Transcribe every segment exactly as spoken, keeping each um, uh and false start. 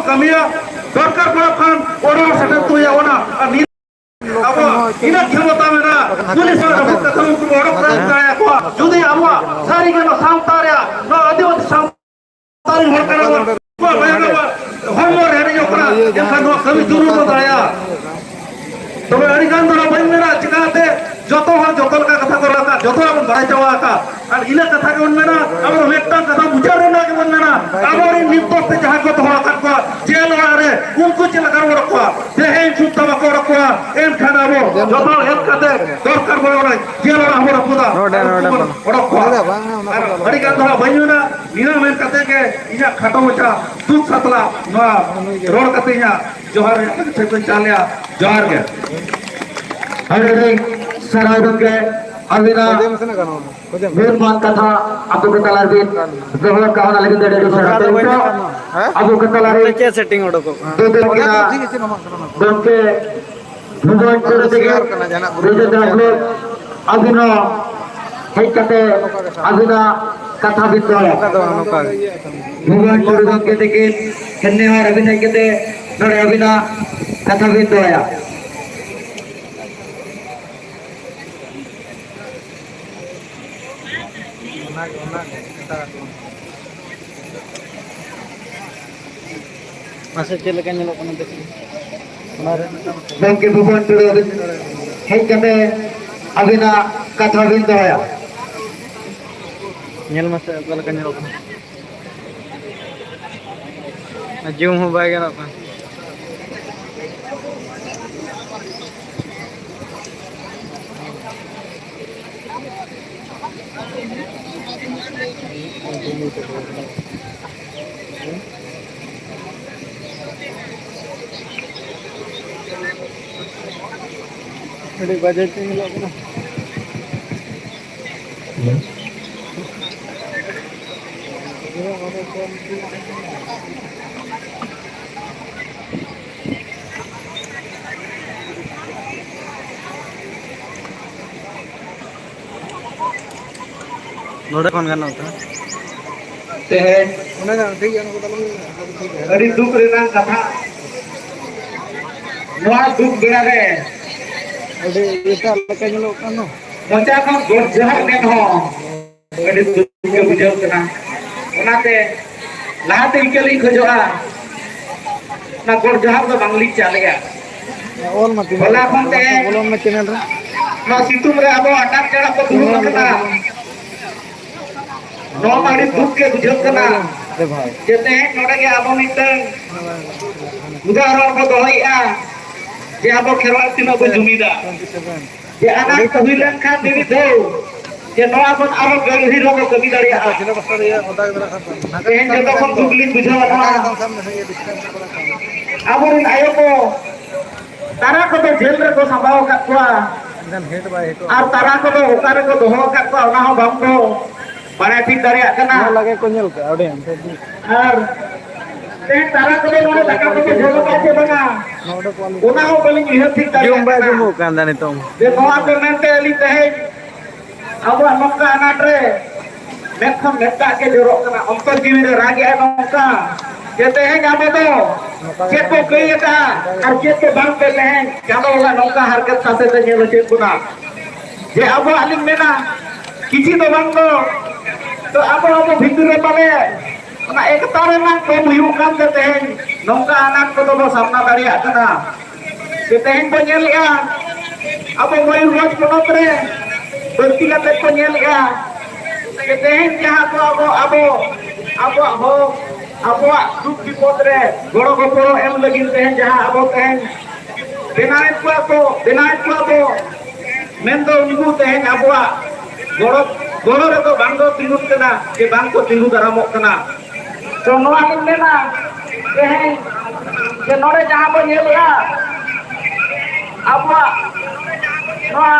ᱠᱟᱹᱢᱤᱭᱟ, ᱫᱚᱨᱠᱟᱨ ᱯᱟᱲᱟᱜ ᱠᱷᱟᱱ ᱚᱱᱟ ᱦᱚᱸ ᱥᱮᱴᱮᱨ ᱦᱚᱴᱚᱭᱟ ᱵᱚᱱᱟ᱾ ᱟᱨ ᱱᱤᱭᱟᱹ ᱟᱵᱚ ᱤᱱᱟᱹ ᱠᱷᱮᱢᱚᱛᱟ ᱢᱮᱱᱟᱜᱼᱟ, ᱯᱩᱞᱤᱥ ᱦᱚᱸ ᱟᱵᱚ ᱠᱟᱛᱷᱟ ᱩᱱᱠᱩ ᱵᱚᱱ ᱚᱰᱚᱠ ᱫᱟᱲᱮᱭᱟᱠᱚᱣᱟ᱾ ᱡᱩᱫᱤ ᱟᱵᱚᱣᱟᱜ ᱥᱟᱹᱨᱤ ᱜᱮ ᱱᱚᱣᱟ ᱥᱟᱶᱛᱟ ᱨᱮᱭᱟᱜ, ᱱᱚᱣᱟ ᱟᱹᱫᱤᱵᱟᱹᱥᱤ ᱥᱟᱶᱛᱟ ᱨᱮᱱ ᱦᱚᱲ ᱠᱟᱱᱟ ᱵᱚᱱ, ᱱᱚᱣᱟ ᱢᱟᱭᱟᱢ ᱟᱵᱚᱣᱟᱜ ᱦᱚᱲᱢᱚ ᱨᱮ ᱦᱮᱰᱮᱡᱚᱜ ᱠᱟᱱᱟ, ᱮᱱᱠᱷᱟᱱ ᱱᱚᱣᱟ ᱠᱟᱹᱢᱤ ᱡᱚᱨᱩᱨ ᱵᱚᱱ ᱫᱟᱲᱮᱭᱟᱜᱼᱟ᱾ ᱛᱚᱵᱮ ᱟᱹᱰᱤ ᱜᱟᱱ ᱫᱚ ᱱᱟᱜ ᱵᱟᱹᱧ ᱢᱮᱱᱟ, ᱪᱤᱠᱟᱹᱛᱮ ᱡᱚᱛᱚ ᱦᱚᱲ ᱡᱚᱛᱚ ᱞᱮᱠᱟ ᱠᱟᱛᱷᱟ ᱠᱚ ᱨᱚᱲ ᱟᱠᱟᱫ, ᱡᱚᱛᱚ ᱦᱚᱲ ᱵᱚᱱ ᱵᱟᱲᱟᱭ ᱪᱟᱵᱟ ᱟᱠᱟᱫ᱾ ᱟᱨ ᱤᱱᱟᱹ ᱠᱟᱛᱷᱟ ᱜᱮᱵᱚᱱ ᱢᱮᱱᱟ, ᱟᱵᱚ ᱫᱚ ᱢᱤᱫᱴᱟᱝ ᱠᱟᱛᱷᱟ ᱵᱩᱡᱷᱟᱹᱣ ᱨᱮᱱᱟᱜ ᱜᱮᱵᱚᱱ ᱢᱮᱱᱟ, ᱟᱵᱚᱨᱮᱱ ᱱᱤᱨᱫᱳᱥ ᱛᱮ ᱡᱟᱦᱟᱸᱭ ᱠᱚ ᱫᱚᱦᱚ ᱟᱠᱟᱫ ᱠᱚᱣᱟ ᱡᱮᱞ ᱚᱲᱟᱜ ᱨᱮ, ᱩᱱᱠᱩ ᱪᱮᱫ ᱞᱮᱠᱟ ᱵᱚᱱ ᱚᱰᱚᱠ ᱠᱚᱣᱟ? ᱛᱮᱦᱮᱧ ᱥᱩᱫᱽᱫᱷᱟ ᱵᱟᱠᱚ ᱚᱰᱚᱠ ᱠᱚᱣᱟ, ᱮᱱᱠᱷᱟᱱ ᱟᱵᱚ ᱡᱚᱛᱚ ᱦᱚᱲ ᱦᱮᱡ ᱠᱟᱛᱮ ᱫᱚᱨᱠᱟᱨ ᱵᱚᱱ ᱚᱰᱚᱠ, ᱡᱮᱞ ᱚᱲᱟᱜ ᱵᱚᱱ ᱨᱟᱹᱯᱩᱫᱟ, ᱱᱚᱰᱮ, ᱟᱨ ᱩᱱᱠᱩ ᱱᱚᱰᱮ ᱵᱚᱱ ᱵᱚᱱ ᱚᱰᱚᱠ ᱠᱚᱣᱟ᱾ ᱟᱨ ᱟᱹᱰᱤ ᱜᱟᱱ ᱫᱚ ᱦᱟᱸᱜ ᱵᱟᱹᱧ ᱢᱮᱱᱟ, ᱱᱤᱱᱟᱹᱜ ᱢᱮᱱ ᱠᱟᱛᱮ ᱜᱮ ᱤᱧᱟᱹᱜ ᱠᱷᱟᱴᱚ ᱢᱟᱪᱷᱟ ᱫᱩᱠ ᱥᱟᱛᱞᱟ ᱱᱚᱣᱟ ᱨᱚᱲ ᱠᱟᱛᱮ ᱤᱧᱟᱹᱜ ᱡᱚᱦᱟᱨ ᱨᱮᱭᱟᱜ ᱠᱟᱛᱷᱟ ᱠᱚᱧ ᱪᱟᱞ ᱮᱜᱼᱟ᱾ ᱡᱚᱦᱟᱨ ᱜᱮ᱾ ᱟᱹᱰᱤ ᱟᱹᱰᱤ ᱥᱟᱨᱦᱟᱣ ᱜᱚᱢᱠᱮ, ᱟᱹᱵᱤᱱᱟᱜ ᱢᱩᱞ ᱢᱟᱱ ᱠᱟᱛᱷᱟ ᱟᱵᱚ ᱠᱚ ᱛᱟᱞᱟ ᱨᱮᱵᱤᱱ ᱫᱚᱦᱚ ᱠᱟᱜ, ᱚᱱᱟ ᱞᱟᱹᱜᱤᱫ ᱟᱹᱰᱤ ᱟᱹᱰᱤ ᱥᱟᱨᱦᱟᱣ᱾ ᱛᱮ ᱱᱤᱛᱚᱜ ᱟᱵᱚ ᱠᱚ ᱛᱟᱞᱟ ᱨᱮ ᱪᱮᱫ ᱥᱮᱴᱤᱝ ᱚᱰᱚᱠᱚᱜ ᱠᱟᱱᱟ? ᱫᱩᱫᱩ ᱛᱟᱹᱠᱤᱱᱟᱜ ᱜᱚᱢᱠᱮ ᱵᱷᱩᱵᱚᱱ ᱴᱩᱰᱩ ᱛᱟᱹᱠᱤᱱ, ᱵᱤᱡᱮᱱᱫᱨᱚ ᱵᱞᱚᱠ, ᱟᱹᱵᱤᱱ ᱦᱚᱸ ᱦᱮᱡ ᱠᱟᱛᱮ ᱟᱹᱵᱤᱱᱟᱜ ᱠᱟᱛᱷᱟ ᱵᱤᱱ ᱫᱚᱦᱚᱭᱟ᱾ ᱱᱚᱝᱠᱟ ᱫᱚ ᱵᱟᱝ, ᱱᱚᱝᱠᱟ ᱜᱮ᱾ ᱵᱷᱩᱵᱚᱱ ᱴᱩᱰᱩ ᱜᱚᱢᱠᱮ ᱛᱟᱹᱠᱤᱱ, ᱦᱮᱱᱱᱮ ᱦᱚᱸ ᱟᱹᱵᱤᱱ ᱦᱮᱡ ᱠᱟᱛᱮ ᱱᱚᱰᱮ ᱟᱹᱵᱤᱱᱟᱜ ᱠᱟᱛᱷᱟ ᱵᱤᱱ ᱫᱚᱦᱚᱭᱟ᱾ ᱚᱱᱟᱜᱮ, ᱚᱱᱟᱜᱮ, ᱮᱴᱟᱜᱟᱜ ᱫᱚ ᱵᱟᱝ᱾ ᱢᱟᱥᱮ ᱪᱮᱫ ᱞᱮᱠᱟ ᱧᱮᱞᱚᱜ ᱠᱟᱱᱟ ᱫᱮᱠᱷᱤ? ᱚᱱᱟᱨᱮ ᱢᱤᱫᱴᱟᱝ ᱜᱚᱢᱠᱮ ᱵᱷᱩᱵᱚᱱ ᱴᱩᱰᱩ ᱦᱮᱡ ᱠᱟᱛᱮ ᱟᱹᱵᱤᱱᱟᱜ ᱠᱟᱛᱷᱟ ᱵᱤᱱ ᱫᱚᱦᱚᱭᱟ᱾ ᱧᱮᱞ ᱢᱟᱥᱮ ᱚᱠᱟ ᱞᱮᱠᱟ ᱧᱮᱞᱚᱜ ᱠᱟᱱᱟ᱾ ᱟᱨ ᱡᱩᱢ ᱦᱚᱸ ᱵᱟᱭ ᱜᱟᱱᱚᱜ ᱠᱟᱱᱟ᱾ ᱟᱹᱰᱤ ᱵᱟᱡᱮ ᱛᱮ ᱧᱮᱞᱚᱜ ᱠᱟᱱᱟ᱾ ᱱᱚᱰᱮ ᱠᱷᱚᱱ ᱜᱟᱱᱚᱜ ᱠᱟᱱᱟ᱾ ᱛᱮᱦᱮᱧ ᱚᱱᱟ ᱫᱚ ᱴᱷᱤᱠ ᱜᱮᱭᱟ, ᱚᱱᱟ ᱠᱚᱫᱚ ᱟᱞᱚᱢ ᱞᱟᱹᱭᱟ, ᱟᱫᱚ ᱴᱷᱤᱠ ᱜᱮᱭᱟ᱾ ᱟᱹᱰᱤ ᱫᱩᱠ ᱨᱮᱱᱟᱜ ᱠᱟᱛᱷᱟ, ᱱᱚᱣᱟ ᱫᱩᱠ ᱵᱮᱲᱟ ᱨᱮ ᱟᱹᱰᱤ ᱮᱴᱟᱜ ᱞᱮᱠᱟ ᱧᱮᱞᱚᱜ ᱠᱟᱱ ᱫᱚ᱾ ᱢᱚᱪᱟ ᱠᱷᱚᱱ ᱜᱚᱰ ᱡᱚᱦᱟᱨ ᱢᱮᱱ ᱦᱚᱸ ᱟᱹᱰᱤ ᱫᱩᱠ ᱜᱮ ᱵᱩᱡᱷᱟᱹᱣ ᱠᱟᱱᱟ᱾ ᱚᱱᱟᱛᱮ ᱞᱟᱦᱟᱛᱮ ᱤᱠᱟᱹ ᱞᱤᱧ ᱠᱷᱚᱡᱚᱜᱼᱟ, ᱚᱱᱟ ᱜᱚᱰ ᱡᱚᱦᱟᱨ ᱫᱚ ᱵᱟᱝᱞᱤᱧ ᱪᱟᱞᱮᱜᱼᱟ᱾ ᱚᱞ ᱢᱟ ᱛᱤᱱᱟᱹᱜ ᱦᱚᱞᱟ ᱠᱷᱚᱱ ᱛᱮᱦᱮᱧ ᱵᱚᱞᱚᱱ ᱢᱮ ᱪᱮᱱᱮᱞ ᱨᱮ᱾ ᱱᱚᱣᱟ ᱥᱤᱛᱩᱝ ᱨᱮ ᱟᱵᱚ ᱟᱴᱟᱜ ᱪᱟᱲᱟᱜ ᱠᱚ ᱫᱩᱲᱩᱵ ᱟᱠᱟᱱᱟ᱾ ᱱᱚᱣᱟ ᱢᱟ ᱟᱹᱰᱤ ᱫᱩᱠ ᱜᱮ ᱵᱩᱡᱷᱟᱹᱜ ᱠᱟᱱᱟ ᱡᱮ ᱛᱮᱦᱮᱧ ᱱᱚᱰᱮ ᱜᱮ ᱟᱵᱚ ᱢᱤᱫᱴᱟᱝ ᱩᱫᱟᱦᱚᱨᱚᱱ ᱵᱚ ᱫᱚᱦᱚᱭᱮᱫᱼᱟ ᱡᱮ ᱟᱵᱚ ᱠᱷᱮᱨᱣᱟᱲ ᱛᱤᱱᱟᱹᱜ ᱵᱚ ᱡᱩᱢᱤᱫᱟ᱾ ᱡᱮ ᱟᱱᱟᱴ ᱠᱚ ᱦᱩᱭ ᱞᱮᱱᱠᱷᱟᱱ ᱢᱤᱢᱤᱫ ᱫᱷᱟᱣ ᱡᱮ ᱱᱚᱣᱟ ᱠᱷᱚᱱ ᱟᱨᱚ ᱜᱟᱹᱦᱤᱨ ᱦᱚᱸᱵᱚ ᱠᱟᱹᱢᱤ ᱫᱟᱲᱮᱭᱟᱜᱼᱟ᱾ ᱛᱮᱦᱮᱧ ᱡᱚᱛᱚ ᱠᱷᱚᱱ ᱫᱩᱠ ᱞᱤᱧ ᱵᱩᱡᱷᱟᱹᱣᱟ ᱱᱚᱣᱟ ᱟᱵᱚᱨᱮᱱ ᱟᱭᱳ ᱠᱚ ᱛᱟᱨᱟ ᱠᱚᱫᱚ ᱡᱮᱞ ᱨᱮᱠᱚ ᱥᱟᱢᱵᱟᱣ ᱟᱠᱟᱫ ᱠᱚᱣᱟ᱾ ᱮᱱᱠᱷᱟᱱ ᱦᱮᱰ ᱵᱟᱭ ᱦᱮᱰᱚᱜᱼᱟ᱾ ᱟᱨ ᱛᱟᱨᱟ ᱠᱚᱫᱚ ᱚᱠᱟ ᱨᱮᱠᱚ ᱫᱚᱦᱚ ᱟᱠᱟᱫ ᱠᱚᱣᱟ, ᱚᱱᱟ ᱦᱚᱸ ᱵᱟᱝ ᱠᱚ ᱵᱟᱲᱟᱭ ᱴᱷᱤᱠ ᱫᱟᱲᱮᱭᱟᱜ ᱠᱟᱱᱟ᱾ ᱚᱱᱟ ᱞᱟᱜᱮ ᱠᱚ ᱧᱮᱞ ᱠᱟᱜᱼᱟ, ᱚᱸᱰᱮ ᱟᱨ ᱛᱮᱦᱮᱧ ᱛᱟᱨᱟ ᱠᱚᱫᱚ ᱱᱚᱰᱮ ᱫᱟᱠᱟ ᱠᱚᱠᱚ ᱡᱚᱢ ᱟᱠᱟᱫ ᱪᱮ ᱵᱟᱝᱟ, ᱱᱚᱰᱮ ᱠᱚ ᱟᱞᱮ ᱚᱱᱟ ᱦᱚᱸ ᱵᱟᱹᱞᱤᱧ ᱩᱭᱦᱟᱹᱨ ᱴᱷᱤᱠ ᱫᱟᱲᱮᱭᱟᱜ ᱡᱚᱢ ᱵᱟᱭ ᱠᱟᱱᱟ᱾ ᱡᱚᱢᱚᱜ ᱠᱟᱱ ᱛᱟᱦᱮᱸ ᱱᱤᱛᱚᱝ᱾ ᱡᱮ ᱱᱚᱣᱟ ᱠᱚ ᱢᱮᱱᱛᱮ ᱟᱹᱞᱤᱧ ᱛᱮᱦᱮᱧ ᱟᱵᱚᱣᱟᱜ ᱱᱚᱝᱠᱟ ᱟᱱᱟᱴ ᱨᱮ ᱢᱮᱫ ᱠᱷᱚᱱ ᱢᱮᱫ ᱫᱟᱜ ᱜᱮ ᱡᱚᱨᱚᱜ ᱠᱟᱱᱟ, ᱚᱱᱛᱚᱨ ᱡᱤᱣᱤ ᱨᱮ ᱨᱟᱜ ᱮᱜᱼᱟᱭ ᱱᱚᱝᱠᱟ ᱡᱮ ᱛᱮᱦᱮᱧ ᱟᱵᱚ ᱫᱚ ᱪᱮᱫ ᱠᱚ ᱠᱟᱹᱭ ᱟᱠᱟᱫᱼᱟ ᱟᱨ ᱪᱮᱫ ᱠᱚ ᱵᱟᱝ ᱛᱮ ᱛᱮᱦᱮᱧ ᱪᱟᱸᱫᱚ ᱵᱚᱸᱜᱟ ᱱᱚᱝᱠᱟ ᱦᱟᱨᱠᱮᱛ ᱥᱟᱥᱮᱛ ᱮ ᱧᱮᱞ ᱦᱚᱪᱚᱭᱮᱫ ᱵᱚᱱᱟ᱾ ᱡᱮ ᱟᱵᱚᱣᱟᱜ ᱞᱤᱧ ᱢᱮᱱᱟ ᱠᱤᱪᱷᱤ ᱫᱚ ᱵᱟᱝ ᱫᱚ, ᱛᱚ ᱟᱵᱚ ᱟᱵᱚ ᱵᱷᱤᱛᱤᱨ ᱨᱮ ᱯᱟᱞᱮ ᱚᱱᱟ ᱮᱠᱛᱟ ᱨᱮᱱᱟᱜ ᱠᱚᱢ ᱦᱩᱭᱩᱜ ᱠᱟᱱᱛᱮ ᱛᱮᱦᱮᱧ ᱱᱚᱝᱠᱟ ᱟᱱᱟᱴ ᱠᱚᱫᱚ ᱵᱚ ᱥᱟᱢᱱᱟ ᱫᱟᱲᱮᱭᱟᱜ ᱠᱟᱱᱟ᱾ ᱡᱮ ᱛᱮᱦᱮᱧ ᱵᱚ ᱧᱮᱞᱮᱜᱼᱟ, ᱟᱵᱚ ᱢᱚᱭᱩᱨᱵᱷᱚᱸᱡᱽ ᱯᱚᱱᱚᱛ ᱨᱮ ᱵᱟᱹᱲᱛᱤ ᱠᱟᱛᱮ ᱠᱚ ᱧᱮᱞᱮᱜᱼᱟ, ᱡᱮ ᱛᱮᱦᱮᱧ ᱡᱟᱦᱟᱸ ᱠᱚ ᱟᱵᱚ, ᱟᱵᱚ, ᱟᱵᱚᱣᱟᱜ ᱦᱚᱠ, ᱟᱵᱚᱣᱟᱜ ᱫᱩᱠ ᱵᱤᱯᱚᱫ ᱨᱮ ᱜᱚᱲᱚ ᱜᱚᱯᱚᱲᱚ ᱮᱢ ᱞᱟᱹᱜᱤᱫ ᱛᱮᱦᱮᱧ ᱡᱟᱦᱟᱸ ᱟᱵᱚ ᱛᱮᱦᱮᱧ ᱵᱮᱱᱟᱣᱮᱫ ᱠᱚᱣᱟ ᱠᱚ, ᱵᱮᱱᱟᱣᱮᱫ ᱠᱚᱣᱟ ᱵᱚ, ᱢᱮᱱᱫᱚ ᱩᱱᱠᱩ ᱛᱮᱦᱮᱧ ᱟᱵᱚᱣᱟᱜ ᱜᱚᱲᱚ, ᱜᱚᱲᱚ ᱨᱮᱫᱚ ᱵᱟᱝ ᱠᱚ ᱛᱤᱸᱜᱩᱱ ᱠᱟᱱᱟ, ᱡᱮ ᱵᱟᱝ ᱠᱚ ᱛᱤᱸᱜᱩ ᱫᱟᱨᱟᱢᱚᱜ ᱠᱟᱱᱟ᱾ ᱛᱚ ᱱᱚᱣᱟ ᱞᱤᱧ ᱢᱮᱱᱟ, ᱛᱮᱦᱮᱧ ᱡᱮ ᱱᱚᱰᱮ ᱡᱟᱦᱟᱸ ᱵᱚ ᱧᱮᱞᱮᱜᱼᱟ, ᱟᱵᱚᱣᱟᱜ ᱱᱚᱣᱟ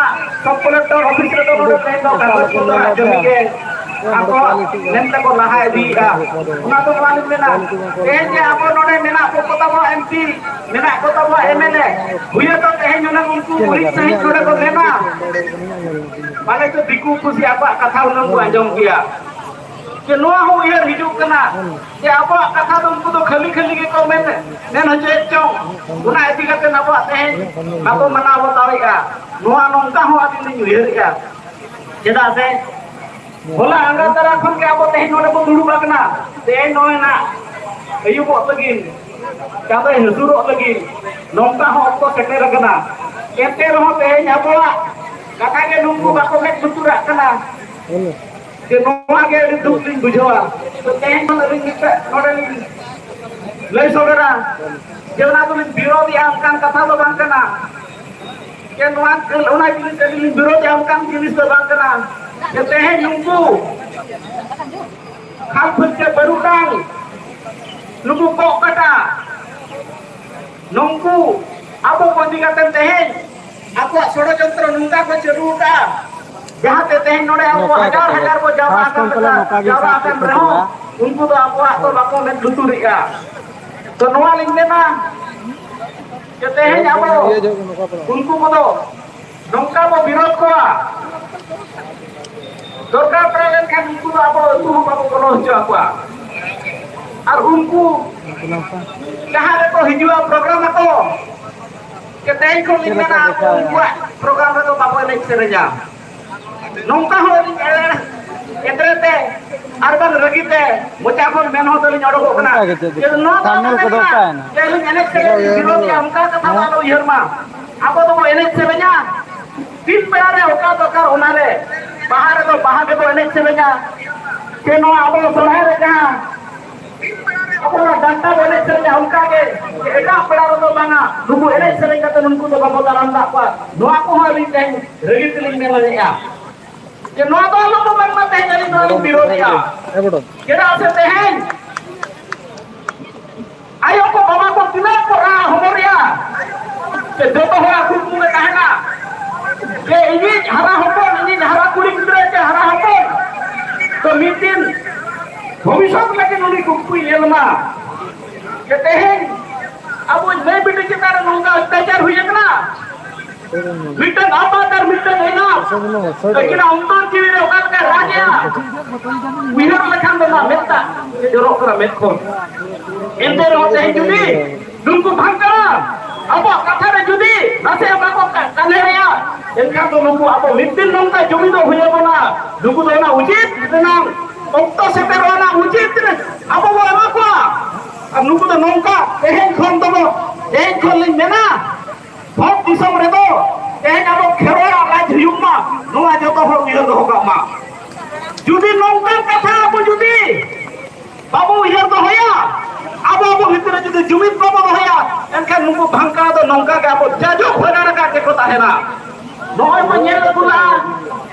ᱥᱟᱵ ᱠᱚᱞᱮᱠᱴᱚᱨ ᱚᱯᱷᱤᱥ ᱨᱮᱫᱚ ᱱᱚᱰᱮ ᱛᱮᱦᱮᱧ ᱫᱚ ᱠᱟᱜᱚᱡᱽ ᱯᱚᱛᱨᱚ ᱨᱮᱱᱟᱜ ᱡᱚᱢᱤ ᱜᱮ ᱟᱠᱚᱣᱟᱜ ᱢᱮᱱ ᱛᱮᱠᱚ ᱞᱟᱦᱟ ᱤᱫᱤᱭᱮᱫᱼᱟ᱾ ᱚᱱᱟ ᱫᱚ ᱱᱚᱣᱟ ᱞᱤᱧ ᱢᱮᱱᱟ, ᱛᱮᱦᱮᱧ ᱡᱮ ᱟᱵᱚ ᱱᱚᱰᱮ ᱢᱮᱱᱟᱜ ᱠᱚ ᱛᱟᱵᱚ ᱮᱢᱯᱤ, ᱢᱮᱱᱟᱜ ᱠᱚ ᱛᱟᱵᱚ ᱮᱢᱮᱞᱮ, ᱦᱩᱭᱟᱹ ᱫᱚ ᱛᱮᱦᱮᱧ ᱚᱱᱟ ᱩᱱᱠᱩ ᱩᱱᱤᱥ ᱥᱟᱺᱦᱤᱡ ᱱᱚᱰᱮ ᱠᱚ ᱢᱮᱱᱟ, ᱯᱟᱞᱮ ᱪᱚ ᱫᱤᱠᱩ ᱯᱩᱥᱤ ᱟᱠᱚᱣᱟᱜ ᱠᱟᱛᱷᱟ ᱦᱩᱱᱟᱹᱝ ᱠᱚ ᱟᱸᱡᱚᱢ ᱠᱮᱭᱟ᱾ ᱡᱮ ᱱᱚᱣᱟ ᱦᱚᱸ ᱩᱭᱦᱟᱹᱨ ᱦᱤᱡᱩᱜ ᱠᱟᱱᱟ ᱡᱮ ᱟᱵᱚᱣᱟᱜ ᱠᱟᱛᱷᱟ ᱫᱚ ᱩᱱᱠᱩ ᱫᱚ ᱠᱷᱟᱹᱞᱤ ᱠᱷᱟᱹᱞᱤ ᱜᱮᱠᱚ ᱢᱮᱱ, ᱢᱮᱱ ᱦᱚᱪᱚᱭᱮᱫ ᱪᱚᱝ, ᱚᱱᱟ ᱤᱫᱤ ᱠᱟᱛᱮ ᱟᱵᱚᱣᱟᱜ ᱛᱮᱦᱮᱧ ᱵᱟᱠᱚ ᱢᱟᱱᱟᱣ ᱵᱟᱛᱟᱣᱮᱫᱼᱟ᱾ ᱱᱚᱣᱟ ᱱᱚᱝᱠᱟ ᱦᱚᱸ ᱟᱹᱞᱤᱧ ᱞᱤᱧ ᱩᱭᱦᱟᱹᱨᱮᱫᱼᱟ᱾ ᱪᱮᱫᱟᱜ ᱥᱮ ᱦᱚᱞᱟ ᱟᱸᱜᱟ ᱛᱟᱨᱟ ᱠᱷᱚᱱ ᱜᱮ ᱟᱵᱚ ᱛᱮᱦᱮᱧ ᱱᱚᱰᱮ ᱵᱚᱱ ᱫᱩᱲᱩᱵ ᱟᱠᱟᱱᱟ᱾ ᱛᱮᱦᱮᱧ ᱱᱚᱜᱼᱚᱭ ᱱᱟᱜ ᱟᱹᱭᱩᱵᱚᱜ ᱞᱟᱹᱜᱤᱫ, ᱪᱟᱸᱫᱚᱭ ᱦᱟᱹᱥᱩᱨᱚᱜ ᱞᱟᱹᱜᱤᱫ, ᱱᱚᱝᱠᱟ ᱦᱚᱸ ᱚᱠᱛᱚ ᱥᱮᱴᱮᱨ ᱟᱠᱟᱱᱟ᱾ ᱮᱱᱛᱮ ᱨᱮᱦᱚᱸ ᱛᱮᱦᱮᱧ ᱟᱵᱚᱣᱟᱜ ᱠᱟᱛᱷᱟ ᱜᱮ ᱱᱩᱠᱩ ᱵᱟᱠᱚ ᱢᱮᱫ ᱞᱩᱛᱩᱨᱟᱜ ᱠᱟᱱᱟ᱾ ᱡᱮ ᱱᱚᱣᱟ ᱜᱮ ᱟᱹᱰᱤ ᱫᱩᱠ ᱞᱤᱧ ᱵᱩᱡᱷᱟᱹᱣᱟ᱾ ᱛᱚ ᱛᱮᱦᱮᱧ ᱠᱷᱚᱱ ᱟᱹᱞᱤᱧ ᱢᱤᱫᱴᱮᱱ ᱱᱚᱰᱮ ᱞᱤᱧ ᱞᱟᱹᱭ ᱥᱚᱫᱚᱨᱟ ᱡᱮ ᱚᱱᱟ ᱫᱚᱞᱤᱧ ᱵᱤᱨᱳᱫᱷᱮᱜᱼᱟ, ᱚᱱᱠᱟᱱ ᱠᱟᱛᱷᱟ ᱫᱚ ᱵᱟᱝ ᱠᱟᱱᱟ᱾ ᱡᱮ ᱱᱚᱣᱟ, ᱚᱱᱟ ᱡᱤᱱᱤᱥ ᱟᱹᱞᱤᱧ ᱞᱤᱧ ᱵᱤᱨᱳᱫᱷᱮᱜᱼᱟ, ᱚᱱᱠᱟᱱ ᱡᱤᱱᱤᱥ ᱫᱚ ᱵᱟᱝ ᱠᱟᱱᱟ᱾ ᱡᱮ ᱛᱮᱦᱮᱧ ᱱᱩᱠᱩ ᱠᱷᱟᱞ ᱯᱷᱟᱹᱨᱪᱟᱹ ᱵᱟᱹᱨᱩᱰᱟᱝ, ᱱᱩᱠᱩ ᱠᱚᱜ ᱠᱟᱴᱟ, ᱱᱩᱠᱩ ᱟᱵᱚ ᱠᱚ ᱤᱫᱤ ᱠᱟᱛᱮ ᱛᱮᱦᱮᱧ ᱟᱠᱚᱣᱟᱜ ᱥᱚᱲᱚᱡᱚᱱᱛᱨᱚ ᱱᱚᱝᱠᱟ ᱠᱚ ᱪᱟᱹᱞᱩ ᱟᱠᱟᱫᱼᱟ, ᱡᱟᱦᱟᱸᱛᱮ ᱛᱮᱦᱮᱧ ᱱᱚᱰᱮ ᱟᱵᱚ ᱱᱚᱝᱠᱟ ᱦᱟᱡᱟᱨ ᱠᱟᱛᱮ ᱦᱟᱡᱟᱨ ᱵᱚ ᱡᱟᱣᱨᱟ ᱠᱷᱟᱥ ᱟᱠᱟᱱ ᱠᱚᱢᱯᱞᱮᱱ ᱞᱮᱠᱟ, ᱱᱚᱝᱠᱟ ᱜᱮ ᱡᱟᱣᱨᱟ ᱥᱟᱨ ᱟᱠᱟᱱ ᱠᱚ ᱨᱮᱦᱚᱸ ᱠᱚᱢᱯᱞᱮᱱ ᱩᱱᱠᱩ ᱫᱚ ᱟᱵᱚᱣᱟᱜ ᱫᱚ ᱵᱟᱠᱚ ᱢᱮᱫ ᱞᱩᱛᱩᱨᱮᱜᱼᱟ᱾ ᱛᱚ ᱱᱚᱣᱟ ᱞᱤᱧ ᱢᱮᱱᱟ ᱡᱮ ᱛᱮᱦᱮᱧ ᱟᱵᱚ ᱤᱭᱟᱹ ᱡᱚᱜ ᱱᱚᱝᱠᱟ ᱯᱟᱲᱟᱜᱼᱟ᱾ ᱩᱱᱠᱩ ᱠᱚᱫᱚ ᱱᱚᱝᱠᱟ ᱵᱚ ᱵᱤᱨᱳᱫ ᱠᱚᱣᱟ, ᱫᱚᱨᱠᱟᱨ ᱯᱟᱲᱟᱣ ᱞᱮᱱᱠᱷᱟᱱ ᱩᱱᱠᱩ ᱫᱚ ᱟᱵᱚ ᱟᱹᱛᱩ ᱦᱚᱸ ᱵᱟᱵᱚ ᱵᱚᱞᱚ ᱦᱚᱪᱚ ᱟᱠᱚᱣᱟ᱾ ᱟᱨ ᱩᱱᱠᱩ ᱡᱟᱦᱟᱸ ᱨᱮᱠᱚ ᱦᱤᱡᱩᱜᱼᱟ ᱯᱨᱳᱜᱨᱟᱢ ᱟᱠᱚ, ᱡᱮ ᱛᱮᱦᱮᱧ ᱠᱷᱚᱱ ᱞᱤᱧ ᱢᱮᱱᱟ ᱟᱵᱚ ᱩᱱᱠᱩᱣᱟᱜ ᱯᱨᱳᱜᱨᱟᱢ ᱨᱮᱫᱚ ᱵᱟᱵᱚ ᱮᱱᱮᱡ ᱥᱮᱨᱮᱧᱟ᱾ ᱱᱚᱝᱠᱟ ᱦᱚᱸ ᱟᱹᱞᱤᱧ ᱮᱲᱮ, ᱮᱫᱽᱨᱮ ᱛᱮ ᱟᱨ ᱵᱟᱝ ᱨᱟᱹᱜᱤ ᱛᱮ ᱢᱚᱪᱟ ᱠᱷᱚᱱ ᱢᱮᱱ ᱦᱚᱸ ᱛᱟᱹᱞᱤᱧ ᱚᱰᱚᱠᱚᱜ ᱠᱟᱱᱟ᱾ ᱚᱱᱠᱟ ᱜᱮ ᱪᱮᱫ ᱡᱮ ᱱᱚᱣᱟ ᱫᱚ ᱛᱟᱨᱢᱮᱞ ᱟᱵᱚ ᱠᱚᱫᱚ ᱢᱮᱱᱟ ᱚᱠᱟᱭᱮᱱᱟ? ᱡᱮ ᱟᱹᱞᱤᱧ ᱮᱱᱮᱡ ᱥᱮᱨᱮᱧ ᱞᱤᱧ ᱵᱤᱨᱳᱫᱷᱮᱜᱼᱟ, ᱚᱱᱠᱟ ᱠᱟᱛᱷᱟ ᱫᱚ ᱦᱮᱸ? ᱟᱞᱚ ᱩᱭᱦᱟᱹᱨ ᱢᱟ᱾ ᱟᱵᱚ ᱫᱚᱵᱚ ᱮᱱᱮᱡ ᱥᱮᱨᱮᱧᱟ, ᱫᱤᱱ ᱵᱮᱲᱟ ᱨᱮ ᱚᱠᱟ ᱫᱚᱨᱠᱟᱨ ᱚᱱᱟ ᱨᱮ, ᱵᱟᱦᱟ ᱨᱮᱫᱚ ᱵᱟᱦᱟ ᱜᱮᱵᱚ ᱮᱱᱮᱡ ᱥᱮᱨᱮᱧᱟ᱾ ᱥᱮ ᱱᱚᱣᱟ ᱟᱵᱚ ᱥᱚᱨᱦᱟᱭ ᱨᱮ ᱡᱟᱦᱟᱸ ᱟᱵᱚ ᱱᱚᱣᱟ ᱰᱟᱱᱴᱟ ᱵᱚ ᱮᱱᱮᱡ ᱥᱮᱨᱮᱧᱟ, ᱚᱱᱠᱟ ᱜᱮ ᱮᱴᱟᱜ ᱯᱮᱲᱟ ᱨᱮᱫᱚ ᱵᱟᱝᱟ, ᱱᱩᱠᱩ ᱮᱱᱮᱡ ᱥᱮᱨᱮᱧ ᱠᱟᱛᱮ ᱱᱩᱠᱩ ᱫᱚ ᱵᱟᱵᱚ ᱫᱟᱨᱟᱢ ᱫᱟᱜ ᱠᱚᱣᱟ᱾ ᱱᱚᱣᱟ ᱠᱚᱦᱚᱸ ᱟᱹᱞᱤᱧ ᱛᱮᱦᱮᱧ ᱨᱟᱹᱜᱤ ᱛᱮᱞᱤᱧ ᱢᱮᱱ ᱫᱟᱲᱮᱭᱟᱜᱼᱟ ᱡᱮ ᱱᱚᱣᱟ ᱫᱚ ᱟᱞᱚ ᱠᱚ ᱢᱮᱱ ᱢᱟ ᱛᱮᱦᱮᱧ ᱟᱹᱞᱤᱧ ᱱᱚᱣᱟ ᱞᱤᱧ ᱵᱤᱨᱳᱫᱷᱮᱜᱼᱟ᱾ ᱪᱮᱫᱟᱜ ᱥᱮ ᱛᱮᱦᱮᱧ ᱟᱭᱳ ᱠᱚ ᱵᱟᱵᱟ ᱠᱚ ᱛᱤᱱᱟᱹᱜ ᱠᱚ ᱨᱟᱜ ᱦᱚᱢᱚᱨᱮᱜᱼᱟ, ᱥᱮ ᱡᱚᱛᱚ ᱦᱚᱲᱟᱜ ᱠᱩᱠᱢᱩ ᱜᱮ ᱛᱟᱦᱮᱱᱟ ᱡᱮ ᱤᱧᱤᱡ ᱦᱟᱨᱟ ᱦᱚᱯᱚᱱ, ᱤᱧᱤᱡ ᱦᱟᱨᱟ ᱠᱩᱲᱤ ᱜᱤᱫᱽᱨᱟᱹ ᱥᱮ ᱦᱟᱨᱟ ᱦᱚᱯᱚᱱ ᱫᱚ ᱢᱤᱫ ᱫᱤᱱ ᱵᱷᱚᱵᱤᱥᱥᱚᱛ ᱞᱟᱹᱜᱤᱫ ᱩᱱᱤ ᱠᱩᱠᱢᱩᱭ ᱧᱮᱞ ᱢᱟ᱾ ᱡᱮ ᱛᱮᱦᱮᱧ ᱟᱵᱚ ᱢᱟᱹᱭ ᱵᱤᱴᱤ ᱪᱮᱛᱟᱱ ᱨᱮ ᱱᱚᱝᱠᱟ ᱚᱛᱛᱟᱪᱟᱨ ᱦᱩᱭ ᱟᱠᱟᱱᱟ, ᱢᱤᱫᱴᱟᱝ ᱟᱯᱟᱛ ᱟᱨ ᱢᱤᱫᱴᱟᱝ ᱮᱸᱜᱟᱛ ᱟᱹᱠᱤᱱᱟᱜ ᱚᱱᱛᱚᱨ ᱡᱤᱣᱤ ᱨᱮ ᱚᱠᱟ ᱞᱮᱠᱟ ᱨᱟᱡᱽ ᱮᱜᱼᱟ, ᱩᱭᱦᱟᱹᱨ ᱞᱮᱠᱷᱟᱱ ᱫᱚ ᱱᱚᱣᱟ ᱢᱮᱫ ᱫᱟᱜ ᱡᱚᱨᱚᱜ ᱠᱟᱱᱟ ᱢᱮᱫ ᱠᱷᱚᱱ᱾ ᱮᱱᱛᱮ ᱨᱮᱦᱚᱸ ᱛᱮᱦᱮᱧ ᱡᱩᱫᱤ ᱱᱩᱠᱩ ᱵᱷᱟᱝᱠᱟᱨᱟ ᱟᱵᱚᱣᱟᱜ ᱠᱟᱛᱷᱟ ᱨᱮ ᱡᱩᱫᱤ ᱱᱟᱥᱮ ᱦᱚᱸ ᱵᱟᱠᱚ ᱠᱟ-, ᱠᱟᱱᱦᱮᱲᱮᱭᱟ, ᱮᱱᱠᱷᱟᱱ ᱫᱚ ᱱᱩᱠᱩ ᱟᱵᱚ ᱢᱤᱫ ᱫᱤᱱ ᱱᱚᱝᱠᱟ ᱡᱩᱢᱤᱫᱚᱜ ᱦᱩᱭ ᱟᱵᱚᱱᱟ᱾ ᱱᱩᱠᱩ ᱫᱚ ᱚᱱᱟ ᱩᱪᱤᱛ ᱨᱮᱱᱟᱜ ᱚᱠᱛᱚ ᱥᱮᱴᱮᱨᱚᱜᱼᱟ, ᱚᱱᱟ ᱩᱪᱤᱛ ᱨᱮ ᱟᱵᱚ ᱵᱚ ᱮᱢᱟ ᱠᱚᱣᱟ᱾ ᱟᱨ ᱱᱩᱠᱩ ᱫᱚ ᱱᱚᱝᱠᱟ ᱛᱮᱦᱮᱧ ᱠᱷᱚᱱ ᱫᱚᱵᱚ, ᱛᱮᱦᱮᱧ ᱠᱷᱚᱱ ᱞᱤᱧ ᱢᱮᱱᱟ, ᱵᱷᱚᱴ ᱫᱤᱥᱚᱢ ᱨᱮᱫᱚ ᱛᱮᱦᱮᱧ ᱟᱵᱚ ᱠᱷᱮᱨᱣᱟᱲᱟᱜ ᱨᱟᱡᱽ ᱦᱩᱭᱩᱜ ᱢᱟ, ᱱᱚᱣᱟ ᱡᱚᱛᱚ ᱦᱚᱲ ᱩᱭᱦᱟᱹᱨ ᱫᱚᱦᱚ ᱠᱟᱜ ᱢᱟ᱾ ᱡᱩᱫᱤ ᱱᱚᱝᱠᱟᱱ ᱠᱟᱛᱷᱟ ᱟᱵᱚ ᱡᱩᱫᱤ ᱵᱟᱵᱚ ᱩᱭᱦᱟᱹᱨ ᱫᱚᱦᱚᱭᱟ, ᱟᱵᱚ ᱟᱵᱚ ᱵᱷᱤᱛᱨᱤ ᱨᱮ ᱡᱩᱫᱤ ᱡᱩᱢᱤᱫ ᱵᱟᱵᱚ ᱫᱚᱦᱚᱭᱟ, ᱮᱱᱠᱷᱟᱱ ᱱᱩᱠᱩ ᱵᱷᱟᱝᱠᱟ ᱫᱚ ᱱᱚᱝᱠᱟ ᱜᱮ ᱟᱵᱚ ᱡᱟᱡᱚᱜ ᱦᱚᱭᱨᱟᱱ ᱟᱠᱟᱫ ᱜᱮᱠᱚ ᱛᱟᱦᱮᱱᱟ᱾ ᱱᱚᱜᱼᱚᱭ ᱵᱚᱱ ᱧᱮᱞ ᱟᱹᱜᱩ ᱞᱟᱜᱼᱟ,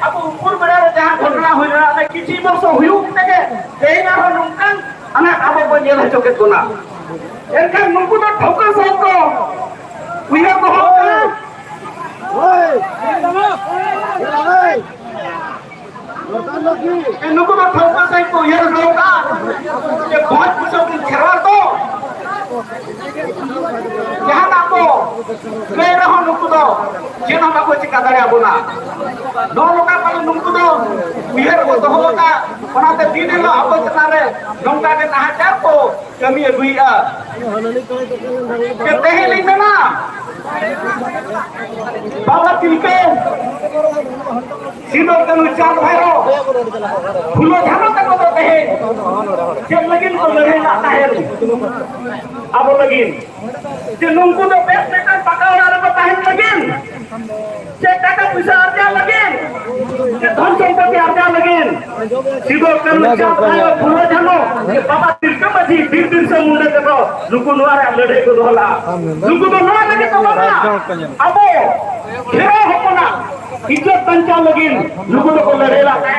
ᱟᱵᱚ ᱩᱯᱚᱨ ᱵᱮᱲᱟ ᱨᱮ ᱡᱟᱦᱟᱸ ᱜᱷᱚᱴᱚᱱᱟ ᱦᱩᱭ ᱞᱮᱱᱟ, ᱚᱱᱟ ᱠᱤᱪᱷᱩ ᱵᱚᱨᱥᱚ ᱦᱩᱭᱩᱜ ᱛᱮᱜᱮ ᱛᱮᱦᱮᱧ ᱟᱨᱦᱚᱸ ᱱᱚᱝᱠᱟᱱ ᱟᱱᱟᱴ ᱟᱵᱚ ᱠᱚ ᱧᱮᱞ ᱦᱚᱪᱚ ᱠᱮᱫ ᱵᱚᱱᱟ᱾ ᱮᱱᱠᱷᱟᱱ ᱱᱩᱠᱩ ᱫᱚ ᱴᱷᱟᱹᱣᱠᱟᱹ ᱥᱟᱹᱦᱤᱡ ᱠᱚ ᱩᱭᱦᱟᱹᱨ ᱫᱚᱦᱚ ᱠᱟᱜᱼᱟ᱾ ᱱᱩᱠᱩ ᱫᱚ ᱴᱷᱟᱹᱣᱠᱟᱹ ᱥᱟᱹᱦᱤᱡ ᱠᱚ ᱩᱭᱦᱟᱹᱨ ᱫᱚᱦᱚ ᱠᱟᱜᱼᱟ ᱡᱮ ᱵᱷᱚᱸᱡᱽ ᱵᱩᱥᱟᱹᱜ ᱨᱤᱱ ᱠᱷᱮᱨᱣᱟᱲ ᱫᱚ ᱡᱟᱦᱟᱱᱟᱜ ᱠᱚ ᱞᱟᱹᱭ ᱨᱮᱦᱚᱸ ᱱᱩᱠᱩ ᱫᱚ ᱪᱮᱫ ᱦᱚᱸ ᱵᱟᱠᱚ ᱪᱤᱠᱟ ᱫᱟᱲᱮᱭᱟᱵᱚᱱᱟ᱾ ᱱᱚᱜᱼᱚ ᱱᱚᱝᱠᱟ ᱠᱟᱛᱮ ᱱᱩᱠᱩ ᱫᱚ ᱩᱭᱦᱟᱹᱨ ᱠᱚ ᱫᱚᱦᱚ ᱟᱠᱟᱫ, ᱚᱱᱟᱛᱮ ᱫᱤᱱ ᱦᱤᱞᱳᱜ ᱟᱵᱚ ᱪᱮᱛᱟᱱ ᱨᱮ ᱱᱚᱝᱠᱟ ᱜᱮ ᱱᱟᱦᱟᱪᱟᱨ ᱠᱚ ᱠᱟᱹᱢᱤ ᱟᱹᱜᱩᱭᱮᱫᱼᱟ᱾ ᱡᱮ ᱛᱮᱦᱮᱧ ᱞᱤᱧ ᱢᱮᱱᱟ, ᱵᱟᱵᱟ ᱛᱤᱞᱠᱟᱹ, ᱥᱤᱫᱚ ᱠᱟᱹᱱᱦᱩ, ᱪᱟᱸᱫ ᱵᱷᱟᱭᱨᱚ, ᱯᱷᱩᱞᱳ ᱡᱷᱟᱱᱚ ᱛᱟᱠᱚ ᱫᱚ ᱛᱮᱦᱮᱧ ᱪᱮᱫ ᱞᱟᱹᱜᱤᱫ ᱠᱚ ᱞᱟᱹᱲᱦᱟᱹᱭ ᱞᱟᱜ ᱛᱟᱦᱮᱸᱱ ᱟᱵᱚ ᱞᱟᱹᱜᱤᱫ? ᱡᱮ ᱱᱩᱠᱩ ᱫᱚ ᱵᱮᱥ ᱢᱤᱫᱴᱟᱝ ᱯᱟᱠᱟ ᱚᱲᱟᱜ ᱨᱮᱠᱚ ᱛᱟᱦᱮᱸᱱ ᱞᱟᱹᱜᱤᱫ, ᱥᱮ ᱴᱟᱠᱟ ᱯᱩᱭᱥᱟᱹ ᱟᱨᱡᱟᱣ ᱞᱟᱹᱜᱤᱫ, ᱥᱮ ᱫᱷᱚᱱ ᱥᱚᱢᱯᱚᱛᱤ ᱟᱨᱡᱟᱣ ᱞᱟᱹᱜᱤᱫ? ᱥᱤᱫᱚ ᱠᱟᱹᱱᱦᱩ, ᱪᱟᱸᱫ ᱵᱷᱟᱭᱨᱚ, ᱯᱷᱩᱞᱳ ᱡᱷᱟᱱᱚ, ᱥᱮ ᱵᱟᱵᱟ ᱛᱤᱞᱠᱟᱹ ᱢᱟᱹᱡᱷᱤ, ᱵᱤᱨ ᱵᱤᱨᱥᱟ ᱢᱩᱱᱰᱟ ᱛᱟᱠᱚ ᱱᱩᱠᱩ ᱱᱚᱣᱟ ᱨᱮᱭᱟᱜ ᱞᱟᱹᱲᱦᱟᱹᱭ ᱠᱚ ᱫᱚᱦᱚ ᱞᱟᱜᱼᱟ᱾ ᱱᱩᱠᱩ ᱫᱚ ᱱᱚᱣᱟ ᱞᱟᱹᱜᱤᱫ ᱠᱚ ᱵᱟᱝᱟ, ᱟᱵᱚ ᱠᱷᱮᱨᱣᱟᱲ ᱦᱚᱯᱚᱱᱟᱜ ᱤᱡᱽᱡᱚᱛ ᱵᱟᱧᱪᱟᱣ ᱞᱟᱹᱜᱤᱫ ᱱᱩᱠᱩ ᱫᱚᱠᱚ ᱞᱟᱹᱲᱦᱟᱹᱭ ᱞᱟᱜᱼᱟ᱾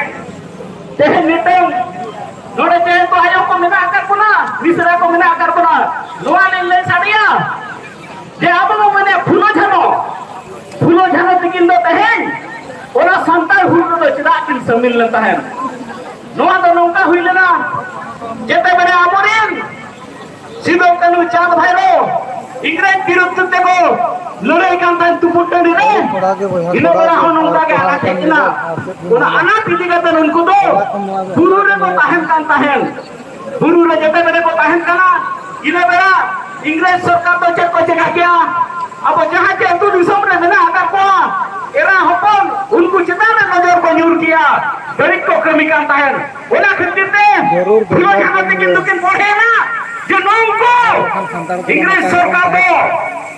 ᱛᱮᱦᱮᱧ ᱱᱤᱛᱚᱝ ᱱᱚᱰᱮ ᱡᱮᱦᱮᱛᱩ ᱟᱭᱳ ᱠᱚ ᱢᱮᱱᱟᱜ ᱟᱠᱟᱫ ᱵᱚᱱᱟ, ᱢᱤᱥᱨᱟ ᱠᱚ ᱢᱮᱱᱟᱜ ᱟᱠᱟᱫ ᱵᱚᱱᱟ, ᱱᱚᱣᱟ ᱞᱤᱧ ᱞᱟᱹᱭ ᱥᱟᱰᱮᱭᱟ ᱡᱮ ᱟᱵᱚ ᱵᱚ ᱢᱮᱱᱮᱫ ᱯᱷᱩᱞᱳ ᱡᱷᱟᱱᱚ, ᱯᱷᱩᱞᱳ ᱡᱷᱟᱱᱚ ᱛᱤᱠᱤᱱ ᱫᱚ ᱛᱮᱦᱮᱧ ᱚᱱᱟ ᱥᱟᱱᱛᱟᱲ ᱦᱩᱞ ᱨᱮᱫᱚ ᱪᱮᱫᱟᱜ ᱠᱤᱱ ᱥᱟᱹᱢᱤᱞ ᱞᱮᱱ ᱛᱟᱦᱮᱸᱱ? ᱱᱚᱣᱟ ᱫᱚ ᱱᱚᱝᱠᱟ ᱦᱩᱭ ᱞᱮᱱᱟ, ᱡᱮᱛᱮ ᱵᱮᱲᱟ ᱟᱵᱚᱨᱮᱱ ᱥᱤᱫᱚ ᱠᱟᱹᱱᱦᱩ ᱪᱟᱸᱫ ᱵᱷᱟᱭᱨᱳ ᱤᱝᱨᱮᱡᱽ ᱵᱤᱨᱩᱫᱽ ᱛᱮᱠᱚ ᱞᱟᱹᱲᱦᱟᱹᱭ ᱠᱟᱱ ᱛᱟᱦᱮᱸᱫ ᱛᱩᱯᱩᱫ ᱴᱟᱺᱰᱤ ᱨᱮ᱾ ᱤᱱᱟᱹ ᱵᱮᱲᱟ ᱦᱚᱸ ᱱᱚᱝᱠᱟ ᱜᱮ ᱟᱱᱟᱴ ᱦᱮᱡ ᱮᱱᱟ᱾ ᱚᱱᱟ ᱟᱱᱟᱴ ᱤᱫᱤ ᱠᱟᱛᱮ ᱩᱱᱠᱩ ᱫᱚ ᱵᱩᱨᱩ ᱨᱮᱠᱚ ᱛᱟᱦᱮᱱ ᱠᱟᱱ ᱛᱟᱦᱮᱸᱫ᱾ ᱵᱩᱨᱩ ᱨᱮ ᱡᱮᱛᱮ ᱵᱮᱲᱮ ᱠᱚ ᱛᱟᱦᱮᱱ ᱠᱟᱱᱟ᱾ ᱤᱱᱟᱹ ᱵᱮᱲᱟ ᱤᱝᱨᱮᱡᱽ ᱥᱚᱨᱠᱟᱨ ᱫᱚ ᱪᱮᱫ ᱠᱚ ᱪᱮᱠᱟ ᱠᱮᱭᱟ? ᱟᱵᱚ ᱡᱟᱦᱟᱸ ᱪᱮ ᱟᱹᱛᱩ ᱫᱤᱥᱚᱢ ᱨᱮ ᱢᱮᱱᱟᱜ ᱟᱠᱟᱫ ᱠᱚᱣᱟ, ᱮᱨᱟ ᱦᱚᱯᱚᱱ, ᱩᱱᱠᱩ ᱪᱮᱛᱟᱱ ᱨᱮ ᱱᱚᱡᱚᱨ ᱠᱚ ᱧᱩᱨ ᱠᱮᱭᱟ᱾ ᱵᱟᱹᱲᱤᱡ ᱠᱚ ᱠᱟᱹᱢᱤ ᱠᱟᱱ ᱛᱟᱦᱮᱸᱫ᱾ ᱚᱱᱟ ᱠᱷᱟᱹᱛᱤᱨ ᱛᱮ ᱡᱟᱹᱨᱩᱲ ᱯᱷᱩᱞᱳ ᱫᱚᱨᱠᱟᱨ ᱡᱷᱟᱱᱳ ᱠᱟᱱ ᱛᱤᱠᱤᱱ ᱜᱮᱭᱟ᱾ ᱫᱚᱠᱤᱱ ᱵᱚᱲᱦᱮᱭᱮᱱᱟ ᱡᱮ ᱱᱩᱝᱠᱩ ᱥᱟᱱᱛᱟᱲ ᱠᱚᱫᱚ ᱤᱝᱨᱮᱡᱽ ᱱᱚᱝᱠᱟ ᱥᱚᱨᱠᱟᱨ ᱜᱮ ᱫᱚ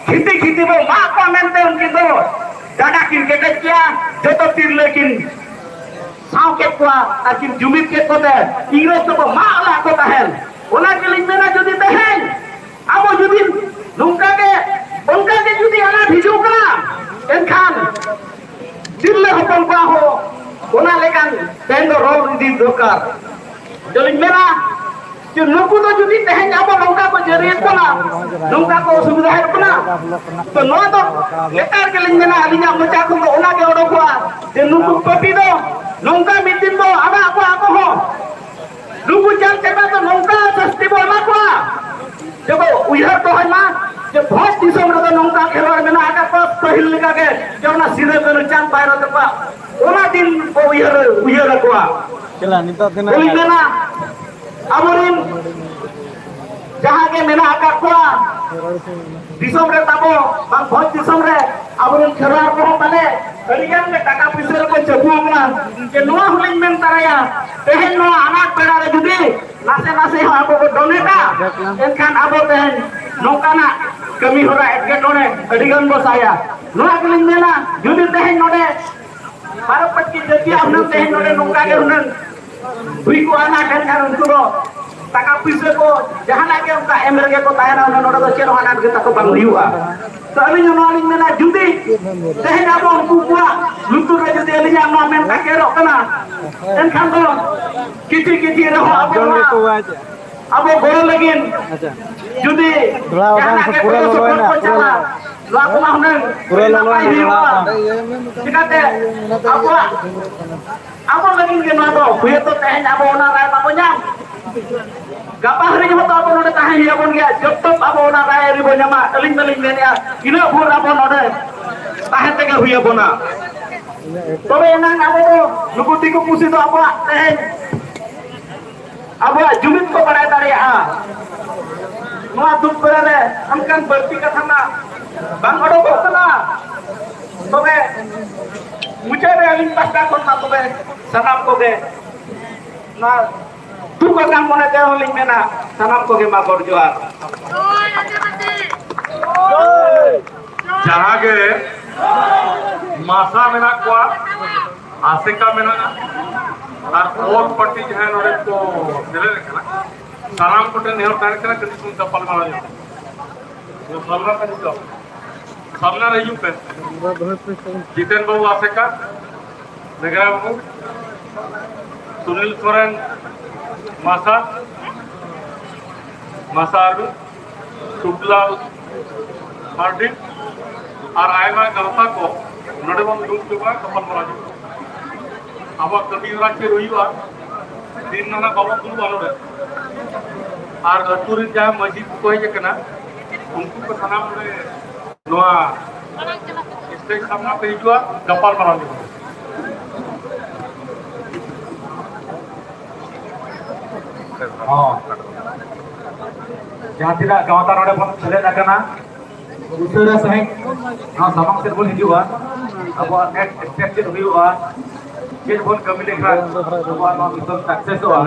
ᱠᱷᱤᱛᱤ ᱠᱷᱤᱛᱤ ᱵᱚ ᱢᱟᱜ ᱠᱚᱣᱟ ᱢᱮᱱᱛᱮ ᱩᱱᱠᱤᱱ ᱫᱚ ᱰᱟᱸᱰᱟ ᱠᱤᱱ ᱠᱮᱴᱮᱡ ᱠᱮᱭᱟ᱾ ᱡᱚᱛᱚ ᱛᱤᱨᱞᱟᱹ ᱠᱤᱱ ᱥᱟᱶ ᱠᱮᱫ ᱠᱚᱣᱟ ᱟᱨ ᱠᱤᱱ ᱡᱩᱢᱤᱫ ᱠᱮᱫ ᱠᱚᱛᱮ ᱤᱝᱨᱮᱡᱽ ᱫᱚᱠᱚ ᱢᱟᱜ ᱞᱟᱜ ᱠᱚ ᱛᱟᱦᱮᱸᱱ᱾ ᱚᱱᱟ ᱜᱮᱞᱤᱧ ᱢᱮᱱᱟ, ᱡᱩᱫᱤ ᱛᱮᱦᱮᱧ ᱟᱵᱚ ᱡᱩᱫᱤ ᱱᱚᱝᱠᱟ ᱜᱮ, ᱚᱱᱠᱟ ᱜᱮ ᱡᱩᱫᱤ ᱟᱱᱟᱴ ᱦᱤᱡᱩᱜ ᱠᱟᱱᱟ, ᱮᱱᱠᱷᱟᱱ ᱛᱤᱨᱞᱟᱹ ᱦᱚᱯᱚᱱ ᱠᱚᱣᱟᱜ ᱦᱚᱸ ᱚᱱᱟ ᱞᱮᱠᱟᱱ ᱛᱮᱦᱮᱧ ᱫᱚ ᱨᱚᱲ ᱤᱫᱤ ᱫᱚᱨᱠᱟᱨ᱾ ᱟᱫᱚᱞᱤᱧ ᱢᱮᱱᱟ ᱡᱮ ᱱᱩᱠᱩ ᱫᱚ ᱡᱩᱫᱤ ᱛᱮᱦᱮᱧ ᱟᱵᱚ ᱱᱚᱝᱠᱟ ᱠᱚ ᱡᱟᱹᱨᱤᱭᱮᱫ ᱵᱚᱱᱟ, ᱱᱚᱝᱠᱟ ᱠᱚ ᱚᱥᱩᱵᱤᱫᱷᱟᱭᱮᱫ ᱵᱚᱱᱟ, ᱛᱚ ᱱᱚᱣᱟ ᱫᱚ ᱞᱮᱛᱟᱲ ᱜᱮᱞᱤᱧ ᱢᱮᱱᱟ, ᱟᱹᱞᱤᱧᱟᱜ ᱢᱚᱪᱟ ᱠᱷᱚᱱ ᱫᱚ ᱚᱱᱟ ᱜᱮ ᱚᱰᱚᱠᱚᱜᱼᱟ ᱡᱮ ᱱᱩᱠᱩ ᱯᱟᱹᱯᱤ ᱫᱚ ᱱᱚᱝᱠᱟ ᱢᱤᱫ ᱫᱤᱱ ᱵᱚ ᱟᱫ ᱟᱠᱚᱣᱟ ᱟᱵᱚ ᱦᱚᱸ᱾ ᱱᱩᱠᱩ ᱪᱟᱞ ᱪᱟᱵᱟ ᱫᱚ ᱱᱚᱝᱠᱟ ᱥᱟᱹᱥᱛᱤ ᱵᱚ ᱮᱢᱟ ᱠᱚᱣᱟ ᱡᱮ ᱵᱚ ᱩᱭᱦᱟᱹᱨ ᱫᱚᱦᱚᱭ ᱢᱟ ᱡᱮ ᱵᱷᱚᱸᱡᱽ ᱫᱤᱥᱚᱢ ᱨᱮᱫᱚ ᱱᱚᱝᱠᱟ ᱠᱷᱮᱞᱣᱟᱲ ᱢᱮᱱᱟᱜ ᱟᱠᱟᱫ ᱠᱚᱣᱟ ᱯᱟᱹᱦᱤᱞ ᱞᱮᱠᱟ ᱜᱮ, ᱡᱮ ᱚᱱᱟ ᱥᱤᱫᱟᱹ ᱠᱟᱹᱱᱦᱩ ᱪᱟᱸᱫᱽ ᱵᱷᱟᱭᱨᱚ ᱛᱟᱠᱚᱣᱟ ᱚᱱᱟ ᱫᱤᱱ ᱵᱚ ᱩᱭᱦᱟᱹᱨ, ᱩᱭᱦᱟᱹᱨ ᱟᱠᱚᱣᱟ᱾ ᱪᱮᱞᱟ ᱱᱤᱛᱚᱜ ᱛᱤᱱᱟᱹᱜ ᱵᱟᱹᱞᱤᱧ ᱢᱮᱱᱟ ᱟᱵᱚᱨᱮᱱ ᱡᱟᱦᱟᱸ ᱜᱮ ᱢᱮᱱᱟᱜ ᱟᱠᱟᱫ ᱠᱚᱣᱟ ᱫᱤᱥᱚᱢ ᱨᱮ ᱛᱟᱵᱚ, ᱵᱟᱝ ᱵᱷᱚᱸᱡᱽ ᱫᱤᱥᱚᱢ ᱨᱮ ᱟᱵᱚᱨᱮᱱ ᱠᱷᱮᱨᱣᱟᱲ ᱠᱚᱦᱚᱸ ᱯᱟᱞᱮ ᱟᱹᱰᱤ ᱜᱟᱱ ᱜᱮ ᱴᱟᱠᱟ ᱯᱩᱭᱥᱟᱹ ᱨᱮᱠᱚ ᱪᱟᱹᱯᱩ ᱟᱠᱟᱱᱟ᱾ ᱡᱮ ᱱᱚᱣᱟ ᱦᱚᱸᱞᱤᱧ ᱢᱮᱱ ᱛᱟᱨᱟᱭᱟ, ᱛᱮᱦᱮᱧ ᱱᱚᱣᱟ ᱟᱱᱟᱴ ᱵᱮᱲᱟ ᱨᱮ ᱡᱩᱫᱤ ᱱᱟᱥᱮ ᱱᱟᱥᱮ ᱦᱚᱸ ᱟᱵᱚ ᱵᱚ donate ᱟ, ᱮᱱᱠᱷᱟᱱ ᱟᱵᱚ ᱛᱮᱦᱮᱧ ᱱᱚᱝᱠᱟᱱᱟᱜ ᱠᱟᱹᱢᱤ ᱦᱚᱨᱟ ᱮᱴᱠᱮᱴᱚᱬᱮ ᱟᱹᱰᱤ ᱜᱟᱱ ᱵᱚ ᱥᱟᱦᱟᱭᱟ᱾ ᱱᱚᱣᱟ ᱜᱮᱞᱤᱧ ᱢᱮᱱᱟ, ᱡᱩᱫᱤ ᱛᱮᱦᱮᱧ ᱱᱚᱰᱮ ᱵᱟᱨᱚ ᱯᱟᱹᱴᱤ ᱡᱟᱹᱛᱤᱭᱟᱜ ᱦᱩᱱᱟᱹᱝ ᱛᱮᱦᱮᱧ ᱱᱚᱰᱮ ᱱᱚᱝᱠᱟ ᱜᱮ ᱦᱩᱱᱟᱹᱝ ᱦᱩᱭ ᱠᱚᱜᱼᱟ ᱱᱟᱜ, ᱮᱱᱠᱷᱟᱱ ᱩᱱᱠᱩ ᱫᱚ ᱴᱟᱠᱟ ᱯᱩᱭᱥᱟᱹ ᱠᱚ ᱡᱟᱦᱟᱱᱟᱜ ᱜᱮ ᱚᱱᱠᱟ ᱮᱢ ᱨᱮᱜᱮ ᱠᱚ ᱛᱟᱦᱮᱱᱟ, ᱚᱱᱟ ᱱᱚᱰᱮ ᱫᱚ ᱪᱮᱫ ᱦᱚᱸ ᱟᱱᱟᱴ ᱜᱮ ᱛᱟᱠᱚ ᱵᱟᱝ ᱦᱩᱭᱩᱜᱼᱟ᱾ ᱛᱚ ᱟᱹᱞᱤᱧ ᱦᱚᱸ ᱱᱚᱣᱟ ᱞᱤᱧ ᱢᱮᱱᱟ, ᱡᱩᱫᱤ ᱛᱮᱦᱮᱧ ᱟᱵᱚ ᱩᱱᱠᱩ ᱠᱚᱣᱟᱜ ᱞᱩᱛᱩᱨ ᱨᱮ ᱡᱩᱫᱤ ᱟᱹᱞᱤᱧᱟᱜ ᱱᱚᱣᱟ ᱢᱮᱱ ᱛᱟᱠᱮᱨᱚᱜ ᱠᱟᱱᱟ, ᱮᱱᱠᱷᱟᱱ ᱫᱚ ᱠᱤᱪᱷᱤ ᱠᱤᱪᱷᱤ ᱨᱮᱦᱚᱸ ᱟᱵᱚ ᱱᱚᱣᱟ ᱟᱵᱚ ᱜᱚᱲᱚ ᱞᱟᱹᱜᱤᱫ ᱟᱪᱪᱷᱟ᱾ ᱡᱩᱫᱤ ᱫᱷᱚᱲᱟ ᱵᱟᱝ ᱡᱟᱦᱟᱱᱟᱜ ᱥᱮ ᱜᱮ ᱯᱩᱨᱟᱹ ᱜᱚᱲᱚ ᱞᱚᱞᱚᱭᱮᱱᱟ, ᱥᱚᱯᱚᱦᱚᱫ ᱠᱚ ᱯᱩᱨᱟᱹ ᱪᱟᱞᱟᱜ, ᱞᱚᱞᱚ᱾ ᱱᱚᱣᱟ ᱠᱚᱢᱟ ᱦᱩᱱᱟᱹᱝ ᱯᱩᱨᱟᱹ ᱟᱹᱰᱤ ᱱᱟᱯᱟᱭ ᱞᱚᱞᱚᱭᱮᱱᱟ, ᱦᱩᱭᱩᱜᱼᱟ᱾ ᱫᱷᱚᱲᱟ ᱵᱟᱝ᱾ ᱪᱤᱠᱟᱹᱛᱮ ᱟᱵᱚᱣᱟᱜ, ᱟᱵᱚ ᱞᱟᱹᱜᱤᱫ ᱜᱮ ᱱᱚᱣᱟ ᱫᱚ, ᱦᱩᱭᱩᱜ ᱛᱮᱦᱮᱧ ᱟᱵᱚ ᱚᱱᱟ ᱨᱟᱭ ᱵᱟᱵᱚ ᱧᱟᱢ᱾ ᱜᱟᱯᱟ ᱦᱟᱹᱨᱤᱡ ᱦᱚᱸᱛᱚ ᱟᱵᱚ ᱱᱚᱰᱮ ᱛᱟᱦᱮᱸ ᱦᱩᱭ ᱟᱵᱚᱱ ᱜᱮᱭᱟ᱾ ᱡᱚᱛᱚ ᱟᱵᱚ ᱚᱱᱟ ᱨᱟᱭ ᱟᱹᱨᱤ ᱵᱚᱱ ᱧᱟᱢᱟ᱾ ᱟᱹᱞᱤᱧ ᱫᱚᱞᱤᱧ ᱢᱮᱱᱮᱫᱼᱟ, ᱤᱱᱟᱹᱜ ᱵᱷᱳᱨ ᱟᱵᱚ ᱱᱚᱰᱮ ᱛᱟᱦᱮᱸ ᱛᱮᱜᱮ ᱦᱩᱭ ᱟᱵᱚᱱᱟ᱾ ᱛᱚᱵᱮ ᱮᱱᱟᱝ ᱟᱵᱚ ᱫᱚ ᱱᱩᱠᱩ ᱫᱤᱠᱩ ᱯᱩᱥᱤ ᱫᱚ ᱟᱵᱚᱣᱟᱜ ᱛᱮᱦᱮᱧ ᱟᱵᱚᱣᱟᱜ ᱡᱩᱢᱤᱫ ᱠᱚ ᱵᱟᱲᱟᱭ ᱫᱟᱲᱮᱭᱟᱜᱼᱟ᱾ ᱱᱚᱣᱟ ᱫᱩᱠ ᱵᱮᱲᱟ ᱨᱮ ᱚᱱᱠᱟᱱ ᱵᱟᱹᱲᱛᱤ ᱠᱟᱛᱷᱟ ᱢᱟ ᱵᱟᱝ ᱚᱰᱚᱠᱚᱜ ᱠᱟᱱᱟ᱾ ᱛᱚᱵᱮ ᱢᱩᱪᱟᱹᱫ ᱨᱮ ᱟᱹᱞᱤᱧ ᱯᱟᱦᱴᱟ ᱠᱷᱚᱱ ᱢᱟ ᱛᱚᱵᱮ ᱥᱟᱱᱟᱢ ᱠᱚᱜᱮ ᱱᱚᱣᱟ ᱫᱩᱠ ᱟᱠᱟᱱ ᱢᱚᱱᱮ ᱛᱮᱦᱚᱸ ᱞᱤᱧ ᱢᱮᱱᱟ, ᱥᱟᱱᱟᱢ ᱠᱚᱜᱮ ᱢᱟ ᱜᱚᱰ ᱡᱚᱦᱟᱨ᱾ ᱡᱟᱦᱟᱸ ᱜᱮ ᱢᱟᱥᱟ ᱢᱮᱱᱟᱜ ᱠᱚᱣᱟ, ᱟᱥᱮᱠᱟ ᱢᱮᱱᱟᱜᱼᱟ, ᱟᱨ ᱚᱞ ᱯᱟᱹᱴᱤ ᱡᱟᱦᱟᱸᱭ ᱱᱚᱰᱮ ᱠᱚ ᱥᱮᱞᱮᱫ ᱟᱠᱟᱱᱟ, ᱥᱟᱱᱟᱢ ᱠᱚᱴᱷᱮᱱ ᱱᱮᱦᱚᱨ ᱛᱟᱦᱮᱸ ᱠᱟᱱᱟ, ᱠᱟᱹᱴᱤᱡ ᱵᱚᱱ ᱜᱟᱯᱟᱞ ᱢᱟᱨᱟᱣ ᱧᱚᱜ᱾ ᱱᱚᱣᱟ ᱥᱟᱢᱱᱟ ᱨᱮ ᱦᱤᱡᱩᱜ, ᱥᱟᱢᱱᱟ ᱨᱮ ᱦᱤᱡᱩᱜ ᱯᱮ᱾ ᱡᱤᱛᱮᱱ ᱵᱟᱹᱵᱩ ᱟᱥᱮᱠᱟ, ᱢᱮᱜᱷᱨᱟ ᱵᱟᱹᱵᱩ, ᱥᱩᱱᱤᱞ ᱥᱚᱨᱮᱱ ᱢᱟᱥᱟ, ᱢᱟᱥᱟ ᱟᱹᱰᱩ, ᱥᱩᱠᱞᱟᱞ ᱢᱟᱨᱰᱤ ᱟᱨ ᱟᱭᱢᱟ ᱜᱟᱶᱛᱟ ᱠᱚ ᱱᱚᱰᱮ ᱵᱚᱱ ᱫᱩᱲᱩᱵ ᱪᱟᱵᱟᱜᱼᱟ, ᱜᱟᱯᱟᱞ ᱢᱟᱨᱟᱣ ᱦᱩᱭᱩᱜᱼᱟ᱾ ᱟᱵᱚᱣᱟᱜ ᱠᱟᱹᱢᱤ ᱦᱚᱨᱟ ᱪᱮᱫ ᱦᱩᱭᱩᱜᱼᱟ, ᱫᱤᱱ ᱫᱚ ᱱᱟᱜ ᱵᱟᱵᱚᱱ ᱫᱩᱲᱩᱵᱼᱟ ᱱᱚᱰᱮ᱾ ᱟᱨ ᱟᱹᱛᱩ ᱨᱮᱱ ᱡᱟᱦᱟᱸ ᱢᱟᱹᱡᱷᱤ ᱠᱚᱠᱚ ᱦᱮᱡ ᱟᱠᱟᱱᱟ, ᱩᱱᱠᱩ ᱠᱚ ᱥᱟᱱᱟᱢ ᱱᱚᱰᱮ ᱱᱚᱣᱟ ᱥᱴᱮᱡᱽ ᱥᱟᱢᱱᱟ ᱯᱮ ᱦᱤᱡᱩᱜᱼᱟ, ᱜᱟᱯᱟᱞ ᱢᱟᱨᱟᱣ ᱦᱩᱭᱩᱜᱼᱟ᱾ ᱦᱚᱸ᱾ ᱡᱟᱦᱟᱸ ᱛᱤᱱᱟᱹᱜ ᱜᱟᱶᱛᱟ ᱱᱚᱰᱮ ᱵᱚᱱ ᱥᱮᱞᱮᱫ ᱟᱠᱟᱱᱟ, ᱩᱥᱟᱹᱨᱟ ᱥᱟᱺᱦᱤᱡ ᱱᱚᱣᱟ ᱥᱟᱢᱟᱝ ᱥᱮᱫ ᱵᱚᱱ ᱦᱤᱡᱩᱜᱼᱟ᱾ ᱟᱵᱚᱣᱟᱜ next step ᱪᱮᱫ ᱦᱩᱭᱩᱜᱼᱟ, ᱪᱮᱫ ᱵᱚᱱ ᱠᱟᱹᱢᱤ ᱞᱮᱠᱷᱟᱱ ᱟᱵᱚᱣᱟᱜ ᱱᱚᱣᱟ mission successᱚᱜᱼᱟ,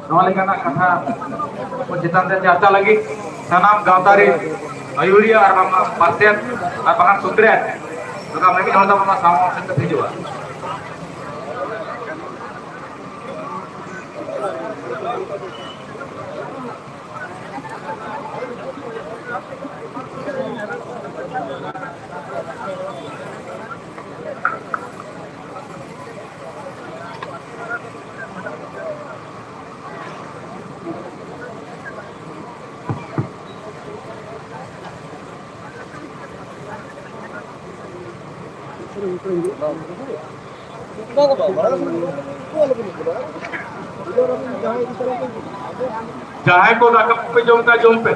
ᱱᱚᱣᱟ ᱞᱮᱠᱟᱱᱟᱜ ᱠᱟᱛᱷᱟ ᱠᱚ ᱪᱮᱛᱟᱱ ᱨᱮ ᱪᱟᱨᱪᱟ ᱞᱟᱹᱜᱤᱫ ᱥᱟᱱᱟᱢ ᱜᱟᱶᱛᱟ ᱨᱮᱱ ᱟᱹᱭᱩᱨᱤᱭᱟᱹ ᱟᱨ ᱵᱟᱝ ᱯᱟᱨᱥᱮᱛ ᱟᱨ ᱵᱟᱝ ᱥᱩᱛᱨᱮᱛ ᱱᱚᱝᱠᱟ ᱢᱤᱢᱤᱫ ᱦᱚᱲ ᱛᱟᱵᱚᱱ ᱱᱚᱣᱟ ᱥᱟᱢᱟᱝ ᱥᱮᱫ ᱛᱮ ᱦᱤᱡᱩᱜᱼᱟ᱾ ᱡᱟᱦᱟᱸᱭ ᱠᱚ ᱫᱟᱠᱟ ᱵᱟᱯᱮ ᱡᱚᱢ ᱠᱟᱜ, ᱡᱚᱢ ᱯᱮ᱾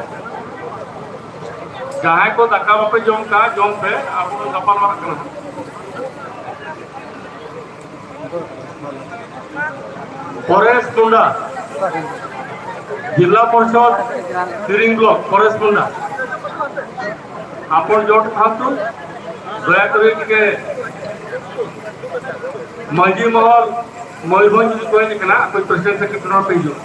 ᱡᱟᱦᱟᱸᱭ ᱠᱚ ᱫᱟᱠᱟ ᱵᱟᱯᱮ ᱡᱚᱢ ᱠᱟᱜ, ᱡᱚᱢ ᱯᱮ᱾ ᱟᱵᱚ ᱫᱚ ᱜᱟᱯᱟᱞ ᱢᱟᱨᱟᱜ ᱠᱟᱱᱟ᱾ ᱯᱚᱨᱮᱥ ᱢᱩᱱᱰᱟ, ᱡᱤᱞᱟ ᱯᱚᱨᱤᱥᱚᱫ ᱛᱤᱨᱤᱝ ᱵᱞᱚᱠ, ᱯᱚᱨᱮᱥ ᱢᱩᱱᱰᱟ, ᱟᱯᱚᱱ ᱡᱚᱴ ᱯᱷᱟᱞᱛᱩ, ᱫᱟᱭᱟ ᱠᱚᱨᱮ ᱴᱤᱠᱮ ᱢᱟᱹᱡᱷᱤ ᱢᱚᱦᱚᱞ, ᱢᱚᱭᱩᱨᱵᱷᱚᱸᱡᱽ ᱡᱩᱫᱤ ᱠᱚ ᱦᱮᱡ ᱟᱠᱟᱱᱟ, ᱟᱯᱮ ᱯᱨᱮᱥᱤᱰᱮᱱᱴ ᱥᱮᱠᱨᱮᱴᱟᱨᱤ ᱯᱮ ᱦᱤᱡᱩᱜᱼᱟ᱾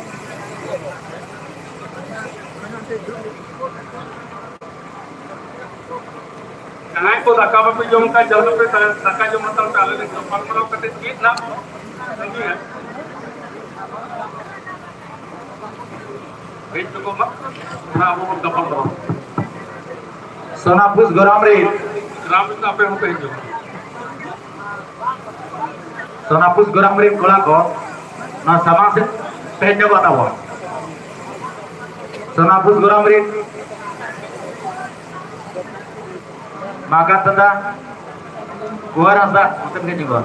ᱡᱟᱦᱟᱸᱭ ᱠᱚ ᱫᱟᱠᱟ ᱵᱟᱯᱮ ᱡᱚᱢ ᱠᱷᱟᱱ, ᱡᱚᱢ ᱯᱮ, ᱫᱟᱠᱟ ᱡᱚᱢ ᱦᱟᱛᱟᱲ ᱯᱮ, ᱟᱞᱮ ᱞᱮ ᱜᱟᱯᱟᱞᱢᱟᱨᱟᱣ ᱠᱟᱛᱮ ᱪᱮᱫ ᱱᱟᱜ ᱵᱚᱱ ᱠᱟᱹᱢᱤᱭᱟ᱾ ᱦᱮᱡ ᱫᱚᱠᱚ ᱢᱟ, ᱚᱱᱟ ᱟᱵᱚ ᱵᱚᱱ ᱜᱟᱯᱟᱞᱢᱟᱨᱟᱣ᱾ ᱥᱳᱱᱟᱯᱩᱥ ᱜᱚᱨᱟᱢ ᱨᱮ᱾ ᱜᱚᱨᱟᱢ ᱨᱮ ᱟᱯᱮ ᱦᱚᱸᱯᱮ ᱦᱤᱡᱩᱜᱼᱟ᱾ ᱥᱳᱱᱟᱯᱩᱥ ᱜᱚᱨᱟᱢ ᱨᱮᱱ ᱠᱚᱲᱟ ᱠᱚ, ᱱᱚᱣᱟ ᱥᱟᱢᱟᱝ ᱥᱮᱫ ᱯᱮ ᱦᱮᱡ ᱧᱚᱜᱚᱜ ᱛᱟᱵᱚᱱ᱾ ᱥᱳᱱᱟᱯᱩᱥ ᱜᱚᱨᱟᱢ ᱨᱮᱱ ᱢᱟᱜᱟᱛ ᱫᱟᱫᱟ, ᱠᱩᱣᱟᱨ ᱦᱟᱸᱥᱫᱟ, ᱚᱱᱛᱮ ᱯᱮ ᱦᱮᱡ ᱧᱚᱜᱚᱜᱼᱟ᱾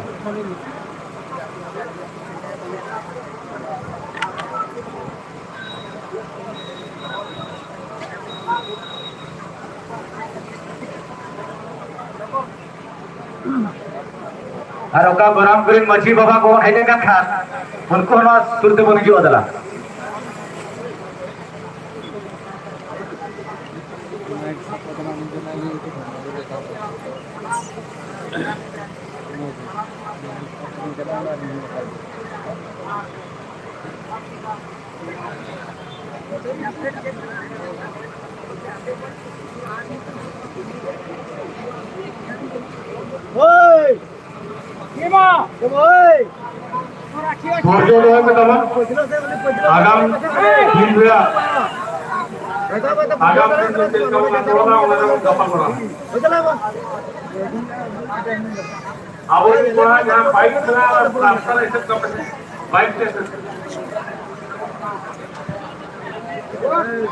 ᱟᱨ ᱚᱠᱟ ᱜᱚᱨᱟᱢ ᱠᱚᱨᱮᱱ ᱢᱟᱹᱡᱷᱤ ᱵᱟᱵᱟ ᱠᱚ ᱦᱮᱡ ᱟᱠᱟᱱ ᱠᱷᱟᱱ, ᱩᱱᱠᱩ ᱦᱚᱸ ᱱᱚᱣᱟ ᱥᱩᱨ ᱛᱮᱵᱚᱱ ᱦᱤᱡᱩᱜᱼᱟ, ᱫᱮᱞᱟ᱾ ᱦᱳᱭ! ᱫᱷᱳᱨᱡᱚ ᱫᱚᱦᱚᱭ ᱢᱮ ᱛᱟᱵᱚᱱ᱾ ᱟᱜᱟᱢ ᱫᱤᱱ ᱨᱮᱭᱟᱜ, ᱟᱜᱟᱢ ᱫᱤᱱ ᱨᱮ ᱪᱮᱫ ᱞᱮᱠᱟ ᱵᱚᱱ ᱟᱸᱫᱳᱲᱚᱱᱟ, ᱚᱱᱟ ᱨᱮᱵᱚᱱ ᱜᱟᱯᱟᱞ ᱢᱟᱨᱟᱣᱟ᱾ ᱟᱵᱚᱨᱮᱱ ᱠᱚᱲᱟ ᱡᱟᱦᱟᱸ ᱵᱟᱭᱤᱠ ᱢᱮᱱᱟᱜᱼᱟ, ᱨᱟᱥᱛᱟ ᱨᱮ ᱮᱥᱮᱫ ᱠᱟᱜ ᱯᱮ᱾ ᱵᱟᱭᱤᱠ ᱛᱮ ᱮᱥᱮᱫ᱾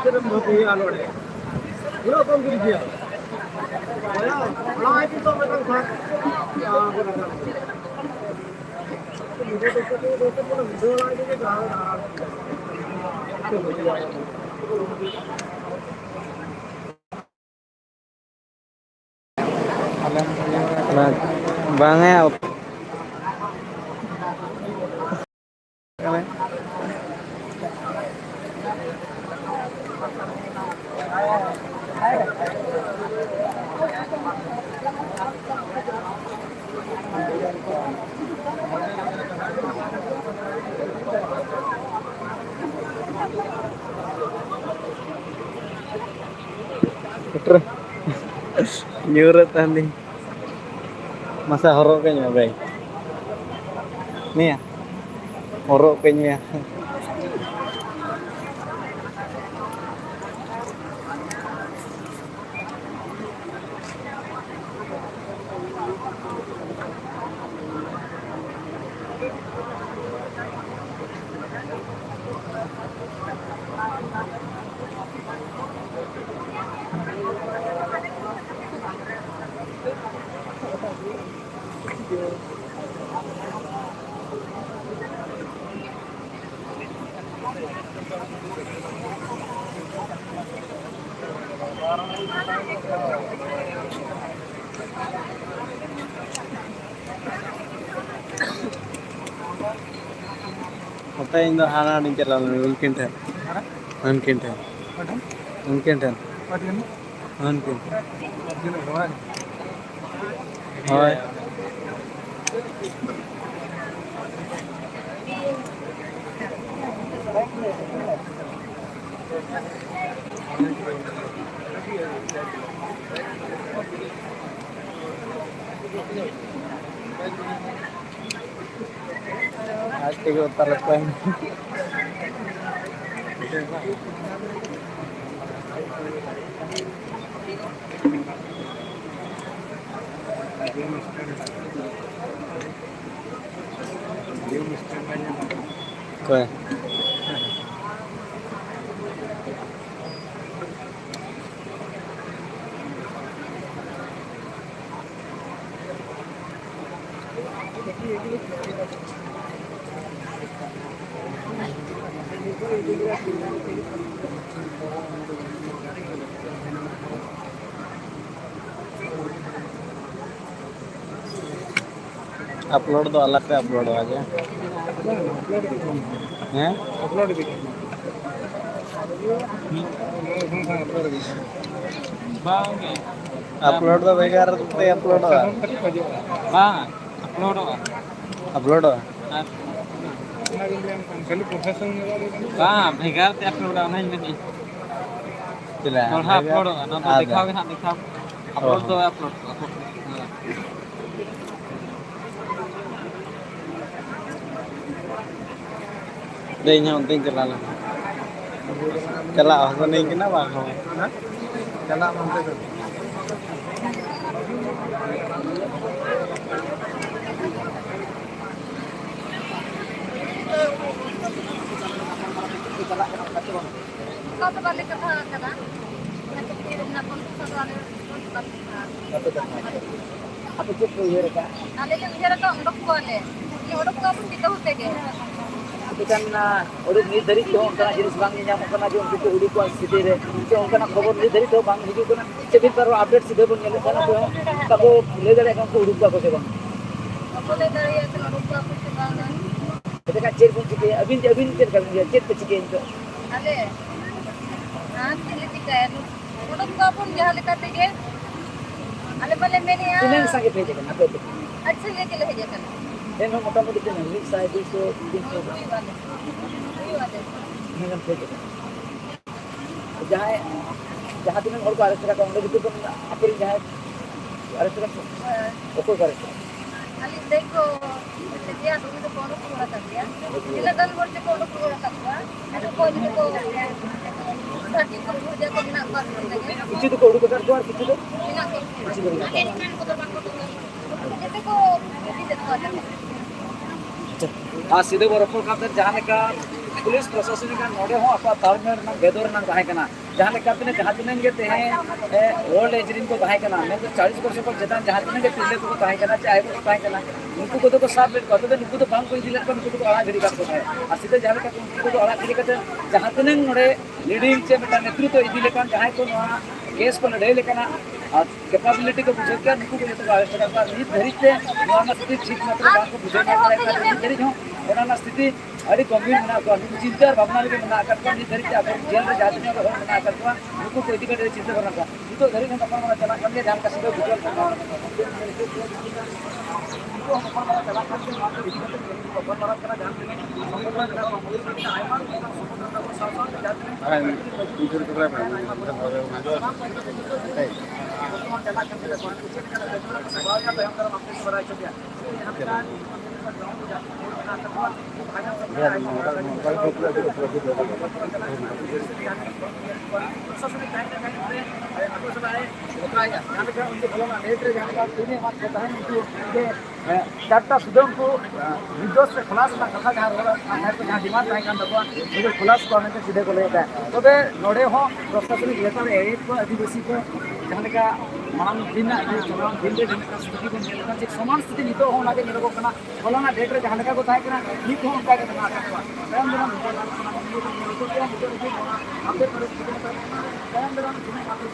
ᱪᱮᱫ ᱮᱢ ᱵᱷᱟᱹᱜᱤᱭᱟ ᱱᱚᱰᱮ? ᱯᱩᱨᱟᱹ ᱠᱚᱢ ᱜᱤᱰᱤ ᱜᱮᱭᱟ᱾ ᱚᱱᱟ ᱤᱫᱤ ᱫᱚ ᱢᱤᱫᱴᱟᱝ ᱥᱟᱨ᱾ ᱵᱟᱝ ᱮ ᱯᱩᱴᱨᱟᱹ᱾ ᱧᱩᱨ ᱨᱮ ᱛᱟᱦᱮᱱ ᱫᱤᱧ᱾ ᱢᱟᱥᱮ ᱦᱚᱨᱚᱜ ᱠᱟᱹᱧ ᱢᱮ ᱵᱟᱹᱭ᱾ ᱱᱤᱭᱟᱹ ᱦᱚᱨᱚᱜ ᱠᱟᱹᱧ ᱢᱮ᱾ ᱱᱚᱛᱮ ᱤᱧ ᱫᱚ ᱦᱟᱱᱟ ᱟᱹᱰᱤᱧ ᱪᱟᱞᱟᱣ ᱞᱮᱱᱟ, ᱩᱱᱠᱤᱱ ᱴᱷᱮᱱ᱾ ᱩᱱᱠᱤᱱ ᱴᱷᱮᱱ᱾ ᱚᱠᱚᱭ ᱴᱷᱮᱱ? ᱩᱱᱠᱤᱱ ᱴᱷᱮᱱ᱾ ᱚᱠᱚᱭ ᱴᱷᱮᱱ? ᱩᱱᱠᱤᱱ᱾ ᱩᱱᱠᱤᱱ ᱴᱷᱮᱱ᱾ ᱦᱳᱭ᱾ ᱟᱡ ᱛᱮᱜᱮ ᱚᱛᱟ ᱞᱮᱠᱚᱭ ᱢᱮ᱾ ᱚᱠᱚᱭ? ᱟᱯᱞᱳᱰ ᱫᱚ ᱟᱞᱟᱜᱽ ᱛᱮ ᱟᱯᱞᱳᱰᱚᱜᱼᱟ ᱡᱮ? ᱦᱮᱸ? ᱟᱯᱞᱳᱰ ᱤᱫᱤ ᱠᱟᱜ ᱢᱮ᱾ ᱦᱩᱸ? ᱟᱯᱞᱳᱰ ᱤᱫᱤ ᱠᱟᱜ ᱢᱮ᱾ ᱵᱟᱝ ᱜᱮ᱾ ᱟᱯᱞᱳᱰ ᱫᱚ ᱵᱷᱮᱜᱟᱨ ᱛᱮ ᱟᱯᱞᱳᱰᱚᱜᱼᱟ᱾ ᱠᱟᱹᱴᱤᱡ ᱠᱷᱚᱡᱚᱜᱼᱟ᱾ ᱵᱟᱝ, ᱟᱯᱞᱳᱰᱚᱜᱼᱟ᱾ ᱟᱯᱞᱳᱰᱚᱜᱼᱟ? ᱟᱨ ᱚᱱᱟ ᱜᱮᱧ ᱞᱟᱹᱭᱟᱢ ᱠᱟᱱ, ᱠᱷᱟᱹᱞᱤ ᱯᱨᱚᱥᱮᱥᱤᱝ ᱧᱚᱜ ᱨᱮ ᱠᱟᱹᱴᱤᱡ ᱵᱟᱝ, ᱵᱷᱮᱜᱟᱨ ᱛᱮ ᱟᱯᱞᱳᱰᱚᱜᱼᱟ, ᱚᱱᱟᱧ ᱢᱮᱱᱮᱫᱼᱟ᱾ ᱪᱮᱫᱟᱜ ᱫᱚᱦᱲᱟ ᱵᱷᱮᱜᱟᱨ? ᱟᱯᱞᱳᱰᱚᱜᱼᱟ, ᱚᱱᱟ ᱫᱚ ᱟᱫᱚ᱾ ᱫᱮᱠᱷᱟᱣ ᱜᱮ ᱦᱟᱸᱜ ᱫᱮᱠᱷᱟᱣ᱾ ᱚ ᱟᱯᱞᱳᱰ ᱫᱚ ᱦᱚᱸ᱾ ᱟᱯᱞᱳᱰ ᱠᱚᱜᱼᱟ᱾ ᱫᱮ, ᱤᱧ ᱦᱚᱸ ᱚᱱᱛᱮᱧ ᱪᱟᱞᱟᱣ ᱞᱮᱱᱟ᱾ ᱪᱟᱞᱟᱜ ᱦᱚᱸ ᱥᱟᱱᱟᱧ ᱠᱟᱱᱟ, ᱵᱟᱝ ᱦᱚᱸ᱾ ᱦᱮᱸ? ᱪᱟᱞᱟᱜ ᱢᱮ ᱚᱱᱛᱮ ᱫᱚ᱾ ᱚᱱᱠᱟ ᱫᱚ ᱵᱟᱞᱮ ᱠᱟᱛᱷᱟ ᱟᱠᱟᱫᱟ᱾ ᱚᱱᱟ ᱠᱷᱟᱹᱛᱤᱨ ᱚᱱᱟ ᱠᱚ ᱫᱚ ᱟᱞᱮ ᱵᱟᱞᱮ ᱠᱟᱛᱷᱟ ᱟᱠᱟᱫᱟ᱾ ᱟᱯᱮ ᱫᱚ ᱟᱯᱮ ᱪᱮᱫ ᱯᱮ ᱩᱭᱦᱟᱹᱨ ᱟᱠᱟᱫᱼᱟ? ᱟᱞᱮ ᱞᱮ ᱩᱭᱦᱟᱹᱨ ᱟᱠᱟᱫ, ᱚᱰᱚᱠ ᱠᱚᱣᱟᱞᱮ᱾ ᱚᱰᱚᱠ ᱠᱚᱣᱟ ᱵᱚᱱ ᱡᱚᱛᱚ ᱦᱚᱲ ᱛᱮᱜᱮ᱾ ᱟᱯᱮ ᱴᱷᱮᱱ, ᱟ, ᱩᱰᱩᱠ ᱱᱤᱛ ᱫᱷᱟᱹᱨᱤᱡ ᱛᱮᱦᱚᱸ ᱚᱱᱠᱟᱱᱟᱜ ᱡᱤᱱᱤᱥ ᱵᱟᱝ ᱧᱮᱞ ᱧᱟᱢᱚᱜ ᱠᱟᱱᱟ ᱡᱮ ᱩᱱᱠᱩ ᱠᱚ ᱩᱰᱩᱠᱚᱜᱼᱟ ᱥᱤᱫᱷᱟᱹ ᱨᱮ, ᱥᱮ ᱚᱱᱠᱟᱱᱟᱜ ᱠᱷᱚᱵᱚᱨ ᱱᱤᱛ ᱫᱷᱟᱹᱨᱤᱡ ᱛᱮᱦᱚᱸ ᱵᱟᱝ ᱦᱤᱡᱩᱜ ᱠᱟᱱᱟ᱾ ᱪᱮᱫ ᱵᱮᱯᱟᱨ ᱟᱯᱰᱮᱴ ᱥᱤᱫᱷᱟᱹ ᱵᱚᱱ ᱧᱮᱞᱮᱫ ᱠᱟᱱᱟ, ᱚᱠᱚᱭ ᱦᱚᱸ ᱵᱟᱠᱚ ᱞᱟᱹᱭ ᱫᱟᱲᱮᱭᱟᱜ ᱠᱟᱱᱟ ᱩᱱᱠᱩ ᱩᱰᱩᱠ ᱠᱚᱣᱟ ᱠᱚ ᱥᱮ ᱵᱟᱝ᱾ ᱵᱟᱠᱚ ᱞᱟᱹᱭ ᱫᱟᱲᱮᱭᱟᱜ ᱠᱟᱱᱟ ᱩᱰᱩᱠ ᱠᱚᱣᱟ ᱠᱚ ᱥᱮ ᱵᱟᱝᱟ᱾ ᱮᱱᱛᱮ ᱠᱷᱟᱱ ᱪᱮᱫ ᱵᱚᱱ ᱪᱤᱠᱟᱹᱭᱟ? ᱟᱹᱵᱤᱱ, ᱟᱹᱵᱤᱱ ᱪᱮᱫ ᱞᱮᱠᱟ ᱵᱤᱱ ᱩᱭᱦᱟᱹᱨᱟ? ᱪᱮᱫ ᱯᱮ ᱪᱤᱠᱟᱹᱭᱟ ᱱᱤᱛᱚᱜ? ᱟᱞᱮ? ᱟᱨ ᱪᱮᱫ ᱞᱮ ᱪᱤᱠᱟᱹᱭᱟ? ᱩᱰᱩᱠ ᱠᱚᱣᱟ ᱵᱚᱱ ᱡᱟᱦᱟᱸ ᱞᱮᱠᱟ ᱛᱮᱜᱮ᱾ ᱟᱞᱮ ᱢᱟᱞᱮ ᱢᱮᱱᱮᱜᱼᱟ᱾ ᱛᱤᱱᱟᱹᱝ ᱥᱟᱸᱜᱮ ᱯᱮ ᱦᱮᱡ ᱟᱠᱟᱱᱟ ᱟᱯᱮ ᱟᱹᱛᱩ ᱠᱷᱚᱱ? ᱟᱹᱰᱤ ᱥᱟᱸᱜᱮ ᱜᱮᱞᱮ ᱦᱮᱡ ᱟᱠᱟᱱᱟ᱾ ᱮᱱᱦᱚᱸ ᱢᱚᱴᱟᱢᱩᱴᱤ ᱛᱤᱱᱟᱹᱝ? ᱢᱤᱫ ᱥᱟᱭ, ᱫᱩ ᱥᱚ, ᱛᱤᱱ ᱥᱚ? ᱦᱩᱭᱩᱜ ᱟᱞᱮ᱾ ᱦᱩᱭᱩᱜ ᱟᱞᱮ᱾ ᱤᱱᱟᱹ ᱜᱟᱱ ᱯᱮ ᱦᱮᱡ ᱟᱠᱟᱱᱟ᱾ ᱡᱟᱦᱟᱸᱭ, ᱡᱟᱦᱟᱸ ᱛᱤᱱᱟᱹᱜ ᱦᱚᱲ ᱠᱚ ᱟᱨᱮᱥᱴ ᱟᱠᱟᱫ ᱠᱚᱣᱟ, ᱚᱸᱰᱮ ᱡᱚᱛᱚ ᱠᱷᱚᱱ ᱟᱯᱮ ᱨᱮᱱ ᱡᱟᱦᱟᱸᱭ ᱟᱨᱮᱥᱴ ᱟᱠᱟᱫ ᱠᱚᱣᱟ? ᱦᱮᱸ᱾ ᱚᱠᱚᱭ ᱠᱚ ᱟᱨᱮᱥᱴ ᱟᱠᱟᱫ ᱠᱚᱣᱟ? ᱟᱹᱞᱤᱧ ᱫᱟᱹᱭ ᱠᱚ ᱢᱮᱛᱟ ᱫᱮᱭᱟ, ᱩᱱᱤ ᱫᱚᱠᱚ ᱚᱰᱚᱠ ᱨᱩᱣᱟᱹᱲ ᱟᱠᱟᱫ ᱜᱮᱭᱟ᱾ ᱛᱤᱱᱟᱹᱜ ᱜᱟᱱ ᱦᱚᱲ ᱪᱚᱠᱚ ᱚᱰᱚᱠ ᱨᱩᱣᱟᱹᱲ ᱟᱠᱟᱫ ᱠᱚᱣᱟ, ᱟᱫᱚ ᱚᱠᱚᱭ ᱡᱩᱫᱤ ᱠᱚ ᱥᱟᱨᱴᱤ ᱠᱚ ᱵᱷᱩᱡᱟ ᱠᱚ ᱢᱮᱱᱟᱜ ᱠᱚᱣᱟ ᱥᱩᱨ ᱨᱮᱜᱮ᱾ ᱠᱤᱪᱷᱩ ᱫᱚᱠᱚ ᱩᱰᱩᱠ ᱟᱠᱟᱫ ᱠᱚᱣᱟ ᱟᱨ ᱠᱤᱪᱷᱩ ᱫᱚ? ᱢᱮᱱᱟᱜ ᱠᱚ ᱜᱮᱭᱟ᱾ ᱠᱤᱪᱷᱩ ᱫᱚ ᱢᱮᱱᱟᱜ ᱠᱚᱣᱟ᱾ ᱮᱱᱠᱷᱟᱱ ᱠᱚᱫᱚ ᱵᱟᱠᱚ ᱩᱰᱩᱠ ᱟᱠᱟᱫ ᱠᱚᱣᱟ᱾ ᱡᱚᱛᱚ ᱠᱚ ᱤᱫᱤ ᱞᱮᱫ ᱠᱚᱣᱟ ᱡᱚᱛᱚ᱾ ᱟᱨ ᱥᱤᱫᱟᱹ ᱵᱚ ᱨᱚᱯᱚᱲ ᱠᱟᱛᱮ ᱡᱟᱦᱟᱸ ᱞᱮᱠᱟ ᱯᱩᱞᱤᱥ ᱯᱨᱚᱥᱟᱥᱚᱱᱤᱠ ᱱᱚᱰᱮ ᱦᱚᱸ ᱟᱠᱚᱣᱟᱜ ᱛᱟᱞᱢᱮᱞ ᱨᱮᱱᱟᱜ ᱵᱮᱫᱚᱨ ᱨᱮᱱᱟᱜ ᱛᱟᱦᱮᱸ ᱠᱟᱱᱟ, ᱡᱟᱦᱟᱸ ᱞᱮᱠᱟ ᱛᱤᱱᱟᱹᱜ, ᱡᱟᱦᱟᱸ ᱛᱤᱱᱟᱹᱜ ᱜᱮ ᱛᱮᱦᱮᱧ, ᱮ, old age ᱨᱮᱱ ᱠᱚ ᱛᱟᱦᱮᱸ ᱠᱟᱱᱟ, ᱢᱮᱱᱫᱚ ᱪᱟᱞᱤᱥ ᱵᱚᱪᱷᱚᱨ ᱠᱷᱚᱱ ᱪᱮᱛᱟᱱ ᱡᱟᱦᱟᱸ ᱛᱤᱱᱟᱹᱜ ᱜᱮ ᱛᱤᱨᱞᱟᱹ ᱠᱚᱠᱚ ᱛᱟᱦᱮᱸ ᱠᱟᱱᱟ ᱪᱮ ᱟᱭᱳ ᱠᱚᱠᱚ ᱛᱟᱦᱮᱸ ᱠᱟᱱᱟ, ᱱᱩᱠᱩ ᱠᱚᱫᱚ ᱠᱚ ᱥᱟᱵ ᱞᱮᱫ ᱠᱚᱣᱟ, ᱛᱚᱵᱮ ᱱᱩᱠᱩ ᱫᱚ ᱵᱟᱝ ᱠᱚ ᱤᱫᱤ ᱞᱮᱫ ᱠᱚᱣᱟ, ᱱᱩᱠᱩ ᱫᱚᱠᱚ ᱟᱲᱟᱜ ᱜᱤᱰᱤ ᱠᱟᱜ ᱠᱚ ᱛᱟᱦᱮᱸᱫ᱾ ᱟᱨ ᱥᱤᱫᱷᱟᱹ ᱡᱟᱦᱟᱸ ᱞᱮᱠᱟ ᱠᱚ ᱩᱱᱠᱩ ᱠᱚᱫᱚ ᱟᱲᱟᱜ ᱜᱤᱰᱤ ᱠᱟᱛᱮ ᱡᱟᱦᱟᱸ ᱛᱤᱱᱟᱹᱜ ᱱᱚᱰᱮ leading ᱪᱮ ᱢᱤᱫᱴᱟᱝ ᱱᱮᱛᱨᱤᱛᱵ ᱤᱫᱤ ᱞᱮᱠᱟᱱ ᱡᱟᱦᱟᱸᱭ ᱠᱚ ᱱᱚᱣᱟ case ᱠᱚ ᱞᱟᱹᱲᱦᱟᱹᱭ ᱞᱮᱠᱟᱱᱟᱜ ᱟᱨ capability ᱠᱚ ᱵᱩᱡᱷᱟᱹᱣ ᱠᱮᱭᱟ, ᱱᱩᱠᱩ ᱠᱚ ᱡᱚᱛᱚ ᱠᱚ arrest ᱟᱠᱟᱫ ᱠᱚᱣᱟ᱾ ᱱᱤᱛ ᱫᱷᱟᱹᱨᱤᱡ ᱛᱮ ᱱᱚᱣᱟ ᱨᱮᱱᱟᱜ ᱥᱛᱷᱤᱛᱤ ᱴᱷᱤᱠ ᱢᱟᱛᱨᱚ ᱵᱟᱝ ᱠᱚ ᱵᱩᱡᱷᱟᱹᱣ ᱧᱟᱢ ᱫᱟᱲᱮᱭᱟᱜ ᱠᱟᱱᱟ᱾ ᱱᱤᱛ ᱫᱷᱟᱹᱨᱤᱡ ᱦᱚᱸ ᱚᱱᱟ ᱨᱮᱱᱟᱜ ᱥᱛᱷᱤᱛᱤ ᱟᱹᱰᱤ ᱜᱚᱢᱵᱷᱤᱨ ᱢᱮᱱᱟᱜ ᱠᱚᱣᱟ, ᱱᱩᱠᱩ ᱪᱤᱱᱛᱟᱹ ᱟᱨ ᱵᱷᱟᱵᱽᱱᱟ ᱨᱮᱜᱮ ᱢᱮᱱᱟᱜ ᱟᱠᱟᱫ ᱠᱚᱣᱟ᱾ ᱱᱤᱛ ᱫᱷᱟᱹᱨᱤᱡ ᱛᱮ ᱟᱠᱚ ᱡᱮᱞ ᱨᱮ ᱡᱟᱦᱟᱸ ᱛᱤᱱᱟᱹᱜ ᱦᱚᱲ ᱢᱮᱱᱟᱜ ᱟᱠᱟᱫ ᱠᱚᱣᱟ, ᱱᱩᱠᱩ ᱠᱚ ᱤᱫᱤ ᱠᱟᱛᱮ ᱪᱤᱱᱛᱟᱹ ᱵᱷᱟᱵᱽᱱᱟ ᱠᱚᱣᱟ᱾ ᱱᱤᱛᱚᱜ ᱫᱷᱟᱹᱨᱤᱡ ᱦᱚᱸ ᱜᱟᱯᱟᱞᱢᱟᱨᱟᱣ ᱪᱟᱞᱟᱜ ᱠᱟᱱ ᱜᱮᱭᱟ, ᱡᱟᱦᱟᱸ ᱞᱮᱠᱟ ᱥᱤᱫᱷᱟᱹ ᱵᱩᱡᱷᱟᱹᱣ ᱠᱟᱱᱟ᱾ ᱱᱤᱛᱚᱜ ᱦᱚᱸ ᱜᱟᱯᱟᱞᱢᱟᱨᱟᱣ ᱪᱟᱞᱟᱜ ᱠᱟᱱ ᱜᱮᱭᱟ, ᱱᱚᱣᱟ ᱠᱚ ᱤᱫᱤ ᱠᱟᱛᱮ ᱜᱟᱯᱟᱞᱢᱟᱨᱟᱣ ᱠᱟᱱᱟ, ᱡᱟᱦᱟᱸ ᱛᱤᱱᱟᱹᱜ ᱥᱚᱢᱚᱞ ᱨᱮᱱᱟᱜ ᱟᱭᱢᱟ ᱞᱮᱠᱟᱱ ᱥᱚᱢᱚᱞ ᱨᱮᱱᱟᱜ ᱥᱟᱶ ᱥᱟᱶᱛᱮ ᱡᱟᱦᱟᱸ ᱛᱤᱱᱟᱹᱜ ᱵᱚᱨᱛᱚᱢᱟᱱ ᱪᱟᱞᱟᱜ ᱠᱟᱱ ᱜᱮᱭᱟ, ᱪᱮᱫ ᱞᱮᱠᱟ ᱞᱮᱠᱟ ᱛᱟᱭᱚᱢ ᱫᱟᱨᱟᱢ ᱟᱯᱮ ᱠᱚ ᱵᱟᱲᱟᱭ ᱦᱚᱪᱚ ᱯᱮᱭᱟ᱾ ᱪᱟᱨᱴᱟ ᱥᱩᱫᱷᱟᱹ ᱩᱱᱠᱩ ᱱᱤᱨᱫᱳᱥ ᱥᱮ ᱠᱷᱚᱞᱟᱥ ᱨᱮᱱᱟᱜ ᱠᱟᱛᱷᱟ ᱡᱟᱦᱟᱸ ᱨᱚᱲ ᱡᱟᱦᱟᱸ ᱰᱤᱢᱟᱱᱰ ᱛᱟᱦᱮᱸ ᱠᱟᱱ ᱛᱟᱠᱚᱣᱟ, ᱩᱱᱠᱩ ᱠᱷᱚᱞᱟᱥ ᱠᱚᱣᱟ ᱢᱮᱱᱛᱮ ᱥᱤᱫᱷᱟᱹ ᱠᱚ ᱞᱟᱹᱭ ᱮᱫᱟ᱾ ᱛᱚᱵᱮ ᱱᱚᱰᱮ ᱦᱚᱸ ᱯᱨᱚᱥᱟᱥᱚᱱᱤᱠ ᱞᱮᱛᱟᱲ ᱮ ᱟᱹᱭᱟᱹᱛ ᱠᱚ ᱟᱹᱫᱤᱵᱟᱹᱥᱤ ᱠᱚ ᱡᱟᱦᱟᱸ ᱞᱮᱠᱟ ᱢᱟᱲᱟᱝ ᱫᱤᱱ ᱨᱮᱱᱟᱜ ᱪᱟᱞᱟᱣ ᱫᱤᱱ ᱨᱮ ᱡᱟᱦᱟᱸ ᱞᱮᱠᱟ ᱥᱛᱷᱤᱛᱤ ᱵᱚᱱ ᱧᱮᱞ ᱠᱟᱱᱟ, ᱡᱮ ᱥᱚᱢᱟᱱ ᱥᱛᱷᱤᱛᱤ ᱱᱤᱛᱚᱜ ᱦᱚᱸ ᱚᱱᱟᱜᱮ ᱧᱮᱞᱚᱜᱚᱜ ᱠᱟᱱᱟ᱾ ᱦᱚᱞᱟᱱᱟᱜ ᱰᱮᱴ ᱨᱮ ᱡᱟᱦᱟᱸ ᱞᱮᱠᱟ ᱠᱚ ᱛᱟᱦᱮᱸ ᱠᱟᱱᱟ, ᱱᱤᱛ ᱦᱚᱸ ᱚᱱᱠᱟ ᱜᱮ ᱢᱮᱱᱟᱜ ᱟᱠᱟᱫ ᱠᱚᱣᱟ᱾ ᱛᱟᱭᱚᱢ ᱫᱟᱨᱟᱢ ᱱᱤᱛᱚᱜ ᱧᱮᱞᱚᱜ ᱠᱟᱱᱟ, ᱱᱤᱭᱟᱹ ᱠᱚ ᱧᱮᱞ ᱠᱟᱛᱮ ᱱᱤᱛᱚᱜ ᱱᱤᱛᱚᱜ ᱟᱯᱰᱮᱴ ᱨᱮ ᱛᱟᱭᱚᱢ ᱫᱟᱨᱟᱢ ᱛᱤᱱᱟᱹᱜ ᱢᱟᱛᱨᱚ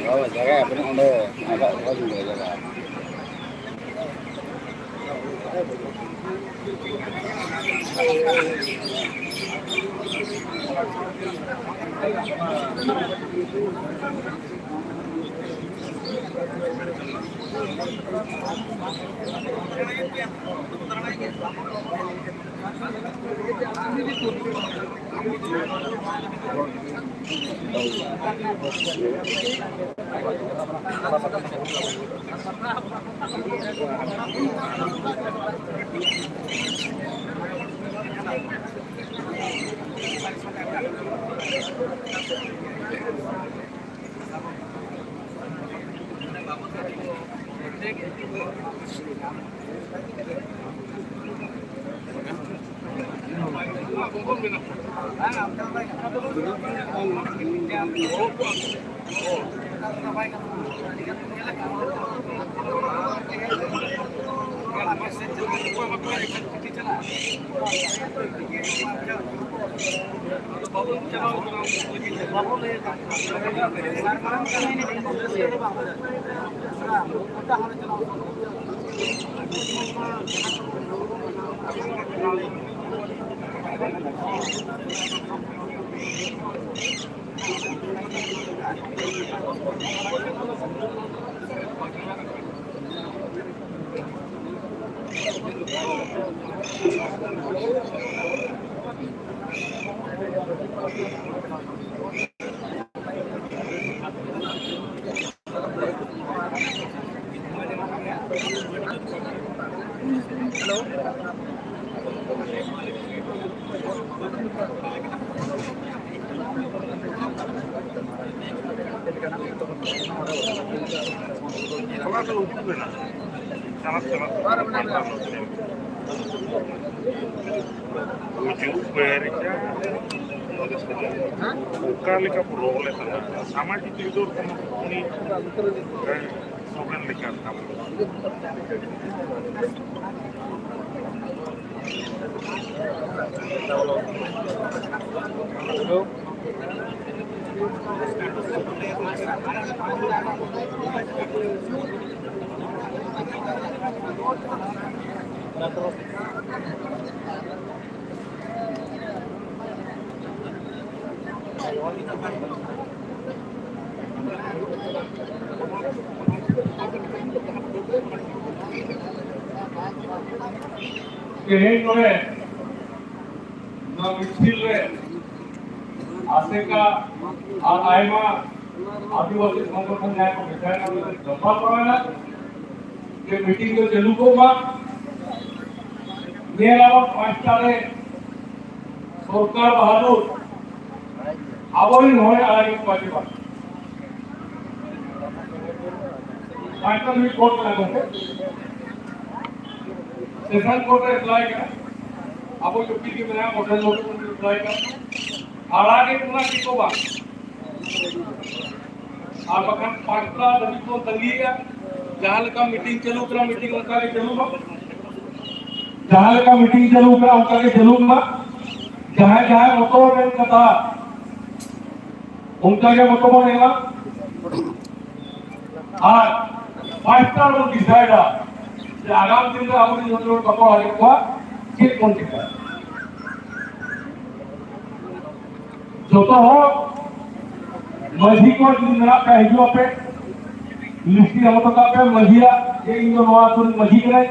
ᱵᱟᱵᱟ, ᱡᱟᱭᱜᱟ ᱟᱯᱮ ᱚᱸᱰᱮ ᱟᱵᱚᱣᱟᱜ ᱵᱟᱵᱚᱱ ᱵᱟᱲᱟᱭᱟ ᱡᱟᱭᱜᱟ᱾ ᱪᱟᱞᱟᱜ ᱪᱟᱞᱟᱜ ᱛᱮ ᱯᱟᱞᱴᱟᱣ ᱞᱮᱱ ᱛᱟᱭᱟ᱾ ᱜᱩᱡᱩᱜ ᱵᱮᱨᱮᱫ, ᱚᱠᱟ ᱞᱮᱠᱟ ᱵᱚ ᱨᱚᱲ ᱞᱮ ᱛᱟᱦᱮᱸ, ᱥᱟᱢᱟᱡᱤᱠ ᱫᱤᱠ ᱫᱚ ᱩᱱᱤ, ᱮ, ᱥᱚᱨᱮᱱ ᱞᱮᱠᱟᱱ ᱛᱟᱵᱚᱱ᱾ ᱛᱮᱦᱮᱧ ᱱᱚᱰᱮ ᱢᱤᱪᱷᱤᱞ ᱨᱮ ᱟᱥᱮᱠᱟ ᱟᱨ ᱟᱭᱢᱟ ᱟᱹᱫᱤᱵᱟᱹᱥᱤ ᱥᱚᱝᱜᱚᱴᱷᱚᱱ ᱡᱟᱦᱟᱸᱭ ᱠᱚ ᱢᱮᱥᱟᱭᱮᱱᱟ, ᱜᱟᱯᱟᱞ ᱢᱟᱨᱟᱣ ᱮᱱᱟ ᱡᱮ ᱢᱤᱴᱤᱝ ᱫᱚ ᱪᱟᱹᱞᱩ ᱠᱚᱜ ᱢᱟ᱾ ᱧᱮᱞ ᱟᱵᱚᱱ ᱯᱟᱸᱪᱴᱟ ᱨᱮ ᱥᱚᱨᱠᱟᱨ ᱵᱟᱦᱟᱫᱩᱨ ᱟᱵᱚᱨᱮᱱ ᱦᱚᱲ ᱟᱲᱟᱜ ᱠᱚᱣᱟ ᱪᱮ ᱵᱟᱝ? ᱯᱟᱸᱪᱴᱟ ᱫᱷᱟᱹᱵᱤᱡ ᱠᱳᱨᱴ ᱠᱟᱱᱟ ᱜᱚᱢᱠᱮ, ᱥᱮᱥᱚᱱ ᱠᱳᱨᱴ ᱨᱮ ᱮᱯᱞᱟᱭ ᱠᱟᱱᱟ, ᱟᱵᱚ ᱡᱩᱠᱛᱤ ᱜᱮ ᱢᱮᱱᱟᱜᱼᱟ, ᱢᱚᱰᱮᱞ ᱱᱳᱴ ᱵᱚᱱ ᱮᱯᱞᱟᱭ ᱠᱟᱱᱟ, ᱟᱲᱟᱜ ᱜᱮ ᱚᱱᱟ ᱪᱮᱫ ᱠᱚ ᱵᱟᱝ᱾ ᱟᱨ ᱵᱟᱠᱷᱟᱱ ᱯᱟᱸᱪᱴᱟ ᱫᱷᱟᱹᱵᱤᱡ ᱵᱚᱱ ᱛᱟᱺᱜᱤᱭᱮᱫᱼᱟ᱾ ᱡᱟᱦᱟᱸ ᱞᱮᱠᱟ ᱢᱤᱴᱤᱝ ᱪᱟᱹᱞᱩ ᱠᱟᱱᱟ, ᱢᱤᱴᱤᱝ ᱚᱱᱠᱟ ᱜᱮ ᱪᱟᱹᱞᱩ ᱢᱟ᱾ ᱡᱟᱦᱟᱸ ᱞᱮᱠᱟ ᱢᱤᱴᱤᱝ ᱪᱟᱹᱞᱩ ᱠᱟᱱᱟ, ᱚᱱᱠᱟ ᱜᱮ ᱪᱟᱹᱞᱩ ᱢᱟ᱾ ᱡᱟᱦᱟᱸᱭ ᱡᱟᱦᱟᱸᱭ ᱢᱚᱛᱚ ᱵᱚᱱ ᱮᱢ ᱠᱟᱫᱟ, ᱚᱱᱠᱟ ᱜᱮ ᱢᱚᱛᱚ ᱵᱚᱱ ᱮᱢᱟ᱾ ᱟᱨ ᱯᱟᱸᱪᱴᱟ ᱵᱚᱱ ᱰᱤᱥᱟᱭᱤᱰᱟ ᱡᱮ ᱟᱜᱟᱢ ᱫᱤᱱ ᱨᱮ ᱟᱵᱚ ᱡᱚᱛᱚ ᱦᱚᱲ ᱵᱟᱠᱚ ᱦᱟᱡᱩᱜ ᱠᱚᱣᱟ, ᱪᱮᱫ ᱵᱚᱱ ᱪᱤᱠᱟᱹᱭᱟ᱾ ᱡᱚᱛᱚ ᱦᱚᱲ ᱢᱟᱹᱡᱷᱤ ᱠᱚ ᱡᱩᱫᱤ ᱢᱮᱱᱟᱜ ᱯᱮ, ᱦᱤᱡᱩᱜ ᱟᱯᱮ, ᱞᱤᱥᱴ ᱮᱢ ᱦᱚᱴᱚ ᱠᱟᱜ ᱯᱮ ᱢᱟᱹᱡᱷᱤᱭᱟᱜ ᱡᱮ ᱤᱧ ᱫᱚ ᱱᱚᱣᱟ ᱟᱹᱛᱩ ᱨᱤᱱ ᱢᱟᱹᱡᱷᱤ ᱠᱟᱱᱟᱹᱧ,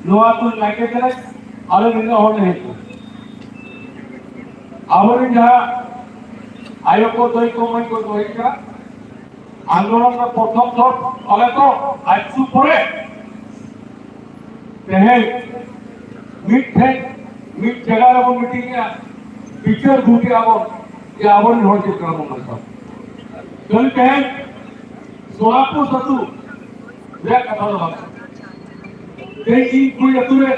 ᱱᱚᱣᱟ ᱟᱹᱛᱩ ᱨᱤᱱ ᱱᱟᱭᱠᱮ ᱠᱟᱱᱟᱹᱧ, ᱟᱞᱮ ᱱᱤᱱᱟᱹᱜ ᱦᱚᱲ ᱞᱮ ᱦᱮᱡ ᱠᱟᱱᱟ᱾ ᱟᱵᱚᱨᱮᱱ ᱡᱟᱦᱟᱸ ᱟᱭᱳ ᱠᱚ, ᱫᱟᱹᱭ ᱠᱚ, ᱢᱟᱹᱭ ᱠᱚ ᱦᱮᱡ ᱠᱟᱱᱟ, ᱟᱱᱫᱳᱞᱚᱱ ᱨᱮ ᱯᱨᱚᱛᱷᱚᱢ ᱫᱚᱞ ᱟᱞᱮ ᱫᱚ ᱟᱡᱥᱩ ᱯᱚᱨᱮ ᱛᱮᱦᱮᱧ ᱢᱤᱫᱴᱷᱮᱱ ᱢᱤᱫ ᱡᱟᱭᱜᱟ ᱨᱮᱵᱚᱱ ᱢᱤᱴᱤᱝ ᱮᱜᱼᱟ, ᱵᱤᱪᱟᱹᱨ ᱜᱷᱩᱴᱮᱜᱼᱟ ᱵᱚᱱ ᱡᱮ ᱟᱵᱚᱨᱮᱱ ᱦᱚᱲ ᱪᱮᱫ ᱞᱮᱠᱟ ᱵᱚᱱ ᱵᱟᱧᱪᱟᱣ᱾ ᱠᱷᱟᱹᱞᱤ ᱛᱮᱦᱮᱧ ᱥᱳᱱᱟᱯᱩᱨ ᱟᱹᱛᱩ ᱨᱮᱭᱟᱜ ᱠᱟᱛᱷᱟ ᱫᱚ ᱵᱟᱝ, ᱛᱮᱦᱮᱧ ᱤᱧ ᱠᱩᱲᱤ ᱟᱹᱛᱩ ᱨᱮ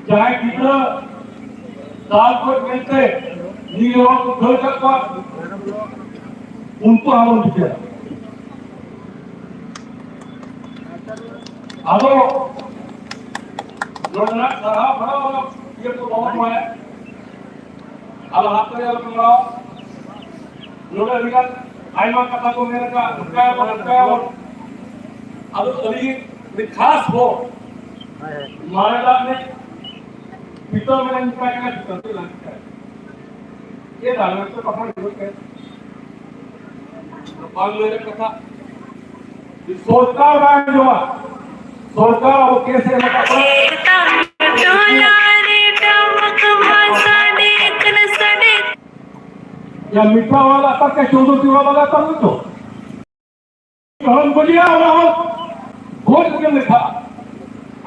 ᱡᱟᱦᱟᱸᱭ ᱜᱤᱫᱽᱨᱟᱹ ᱫᱟᱞ ᱜᱚᱡ ᱢᱮᱱᱛᱮ ᱱᱤᱭᱟᱹ ᱦᱚᱲ ᱠᱚ ᱫᱟᱹᱲ ᱠᱟᱜ ᱠᱚᱣᱟ, ᱩᱱᱠᱩ ᱦᱚᱸ ᱵᱚᱱ ᱵᱤᱪᱟᱹᱨᱟ᱾ ᱟᱫᱚ ᱱᱚᱰᱮᱱᱟᱜ ᱥᱟᱨᱦᱟᱣ ᱵᱷᱟᱲᱟ ᱵᱟᱞᱟ ᱤᱭᱟᱹ ᱠᱚ ᱵᱟᱵᱚᱱ ᱮᱢᱟᱭᱟ᱾ ᱟᱫᱚ ᱦᱟᱛ ᱨᱮ ᱟᱞᱚ ᱠᱚ ᱞᱟᱲᱟᱣᱟ᱾ ᱱᱚᱰᱮ ᱟᱹᱰᱤ ᱜᱟᱱ ᱟᱭᱢᱟ ᱠᱟᱛᱷᱟ ᱠᱚ ᱢᱮᱱ ᱟᱠᱟᱫ, ᱱᱚᱝᱠᱟᱭᱟᱵᱚᱱ, ᱱᱚᱝᱠᱟᱭᱟᱵᱚᱱ᱾ ᱟᱫᱚ ᱟᱹᱰᱤ, ᱟᱹᱰᱤ ᱠᱷᱟᱥ ᱦᱚᱲ ᱢᱟᱨᱮ ᱫᱟᱜ ᱨᱮ ᱯᱤᱛᱟᱹ ᱢᱮᱱᱟᱜ ᱠᱟᱱᱟ, ᱯᱤᱛᱟᱹ ᱛᱮ ᱞᱟᱝ ᱪᱮᱫ ᱟᱨ ᱢᱤᱫᱴᱮᱱ ᱠᱟᱛᱷᱟ ᱦᱩᱭᱩᱜ ᱠᱟᱱᱟ, ᱵᱟᱝ ᱞᱟᱹᱭ ᱨᱮ ᱠᱟᱛᱷᱟ, ᱥᱚᱨᱠᱟᱨ ᱵᱟᱭ ᱟᱸᱡᱚᱢᱟ᱾ ᱥᱚᱨᱠᱟᱨ ᱟᱵᱚ ᱠᱮᱥ ᱮ ᱮᱢ ᱟᱠᱟᱫ ᱵᱚᱱᱟ᱾ ᱢᱤᱫᱴᱟᱝ ᱚᱲᱟᱜ ᱞᱟᱛᱟᱨ ᱛᱮ ᱪᱳᱫᱽᱫᱳ ᱴᱤ ᱚᱲᱟᱜ ᱞᱟᱛᱟᱨ ᱨᱮ ᱛᱚ᱾ ᱦᱚᱲ ᱜᱚᱡᱮᱭᱟ, ᱚᱱᱟ ᱦᱚᱸ ᱜᱚᱡ ᱨᱮᱜᱮ ᱞᱮᱠᱷᱟ᱾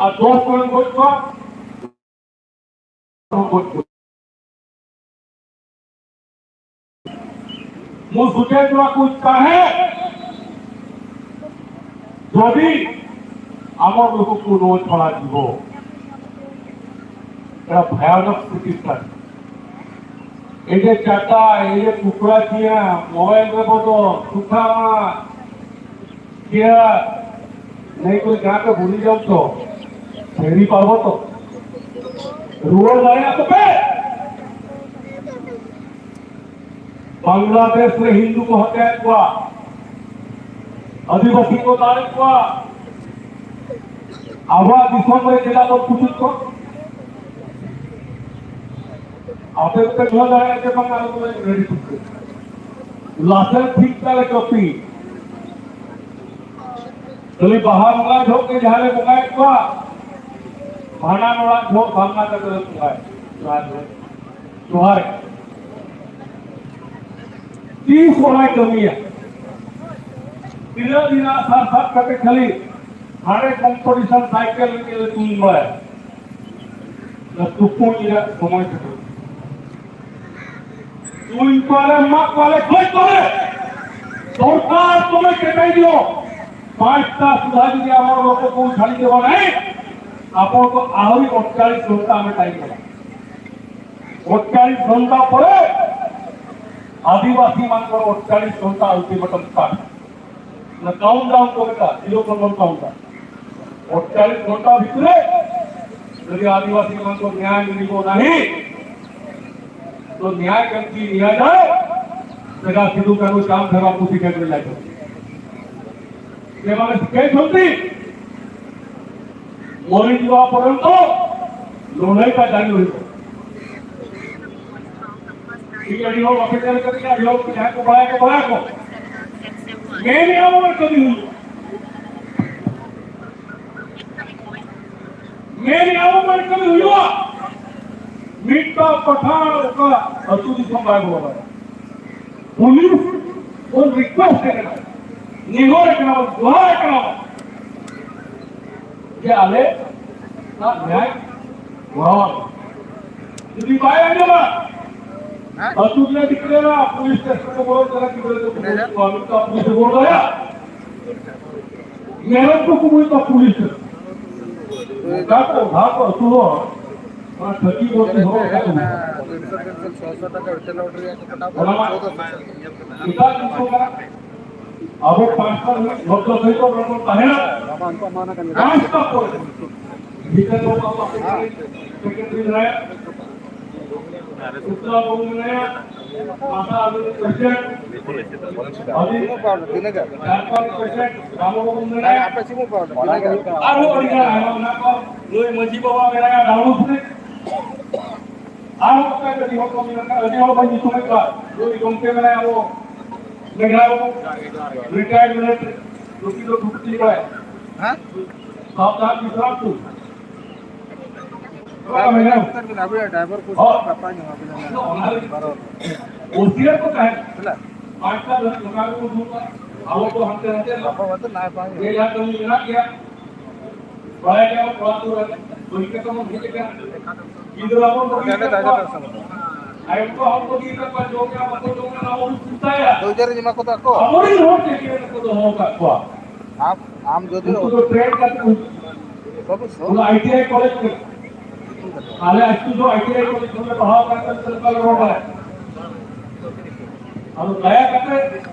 ᱟᱨ ᱫᱚᱥ ᱠᱚᱨᱮ ᱜᱚᱡ ᱠᱚᱣᱟ, ᱜᱚᱡ ᱠᱚᱣᱟ। ମୁଁ ସୂଚେଇ ଦେବାକୁ ଚାହେଁ, ଯଦି ଆମ ଲୋକକୁ ନ ଛଡ଼ାଯିବ, ଏଇଟା ଭୟାନକ ସ୍ଥିତି। ଏଇ ଯେ ଚାଟା, ଏଇ ଯେ କୁକୁଡ଼ା ଚିଆଁ, ମୋବାଇଲରେ ବଦ, ସୁଖା ମା, କିଆ, ନେଇକରି ଗାଁକେ ବୁଲି ଯାଉଛ, ଫେରି ପାବ ତ? ରୁଅ ଜାଣିବା ତମେ। ବାଂଲାଦେଶରେ ହିନ୍ଦୁକୁ ହତ୍ୟା କର, ଆଦିବାସୀଙ୍କୁ ଦାରି କର, ᱟᱵᱚᱣᱟᱜ ᱫᱤᱥᱚᱢ ᱨᱮ ᱪᱮᱫᱟᱜ ᱵᱚᱱ ᱠᱩᱪᱩᱫ ᱠᱚᱣᱟ? ᱟᱯᱮ ᱫᱚᱯᱮ ᱫᱚᱦᱚ ᱫᱟᱲᱮᱭᱟᱜᱼᱟ ᱥᱮ ᱵᱟᱝ, ᱟᱞᱮ ᱫᱚᱞᱮ ᱨᱮᱰᱤ ᱴᱷᱤᱠ ᱠᱟᱱᱟ᱾ ᱞᱟᱥᱮᱨ ᱴᱷᱤᱠ ᱛᱟᱞᱮ ᱠᱟᱹᱯᱤ᱾ ᱠᱷᱟᱹᱞᱤ ᱵᱟᱦᱟ ᱵᱚᱸᱜᱟ ᱡᱚᱦᱚᱜ ᱜᱮ ᱡᱟᱦᱟᱸ ᱞᱮ ᱵᱚᱸᱜᱟᱭᱮᱫ ᱠᱚᱣᱟ, ᱵᱷᱟᱸᱰᱟᱱ ᱚᱲᱟᱜ ᱡᱚᱦᱚᱜ ᱥᱟᱨᱱᱟ ᱠᱟᱛᱮ ᱞᱮ ᱵᱚᱸᱜᱟᱭᱮᱫ ᱠᱚᱣᱟ᱾ ᱡᱚᱦᱟᱨ᱾ ᱛᱤᱥ ᱚᱱᱟᱭ ᱠᱟᱹᱢᱤᱭᱟ? ᱛᱤᱱᱟᱹᱜ ᱫᱤᱱ ᱟᱜ ᱥᱟᱨ ᱥᱟᱵ ᱠᱟᱛᱮ ᱠᱷᱟᱹᱞᱤ ᱦᱟᱸᱰᱮ ᱠᱚᱢᱯᱤᱴᱤᱥᱚᱱ ᱥᱟᱭᱠᱮᱞ ᱨᱮᱜᱮ ᱞᱮ ᱛᱩᱧ ᱵᱟᱲᱟᱭᱟ᱾ ᱚᱱᱟ ᱛᱩᱯᱩ ᱧᱤᱨᱟᱜ ᱥᱚᱢᱚᱭ ᱥᱮᱴᱮᱨ᱾ ᱛᱩᱧ ᱠᱚᱣᱟᱞᱮ, ᱢᱟᱜ ᱠᱚᱣᱟᱞᱮ, ᱜᱚᱡ ᱠᱚᱣᱟᱞᱮ᱾ ᱥᱚᱨᱠᱟᱨ ᱛᱚᱢᱮ ᱠᱮᱴᱮᱡ ᱫᱤᱭᱚ᱾ ᱯᱟᱸᱪᱴᱟ ᱥᱩᱫᱷᱟ ᱡᱩᱫᱤ ᱟᱢᱟᱜ ᱞᱚᱠᱚ ᱠᱚ ᱪᱷᱟᱲᱤ ᱫᱮᱵᱟ ᱱᱟᱭ, ᱟᱯᱚᱱ ᱠᱚ ᱟᱦᱩᱨᱤ ᱚᱴᱪᱟᱲᱤᱥ ᱜᱷᱚᱱᱴᱟ ᱟᱢᱮ ᱴᱟᱭᱤᱢ ᱮᱢᱟ᱾ ᱚᱴᱪᱟᱲᱤᱥ ᱜᱷᱚᱱᱴᱟ ᱯᱚᱨᱮ ᱟᱹᱫᱤᱵᱟᱹᱥᱤ ᱢᱟᱱᱠᱚᱨ ᱚᱴᱪᱟᱲᱤᱥ ᱜᱷᱚᱱᱴᱟ ᱚᱞᱴᱤᱢᱮᱴᱟᱢ ᱥᱴᱟᱨᱴ᱾ ᱚᱱᱟ ᱠᱟᱣᱩᱱᱴ ᱰᱟᱣᱩᱱ ᱠᱚ ᱢᱮᱛᱟᱜᱼᱟ, ᱡᱤᱨᱳ ᱠᱷᱚᱱ ᱵᱚᱱ ᱠᱟᱣᱩᱱᱴᱟ᱾ ᱚᱴᱪᱟᱲᱤᱥ ᱜᱷᱚᱱᱴᱟ ᱵᱷᱤᱛᱨᱤ ᱨᱮ ᱡᱩᱫᱤ ᱟᱹᱫᱤᱵᱟᱹᱥᱤ ᱢᱟᱱᱠᱚᱨ ᱧᱟᱭ ᱢᱤᱞᱤᱵᱚ ᱱᱟᱦᱤ, ᱛᱚ ᱧᱟᱭ ᱠᱟᱱᱛᱤ ᱧᱟᱭ ᱫᱟᱲᱮ, ᱥᱮᱫᱟ ᱥᱤᱫᱩ ᱠᱟᱹᱱᱦᱩ ᱪᱟᱸᱫ ᱫᱷᱟᱨᱟ ᱯᱩᱛᱷᱤ ᱠᱟᱱ ᱞᱟᱹᱭ ᱠᱚ᱾ ᱡᱮ ᱢᱟᱱᱮ ᱥᱤᱠᱟᱹᱭ ᱠᱷᱚᱱᱛᱤ ᱢᱚᱨᱤ ᱡᱤᱣᱟ ᱯᱚᱨᱡᱚᱱᱛᱚ ᱞᱚᱲᱟᱭ ᱠᱟ ᱡᱟᱨᱤ ᱦᱩᱭᱩᱜᱼᱟ᱾ ᱤᱧ ᱟᱹᱰᱤ ᱦᱚᱲ ᱵᱟᱯᱮ ᱧᱮᱞ ᱠᱟᱫᱤᱧᱟ, ᱟᱹᱰᱤ ᱦᱚᱲ ᱡᱟᱦᱟᱸᱭ ᱠᱚ ᱵᱟᱲᱟᱭ ᱠᱚ ᱵᱟᱲᱟᱭ ᱠᱚ᱾ ᱢᱮᱱᱮᱜᱼᱟ ᱵᱚᱱ ᱠᱟᱹᱢᱤ ᱦᱩᱭᱩᱜᱼᱟ᱾ ᱢᱮᱱᱮᱜᱼᱟ ᱵᱚᱱ ᱠᱟᱹᱢᱤ ᱦᱩᱭᱩᱜᱼᱟ᱾ ᱢᱤᱫᱴᱟᱝ ᱯᱟᱴᱷᱟᱱ ᱚᱠᱟ ᱟᱹᱛᱩ ᱫᱤᱥᱚᱢ ᱵᱟᱭ ᱵᱚᱞᱚ ᱫᱟᱲᱮᱭᱟᱜᱼᱟ᱾ ᱯᱩᱞᱤᱥ ᱵᱚᱱ ᱨᱤᱠᱩᱭᱮᱥᱴ ᱠᱟᱱᱟ, ᱱᱮᱦᱚᱨ ᱠᱟᱱᱟ ᱵᱚᱱ, ᱡᱚᱦᱟᱨ ᱠᱟᱱᱟ ᱵᱚᱱ ᱡᱮ ᱟᱞᱮ ᱱᱚᱣᱟ ᱱᱮᱭᱟᱭ ᱜᱚᱲᱚ᱾ ᱡᱩᱫᱤ ᱵᱟᱭ ᱟᱸᱡᱚᱢᱟ, ᱟᱹᱛᱩ ᱨᱮ ᱫᱤᱠᱞᱮᱭᱟᱨᱟ, ᱯᱩᱞᱤᱥ ᱥᱴᱮᱥᱚᱱ ᱨᱮ ᱵᱚᱞᱚ ᱠᱟᱱᱟ, ᱜᱤᱫᱽᱨᱟᱹ ᱠᱚ ᱯᱩᱞᱤᱥ ᱠᱚ ᱟᱹᱜᱩ ᱠᱚᱣᱟ, ᱯᱩᱞᱤᱥ ᱠᱚ ᱵᱚᱞᱚᱭᱟ᱾ ᱢᱮᱨᱚᱢ ᱠᱚ ᱠᱩᱢᱵᱽᱲᱩᱭᱮᱫ ᱠᱚᱣᱟ ᱯᱩᱞᱤᱥ ᱨᱮ᱾ ᱚᱱᱠᱟ ᱠᱚ ᱚᱵᱷᱟᱵ ᱠᱚ ᱟᱹᱛᱩ ᱦᱚᱲ, ᱚᱱᱟ ᱴᱷᱟᱹᱠᱤ ᱵᱚᱛᱤ ᱦᱚᱲ ᱚᱱᱠᱟ ᱠᱚ ᱢᱮᱱᱟᱜ ᱠᱚᱣᱟ᱾ ᱚᱱᱟ ᱢᱟ ᱮᱴᱟᱜ ᱫᱤᱥᱚᱢ ᱠᱟᱱᱟ᱾ ᱟᱵᱚ ᱯᱟᱸᱪᱴᱟ ᱫᱷᱟᱹᱵᱤᱡ ᱵᱷᱚᱫᱨᱚ ᱥᱟᱹᱦᱤᱡ ᱵᱚᱱ ᱛᱟᱦᱮᱱᱟ᱾ ᱯᱟᱸᱪᱴᱟ ᱯᱚᱨᱮ ᱵᱷᱤᱛᱟᱹᱨ ᱵᱟᱵᱟ ᱥᱮᱠᱨᱮᱴᱟᱨᱤ ᱢᱮᱱᱟᱭᱟ, ᱥᱩᱠᱞᱟ ᱵᱟᱵᱩ ᱢᱮᱱᱟᱭᱟ, ᱢᱟᱥᱟ ᱟᱹᱵᱤᱱ ᱯᱨᱮᱥᱤᱰᱮᱱᱴ, ᱟᱹᱵᱤᱱ ᱛᱤᱱᱟᱹᱜ ᱜᱟᱱ? ᱡᱷᱟᱲᱠᱷᱚᱸᱰ ᱯᱨᱮᱥᱤᱰᱮᱱᱴ ᱨᱟᱢᱩ ᱵᱟᱵᱩ ᱢᱮᱱᱟᱭᱟ, ᱟᱯᱮ ᱥᱤᱢᱩ ᱯᱟᱣᱱᱟ ᱛᱤᱱᱟᱹᱜ ᱜᱟᱱ? ᱟᱨᱦᱚᱸ ᱟᱹᱰᱤ ᱜᱟᱱ ᱟᱭᱢᱟ ᱢᱮᱱᱟᱜ ᱠᱚᱣᱟ᱾ ᱱᱩᱭ ᱢᱟᱹᱡᱷᱤ ᱵᱟᱵᱟ ᱢᱮᱱᱟᱭᱟ ᱰᱟᱸᱰᱵᱳᱥ ᱨᱮ, ᱟᱨᱦᱚᱸ ᱚᱱᱠᱟ ᱜᱮ ᱟᱹᱰᱤ ᱦᱚᱲ ᱠᱚ ᱢᱮᱱᱟᱜ ᱠᱚᱣᱟ, ᱟᱹᱰᱤ ᱦᱚᱲ ᱵᱟᱹᱧ ᱧᱩᱛᱩᱢᱮᱫ ᱠᱚᱣᱟ᱾ ᱱᱩᱭ ᱜᱚᱢᱠᱮ ᱢᱮᱱᱟᱭᱟ ᱟᱵᱚ ᱢᱮᱜᱷᱱᱟ ᱵᱟᱵᱩ, ᱨᱤᱴᱟᱭᱟᱨᱰ ᱢᱮᱱᱟᱭᱟ, ᱱᱩᱠᱤᱱ ᱫᱚ ᱰᱩᱵᱩᱡ ᱠᱚᱣᱟᱭ᱾ ᱦᱮᱸ? ᱥᱟᱵᱫᱷᱟᱱ ᱵᱤᱥᱨᱟᱢᱯᱩᱨ᱾ ᱟᱵᱤᱱᱟᱜ ᱩᱛᱛᱚᱨ ᱵᱤᱱ, ᱟᱵᱤᱱᱟᱜ ᱰᱨᱟᱭᱵᱷᱟᱨ ᱠᱩᱥᱤ ᱦᱚᱸ᱾ ᱵᱟᱯᱟ ᱧᱚᱜ ᱟᱵᱤᱱᱟᱜ ᱚᱱᱟ ᱞᱟᱹᱜᱤᱫ ᱵᱟᱨᱚ᱾ ᱦᱩᱸ᱾ ᱯᱟᱸᱪᱴᱟ ᱫᱷᱟᱹᱵᱤᱡ ᱱᱚᱝᱠᱟ ᱜᱮᱵᱚᱱ ᱫᱩᱲᱩᱵᱼᱟ᱾ ᱟᱵᱚ ᱫᱚ ᱦᱟᱱᱛᱮ ᱱᱟᱛᱮ ᱵᱟᱵᱟ ᱵᱟᱛᱚ ᱱᱟᱭ ᱯᱟᱸᱪ᱾ ᱡᱮ ᱡᱟᱦᱟᱸ ᱠᱟᱹᱢᱤ ᱢᱮᱱᱟᱜ ᱜᱮᱭᱟ᱾ ᱵᱟᱲᱟᱭ ᱜᱮᱭᱟ ᱵᱚᱱ ᱠᱚᱲᱟ ᱠᱚ ᱵᱟᱹᱜᱤ ᱠᱟᱛᱮ ᱵᱚᱱ ᱦᱮᱡ ᱟᱠᱟᱱᱟ᱾ ᱜᱤᱫᱽᱨᱟᱹ ᱵᱚᱱ ᱵᱟᱹᱜᱤ ᱟᱠᱟᱫ ᱠᱚᱣᱟ᱾ ᱟᱭᱳ ᱵᱟᱵᱟ ᱦᱚᱸ ᱵᱟᱹᱜᱤ ᱟᱠᱟᱫ ᱠᱚᱣᱟ, ᱡᱚᱢ ᱧᱩ ᱵᱟᱠᱚ ᱡᱚᱢ ᱧᱩ, ᱱᱚᱣᱟ ᱵᱚᱱ ᱪᱤᱱᱛᱟᱹᱭᱟ᱾ ᱫᱚ ᱩᱡᱟᱹᱨ ᱮ ᱮᱢᱟ ᱠᱚ ᱛᱟᱠᱚ᱾ ᱟᱵᱚᱨᱮᱱ ᱦᱚᱲ ᱪᱮᱫ ᱞᱮᱠᱟ ᱠᱚ ᱫᱚᱦᱚ ᱟᱠᱟᱫ ᱠᱚᱣᱟ᱾ ᱟᱢ, ᱟᱢ ᱡᱩᱫᱤ ᱩᱱᱠᱩ ᱫᱚ ᱴᱨᱮᱱ ᱠᱟᱛᱮ ᱠᱚ ᱦᱤᱡᱩᱜᱼᱟ᱾ ᱚᱵᱚᱥᱥᱚ᱾ ᱚᱱᱟ ᱟᱭ ᱴᱤ ᱟᱭ ᱠᱚᱞᱮᱡᱽ ᱨᱮ᱾ ᱟᱞᱮ ᱟᱹᱛᱩ ᱫᱚ ᱟᱭ ᱴᱤ ᱟᱭ ᱠᱚᱞᱮᱡᱽ ᱠᱷᱚᱱ ᱞᱮ ᱯᱟᱲᱦᱟᱣ ᱠᱟᱱ ᱛᱮ ᱱᱚᱝᱠᱟ ᱞᱮ ᱨᱚᱲ ᱵᱟᱲᱟᱭᱟ᱾ ᱟᱫᱚ ᱫᱟᱭᱟ ᱠᱟᱛᱮ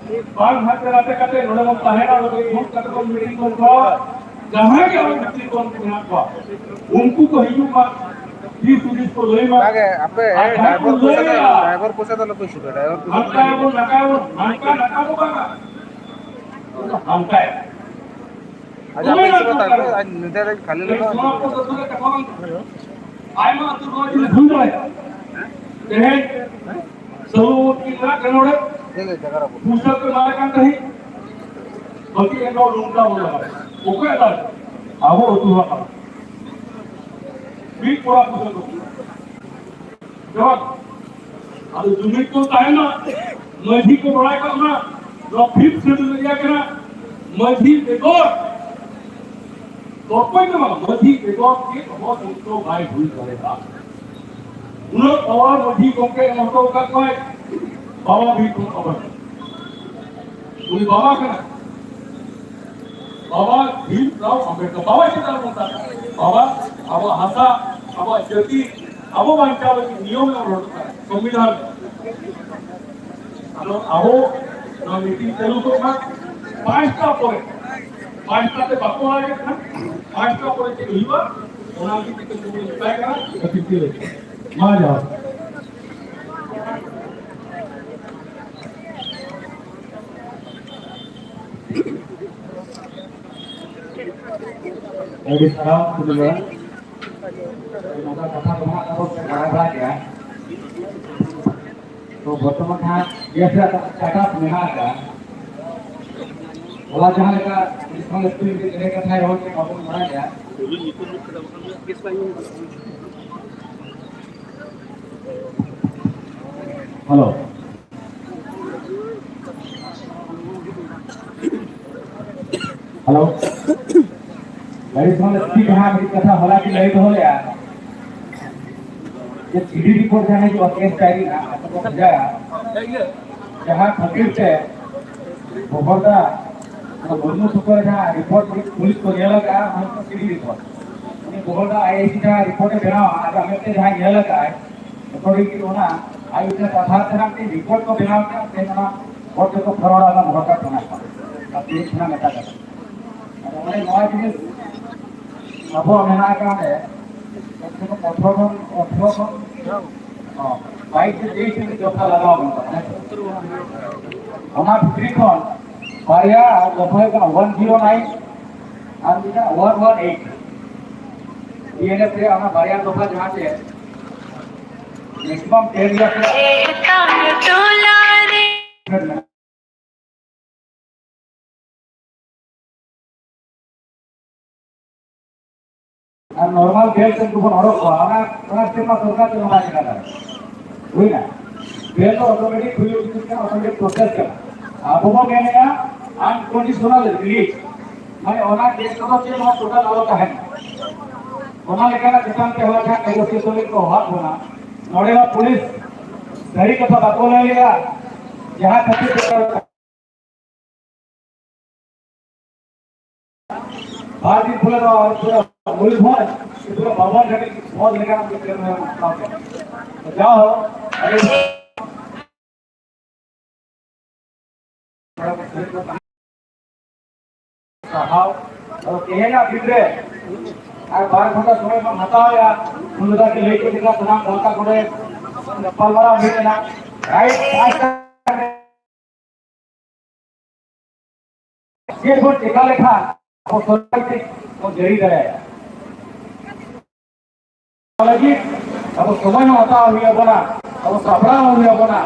ᱵᱟᱝ ᱦᱟᱱᱛᱮ ᱱᱟᱛᱮ ᱠᱟᱛᱮ ᱱᱚᱰᱮ ᱵᱚᱱ ᱛᱟᱦᱮᱱᱟ, ᱱᱚᱰᱮ ᱫᱩᱲᱩᱵ ᱠᱟᱛᱮ ᱵᱚᱱ ᱢᱤᱴᱤᱝ ᱵᱚᱱ ᱠᱚᱨᱟᱣᱟ᱾ ᱡᱟᱦᱟᱸᱭ ᱜᱮ ᱟᱵᱚ ᱵᱷᱤᱛᱤᱨ ᱠᱷᱚᱱ ᱢᱮᱱᱟᱜ ᱠᱚᱣᱟ, ᱩᱱᱠᱩ ᱠᱚ ᱦᱤᱡᱩᱜ ᱢᱟ, ᱫᱤᱥ ᱦᱩᱫᱤᱥ ᱠᱚ ᱞᱟᱹᱭ ᱢᱟ᱾ ᱚᱱᱠᱟᱜᱮ ᱟᱯᱮ ᱟᱨ ᱡᱟᱦᱟᱸᱭ ᱠᱚ ᱰᱨᱟᱭᱵᱷᱟᱨ ᱯᱚᱭᱥᱟ ᱫᱚ, ᱞᱟᱹᱭᱟ, ᱰᱨᱟᱭᱵᱷᱟᱨ ᱯᱚᱭᱥᱟ ᱫᱚ ᱟᱞᱚᱯᱮ ᱤᱥᱩ ᱠᱚᱣᱟ, ᱰᱨᱟᱭᱵᱷᱟᱨ ᱯᱚᱭᱥᱟ ᱫᱚ ᱦᱟᱱᱠᱟ ᱭᱟᱵᱚᱱ, ᱱᱟᱠᱟ ᱭᱟᱵᱚᱱ, ᱦᱟᱱᱠᱟ ᱱᱟᱠᱟ ᱫᱚ ᱵᱟᱝᱟ᱾ ᱦᱟᱱᱠᱟᱭ᱾ ᱟᱪᱪᱷᱟ, ᱟᱯᱮ ᱤᱥᱩ ᱠᱚ ᱛᱟᱠᱚ, ᱟᱨ ᱧᱤᱫᱟᱹ ᱨᱮ ᱠᱷᱟᱹᱞᱤ ᱞᱮᱠᱟ᱾ ᱟᱭᱢᱟ ᱟᱹᱛᱩ ᱱᱚᱣᱟ ᱡᱤᱱᱤᱥ ᱦᱩᱭ ᱫᱟᱲᱮᱭᱟᱜᱼᱟ᱾ ᱛᱮᱦᱮᱧ ᱥᱟᱹᱦᱩ ᱠᱤᱱ ᱢᱮᱱᱟᱜ ᱠᱟᱱᱟ ᱱᱚᱰᱮ᱾ ᱴᱷᱤᱠ ᱟᱪᱷᱮ, ᱡᱟᱭᱜᱟ ᱨᱮ ᱵᱚᱞᱚ᱾ ᱯᱩᱭᱥᱟᱹ ᱠᱚ ᱮᱢᱟᱭ ᱠᱟᱱ ᱛᱟᱦᱮᱸᱫ᱾ ᱵᱟᱹᱠᱤ ᱮᱱ ᱨᱮᱦᱚᱸ ᱱᱚᱝᱠᱟ ᱵᱚᱞᱮ ᱚᱠᱚᱭ ᱮᱫᱟ? ᱟᱵᱚ ᱟᱹᱛᱩ ᱦᱚᱲ ᱠᱟᱱᱟ᱾ ᱢᱤᱫ ᱠᱚᱲᱟ ᱯᱩᱭᱥᱟᱹ ᱠᱚ ᱡᱚᱦᱟᱨ᱾ ᱟᱫᱚ ᱡᱩᱢᱤᱫ ᱠᱚ ᱛᱟᱦᱮᱱᱟ᱾ ᱢᱟᱹᱡᱷᱤ ᱠᱚ ᱵᱟᱲᱟᱭ ᱠᱟᱜ ᱢᱟ, ᱱᱚᱣᱟ ᱯᱷᱤᱯᱛᱷ ᱥᱮᱰᱩᱞ ᱮᱨᱤᱭᱟ ᱠᱟᱱᱟ᱾ ᱢᱟᱹᱡᱷᱤ ᱵᱮᱜᱚᱨ ᱚᱠᱚᱭ ᱜᱮ ᱵᱟᱝ, ᱢᱟᱹᱡᱷᱤ ᱵᱮᱜᱚᱨ ᱪᱮᱫ ᱦᱚᱸ ᱚᱱᱛᱚ ᱵᱟᱭ ᱦᱩᱭ ᱫᱟᱲᱮᱭᱟᱜᱼᱟ᱾ ᱩᱱᱟᱹᱜ ᱯᱟᱣᱟᱨ ᱢᱟᱹᱡᱷᱤ ᱜᱚᱢᱠᱮ ᱮᱢ ᱦᱚᱴᱚ ᱟᱠᱟᱫ ᱠᱚᱣᱟᱭ ᱵᱟᱵᱟ ᱵᱤᱨ ᱠᱷᱚᱱ ᱟᱵᱟᱨ᱾ ᱩᱱᱤ ᱵᱟᱵᱟ ᱠᱟᱱᱟ᱾ ᱵᱟᱵᱟ ᱵᱷᱤᱢ ᱨᱟᱣ ᱟᱢᱵᱮᱰᱠᱚᱨ, ᱵᱟᱵᱟ ᱪᱮᱫᱟᱜ ᱵᱚᱱ ᱢᱮᱛᱟᱜ ᱠᱟᱱᱟ? ᱵᱟᱵᱟ ᱟᱵᱚᱣᱟᱜ ᱦᱟᱥᱟ, ᱟᱵᱚᱣᱟᱜ ᱡᱟᱹᱛᱤ, ᱟᱵᱚ ᱵᱟᱧᱪᱟᱣ ᱞᱟᱹᱜᱤᱫ ᱱᱤᱭᱚᱢ ᱮ ᱚᱞ ᱦᱚᱴᱚ ᱠᱟᱜᱼᱟ, ᱥᱚᱝᱵᱤᱫᱷᱟᱱ᱾ ᱟᱫᱚ ᱟᱵᱚ ᱱᱚᱣᱟ ᱢᱤᱴᱤᱝ ᱪᱟᱹᱞᱩ ᱠᱚᱜ ᱢᱟ ᱯᱟᱸᱪᱴᱟ ᱯᱚᱨᱮ, ᱯᱟᱸᱪᱴᱟ ᱛᱮ ᱵᱟᱠᱚ ᱟᱲᱟᱜᱮᱫ ᱠᱷᱟᱱ ᱯᱟᱸᱪᱴᱟ ᱯᱚᱨᱮ ᱪᱮᱫ ᱦᱩᱭᱩᱜᱼᱟ ᱚᱱᱟ ᱞᱟᱹᱜᱤᱫ ᱛᱮ ᱠᱟᱹᱴᱤᱡ ᱵᱚᱱ ᱢᱮᱛᱟᱭ ᱠᱟᱱᱟ, ᱠᱟᱹᱴᱤᱡ ᱪᱤᱨ ᱞᱟᱹᱜᱤᱫ᱾ ᱢᱟ ᱡᱚᱦᱟᱨ᱾ ᱟᱹᱰᱤ ᱥᱟᱨᱦᱟᱣ ᱠᱩᱞᱤ ᱵᱮᱲᱟ᱾ ᱱᱚᱝᱠᱟ ᱠᱟᱛᱷᱟ ᱠᱚ ᱢᱮᱱᱟᱜ ᱛᱟᱵᱚᱱ ᱥᱮ ᱵᱟᱲᱟᱭ ᱵᱟᱲᱟ ᱠᱮᱜᱼᱟ᱾ ᱛᱚ ᱵᱚᱨᱛᱚᱢᱟᱱ ᱦᱟᱸᱜ ᱜᱮᱥ ᱨᱮᱭᱟᱜ ᱥᱴᱮᱴᱟᱥ ᱢᱮᱱᱟᱜ ᱟᱠᱟᱫᱼᱟ᱾ ᱦᱚᱞᱟ ᱡᱟᱦᱟᱸ ᱞᱮᱠᱟ ᱱᱮᱥᱱᱟᱞ ᱥᱠᱤᱢ ᱨᱮ ᱡᱮᱞᱮ ᱠᱟᱛᱷᱟᱭ ᱨᱚᱲ ᱠᱮᱫ ᱵᱟᱵᱚᱱ ᱵᱟᱲᱟᱭ ᱜᱮᱭᱟ᱾ ᱦᱮᱞᱳ᱾ ᱦᱮᱞᱳ᱾ ᱟᱹᱰᱤ ᱥᱚᱢᱚᱭ ᱥᱯᱤᱰ ᱦᱟᱸᱜ ᱢᱤᱫ ᱠᱟᱛᱷᱟ ᱦᱚᱞᱟ ᱠᱤᱱ ᱞᱟᱹᱭ ᱫᱚᱦᱚ ᱞᱮᱜᱼᱟ᱾ ᱡᱮ ᱥᱤᱰᱤ ᱨᱤᱯᱳᱨᱴ ᱡᱟᱦᱟᱸ ᱦᱤᱡᱩᱜᱼᱟ, ᱠᱮᱥ ᱰᱟᱭᱨᱤ ᱨᱮᱱᱟᱜ, ᱟᱠᱚ ᱠᱚ ᱵᱷᱮᱡᱟᱭᱟ᱾ ᱡᱟᱦᱟᱸ ᱠᱷᱟᱹᱛᱤᱨ ᱛᱮ ᱵᱚᱦᱚᱲᱫᱟ, ᱚᱱᱟ ᱢᱩᱨᱢᱩ ᱥᱩᱠᱚ ᱨᱮ ᱡᱟᱦᱟᱸ ᱨᱤᱯᱳᱨᱴ ᱯᱩᱞᱤᱥ ᱠᱚ ᱧᱮᱞ ᱟᱠᱟᱫᱼᱟ, ᱚᱱᱟ ᱫᱚ ᱥᱤᱰᱤ ᱨᱤᱯᱳᱨᱴ᱾ ᱩᱱᱤ ᱵᱚᱦᱚᱲᱫᱟ ᱟᱭ ᱟᱭ ᱥᱤ ᱡᱟᱦᱟᱸ ᱨᱤᱯᱳᱨᱴ ᱮ ᱵᱮᱱᱟᱣᱟ, ᱟᱡᱟᱜ ᱢᱮᱫ ᱛᱮ ᱡᱟᱦᱟᱸᱭ ᱧᱮᱞ ᱟᱠᱟᱫᱼᱟᱭ, ᱮᱠᱚᱨᱰᱤᱝ ᱴᱩ ᱚᱱᱟ ᱟᱭ ᱩᱭᱤᱴᱱᱮᱥ ᱟᱫᱷᱟᱨ ᱛᱮ ᱱᱟᱜ ᱢᱤᱫᱴᱤᱡ ᱨᱤᱯᱳᱨᱴ ᱠᱚ ᱵᱮᱱᱟᱣ ᱠᱮᱫᱼᱟ, ᱛᱮᱦᱮᱧ ᱚᱱᱟ ᱵᱚᱦᱚᱲᱫᱟ ᱛᱷᱟᱱᱟ ᱠᱷᱚᱱ, ᱟᱨ ᱯᱩᱞᱤᱥ ᱛᱷᱟᱱᱟ ᱢᱮᱛᱟ ᱠᱟᱛᱮ᱾ ᱟᱫᱚ ᱚᱱᱮ ᱱᱚᱣᱟ ᱡᱤᱱᱤᱥ ᱟᱵᱚᱣᱟᱜ ᱢᱮᱱᱟᱜ ᱟᱠᱟᱫ ᱚᱸᱰᱮ, ᱠᱚᱢ ᱥᱮ ᱠᱚᱢ ᱟᱴᱷᱨᱚ ᱠᱷᱚᱱ, ᱟᱴᱷᱨᱚ ᱠᱷᱚᱱ, ᱦᱚᱸ, ᱵᱟᱭᱤᱥ ᱥᱮ ᱛᱮᱭᱤᱥ ᱨᱮ ᱫᱚᱯᱷᱟ ᱞᱟᱜᱟᱣ ᱟᱵᱚᱱ ᱠᱟᱱᱟ, ᱦᱮᱸ ᱥᱮ? ᱚᱱᱟ ᱵᱷᱤᱛᱨᱤ ᱠᱷᱚᱱ ᱵᱟᱨᱭᱟ ᱫᱚᱯᱷᱟ ᱦᱩᱭᱩᱜ ᱠᱟᱱᱟ, ᱚᱣᱟᱱ ᱡᱤᱨᱳ ᱱᱟᱭᱤᱱ ᱟᱨ ᱢᱤᱫᱴᱟᱝ ᱚᱣᱟᱱ ᱚᱣᱟᱱ ᱮᱭᱤᱴ᱾ ᱵᱤ ᱮᱱ ᱮᱯᱷ ᱨᱮᱭᱟᱜ ᱚᱱᱟ ᱵᱟᱨᱭᱟ ᱫᱚᱯᱷᱟ ᱡᱟᱦᱟᱸ ᱛᱮ ᱢᱮᱠᱥᱤᱢᱟᱢ ᱴᱮᱱ ᱤᱭᱟᱨᱥ ᱨᱮ ᱟᱨ ᱱᱚᱨᱢᱟᱞ ᱵᱮᱞᱴ ᱩᱱᱠᱩ ᱵᱚᱱ ᱦᱚᱨᱚᱜ ᱠᱚᱣᱟ, ᱚᱱᱟ, ᱚᱱᱟ ᱥᱮᱨᱢᱟ ᱥᱚᱨᱠᱟᱨ ᱫᱚ ᱵᱟᱭ ᱪᱮᱠᱟ ᱫᱟᱲᱮᱭᱟᱜᱼᱟ᱾ ᱦᱩᱭᱱᱟ? ᱵᱮᱞ ᱫᱚ ᱚᱴᱳᱢᱮᱴᱤᱠ ᱦᱩᱭᱩᱜ ᱡᱤᱱᱤᱥ ᱠᱟᱱᱟ, ᱚᱴᱳᱢᱮᱴᱤᱠ ᱯᱨᱚᱥᱮᱥ ᱠᱟᱱᱟ᱾ ᱟᱵᱚ ᱵᱚᱱ ᱢᱮᱱᱮᱫᱼᱟ ᱟᱱᱠᱚᱱᱰᱤᱥᱚᱱᱟᱞ ᱨᱤᱞᱤᱡᱽ, ᱢᱟᱱᱮ ᱚᱱᱟ ᱠᱮᱥ ᱠᱚᱫᱚ ᱪᱮᱫ ᱦᱚᱸ ᱴᱳᱴᱟᱞ ᱟᱞᱚ ᱛᱟᱦᱮᱱ᱾ ᱚᱱᱟ ᱞᱮᱠᱟᱱᱟᱜ ᱪᱮᱛᱟᱱ ᱛᱮ ᱦᱚᱲ ᱴᱷᱮᱱ ᱱᱮᱜᱳᱥᱤᱭᱮᱥᱚᱱ ᱞᱟᱹᱜᱤᱫ ᱠᱚ ᱦᱚᱦᱚᱣᱟᱫ ᱵᱚᱱᱟ᱾ ᱱᱚᱰᱮ ᱢᱟ ᱯᱩᱞᱤᱥ ᱥᱟᱹᱨᱤ ᱠᱟᱛᱷᱟ ᱵᱟᱠᱚ ᱞᱟᱹᱭ ᱞᱮᱫᱟ, ᱡᱟᱦᱟᱸ ᱠᱷᱟᱹᱛᱤᱨ ᱛᱮ ᱵᱟᱨ ᱫᱤᱱ ᱯᱚᱨᱮ ᱫᱚ ᱯᱩᱨᱟᱹ ᱢᱚᱭᱩᱨᱵᱷᱚᱸᱡᱽ, ᱯᱩᱨᱟᱹ ᱵᱟᱵᱚᱱ ᱜᱷᱟᱴᱤ ᱵᱚᱱᱫᱷ ᱞᱮᱠᱟᱱᱟᱜ ᱢᱤᱫᱴᱮᱱ ᱦᱟᱛᱟᱣ ᱠᱮᱫᱟ᱾ ᱡᱟᱭᱦᱳᱠ, ᱟᱹᱰᱤ ᱥᱟᱨᱦᱟᱣ᱾ ᱟᱫᱚ ᱛᱮᱦᱮᱧᱟᱜ ᱫᱤᱱ ᱨᱮ ᱟᱨ ᱵᱟᱨ ᱜᱷᱚᱱᱴᱟ ᱥᱚᱢᱚᱭ ᱵᱚᱱ ᱦᱟᱛᱟᱣᱮᱜᱼᱟ, ᱩᱱ ᱞᱮᱠᱟ ᱜᱮ ᱞᱟᱹᱭ ᱠᱮᱫ ᱞᱮᱠᱟ ᱥᱟᱱᱟᱢ ᱜᱟᱶᱛᱟ ᱠᱚᱨᱮ ᱜᱟᱯᱟᱞᱢᱟᱨᱟᱣ ᱦᱩᱭ ᱮᱱᱟ᱾ ᱨᱟᱭᱤᱴ ᱯᱟᱥᱴᱟ ᱪᱮᱫ ᱵᱚᱱ ᱪᱮᱠᱟ ᱞᱮᱠᱷᱟᱱ ᱟᱵᱚ ᱥᱚᱨᱠᱟᱨ ᱴᱷᱮᱱ ᱵᱚᱱ ᱡᱟᱹᱨᱤ ᱫᱟᱲᱮᱭᱟᱜᱼᱟ? ᱚᱱᱟ ᱞᱟᱹᱜᱤᱫ ᱟᱵᱚ ᱥᱚᱢᱚᱭ ᱦᱚᱸ ᱦᱟᱛᱟᱣ ᱦᱩᱭ ᱟᱵᱚᱱᱟ, ᱟᱵᱚ ᱥᱟᱯᱲᱟᱣ ᱦᱩᱭ ᱟᱵᱚᱱᱟ᱾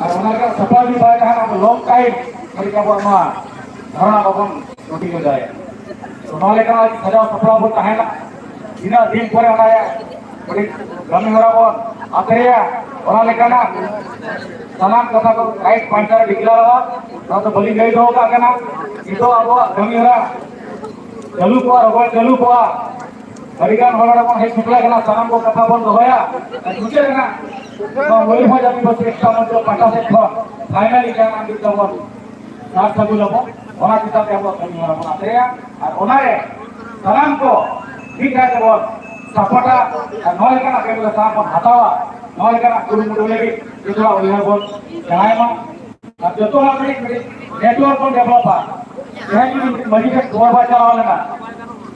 ᱟᱨ ᱚᱱᱟ ᱨᱮᱭᱟᱜ ᱥᱟᱯᱲᱟᱣ ᱡᱩᱫᱤ ᱵᱟᱭ ᱛᱟᱦᱮᱱᱟ, ᱟᱵᱚ ᱞᱚᱝ ᱴᱟᱭᱤᱢ ᱫᱷᱟᱹᱨᱤᱡ ᱟᱵᱚᱣᱟᱜ ᱱᱚᱣᱟ ᱫᱷᱚᱨᱱᱟ ᱵᱟᱵᱚᱱ ᱠᱚᱱᱴᱤᱱᱤᱭᱩ ᱫᱟᱲᱮᱭᱟᱜᱼᱟ᱾ ᱛᱚ, ᱱᱚᱣᱟ ᱞᱮᱠᱟ ᱥᱟᱡᱟᱣ ᱥᱟᱯᱲᱟᱣ ᱵᱚᱱ ᱛᱟᱦᱮᱱᱟ᱾ ᱛᱤᱱᱟᱹᱜ ᱫᱤᱱ ᱯᱚᱨᱮ ᱚᱱᱟ ᱨᱮᱭᱟᱜ ᱠᱟᱹᱴᱤᱡ ᱠᱟᱹᱢᱤ ᱦᱚᱨᱟ ᱵᱚᱱ ᱟᱛᱮᱭᱟ, ᱚᱱᱟ ᱞᱮᱠᱟᱱᱟᱜ ᱥᱟᱱᱟᱢ ᱠᱟᱛᱷᱟ ᱠᱚ ᱨᱟᱭᱤᱴ ᱯᱟᱱᱛᱷᱟ ᱨᱮ ᱰᱤᱠᱞᱮᱭᱟᱨᱚᱜᱼᱟ᱾ ᱱᱚᱣᱟ ᱫᱚ ᱵᱟᱹᱞᱤᱧ ᱞᱟᱹᱭ ᱫᱚᱦᱚ ᱠᱟᱜ ᱠᱟᱱᱟ᱾ ᱱᱤᱛᱚᱜ ᱟᱵᱚᱣᱟᱜ ᱠᱟᱹᱢᱤ ᱦᱚᱨᱟ ᱪᱟᱹᱞᱩ ᱠᱚᱜᱼᱟ, ᱨᱚᱜᱚᱲ ᱪᱟᱹᱞᱩ ᱠᱚᱜᱼᱟ᱾ ᱟᱹᱰᱤᱜᱟᱱ ᱦᱚᱲ ᱚᱸᱰᱮ ᱵᱚᱱ ᱦᱮᱡ ᱥᱮᱴᱮᱨ ᱟᱠᱟᱱᱟ, ᱥᱟᱱᱟᱢ ᱠᱚ ᱠᱟᱛᱷᱟ ᱵᱚᱱ ᱫᱚᱦᱚᱭᱟ᱾ ᱟᱨ ᱢᱩᱪᱟᱹᱫ ᱨᱮᱱᱟᱜ ᱱᱚᱣᱟ ᱢᱚᱭᱩᱨᱵᱷᱚᱸᱡᱽ ᱟᱹᱫᱤᱵᱟᱹᱥᱤ ᱮᱠᱛᱟ ᱢᱚᱧᱪᱚ ᱯᱟᱦᱴᱟ ᱥᱮᱫ ᱠᱷᱚᱱ ᱯᱷᱟᱭᱱᱟᱞᱤ ᱡᱟᱦᱟᱸ ᱟᱢ ᱫᱤᱥᱚᱢ ᱵᱚᱱ ᱥᱟᱨ ᱥᱟᱹᱜᱩᱱ ᱟᱵᱚᱱ, ᱚᱱᱟ ᱪᱮᱛᱟᱱ ᱛᱮ ᱟᱵᱚᱣᱟᱜ ᱠᱟᱹᱢᱤ ᱦᱚᱨᱟ ᱵᱚᱱ ᱟᱛᱮᱭᱟ᱾ ᱟᱨ ᱚᱱᱟᱨᱮ ᱥᱟᱱᱟᱢ ᱠᱚ ᱢᱤᱫ ᱫᱷᱟᱣ ᱛᱮᱵᱚᱱ ᱥᱟᱯᱚᱴᱟ᱾ ᱟᱨ ᱱᱚᱣᱟ ᱞᱮᱠᱟᱱᱟᱜ ᱠᱟᱹᱢᱤ ᱨᱮ ᱥᱟᱱᱟᱢ ᱵᱚᱱ ᱦᱟᱛᱟᱣᱟ᱾ ᱱᱚᱣᱟ ᱞᱮᱠᱟᱱᱟᱜ ᱠᱩᱨᱩᱢᱩᱴᱩ ᱞᱟᱹᱜᱤᱫ ᱡᱚᱛᱚ ᱦᱚᱲ ᱩᱭᱦᱟᱹᱨ ᱵᱚᱱ ᱡᱟᱱᱟᱭ ᱢᱟ᱾ ᱟᱨ ᱡᱚᱛᱚ ᱦᱚᱲ ᱢᱤᱫ ᱢᱤᱫ ᱱᱮᱴᱣᱟᱨᱠ ᱵᱚᱱ ᱰᱮᱵᱷᱞᱚᱯᱟ᱾ ᱡᱟᱦᱟᱸᱭ ᱡᱩᱫᱤ ᱢᱟᱹᱡᱷᱤ ᱴᱷᱮᱱ ᱠᱷᱚᱵᱚᱨ ᱵᱟᱭ ᱪᱟᱞᱟᱣ ᱞᱮᱱᱟ,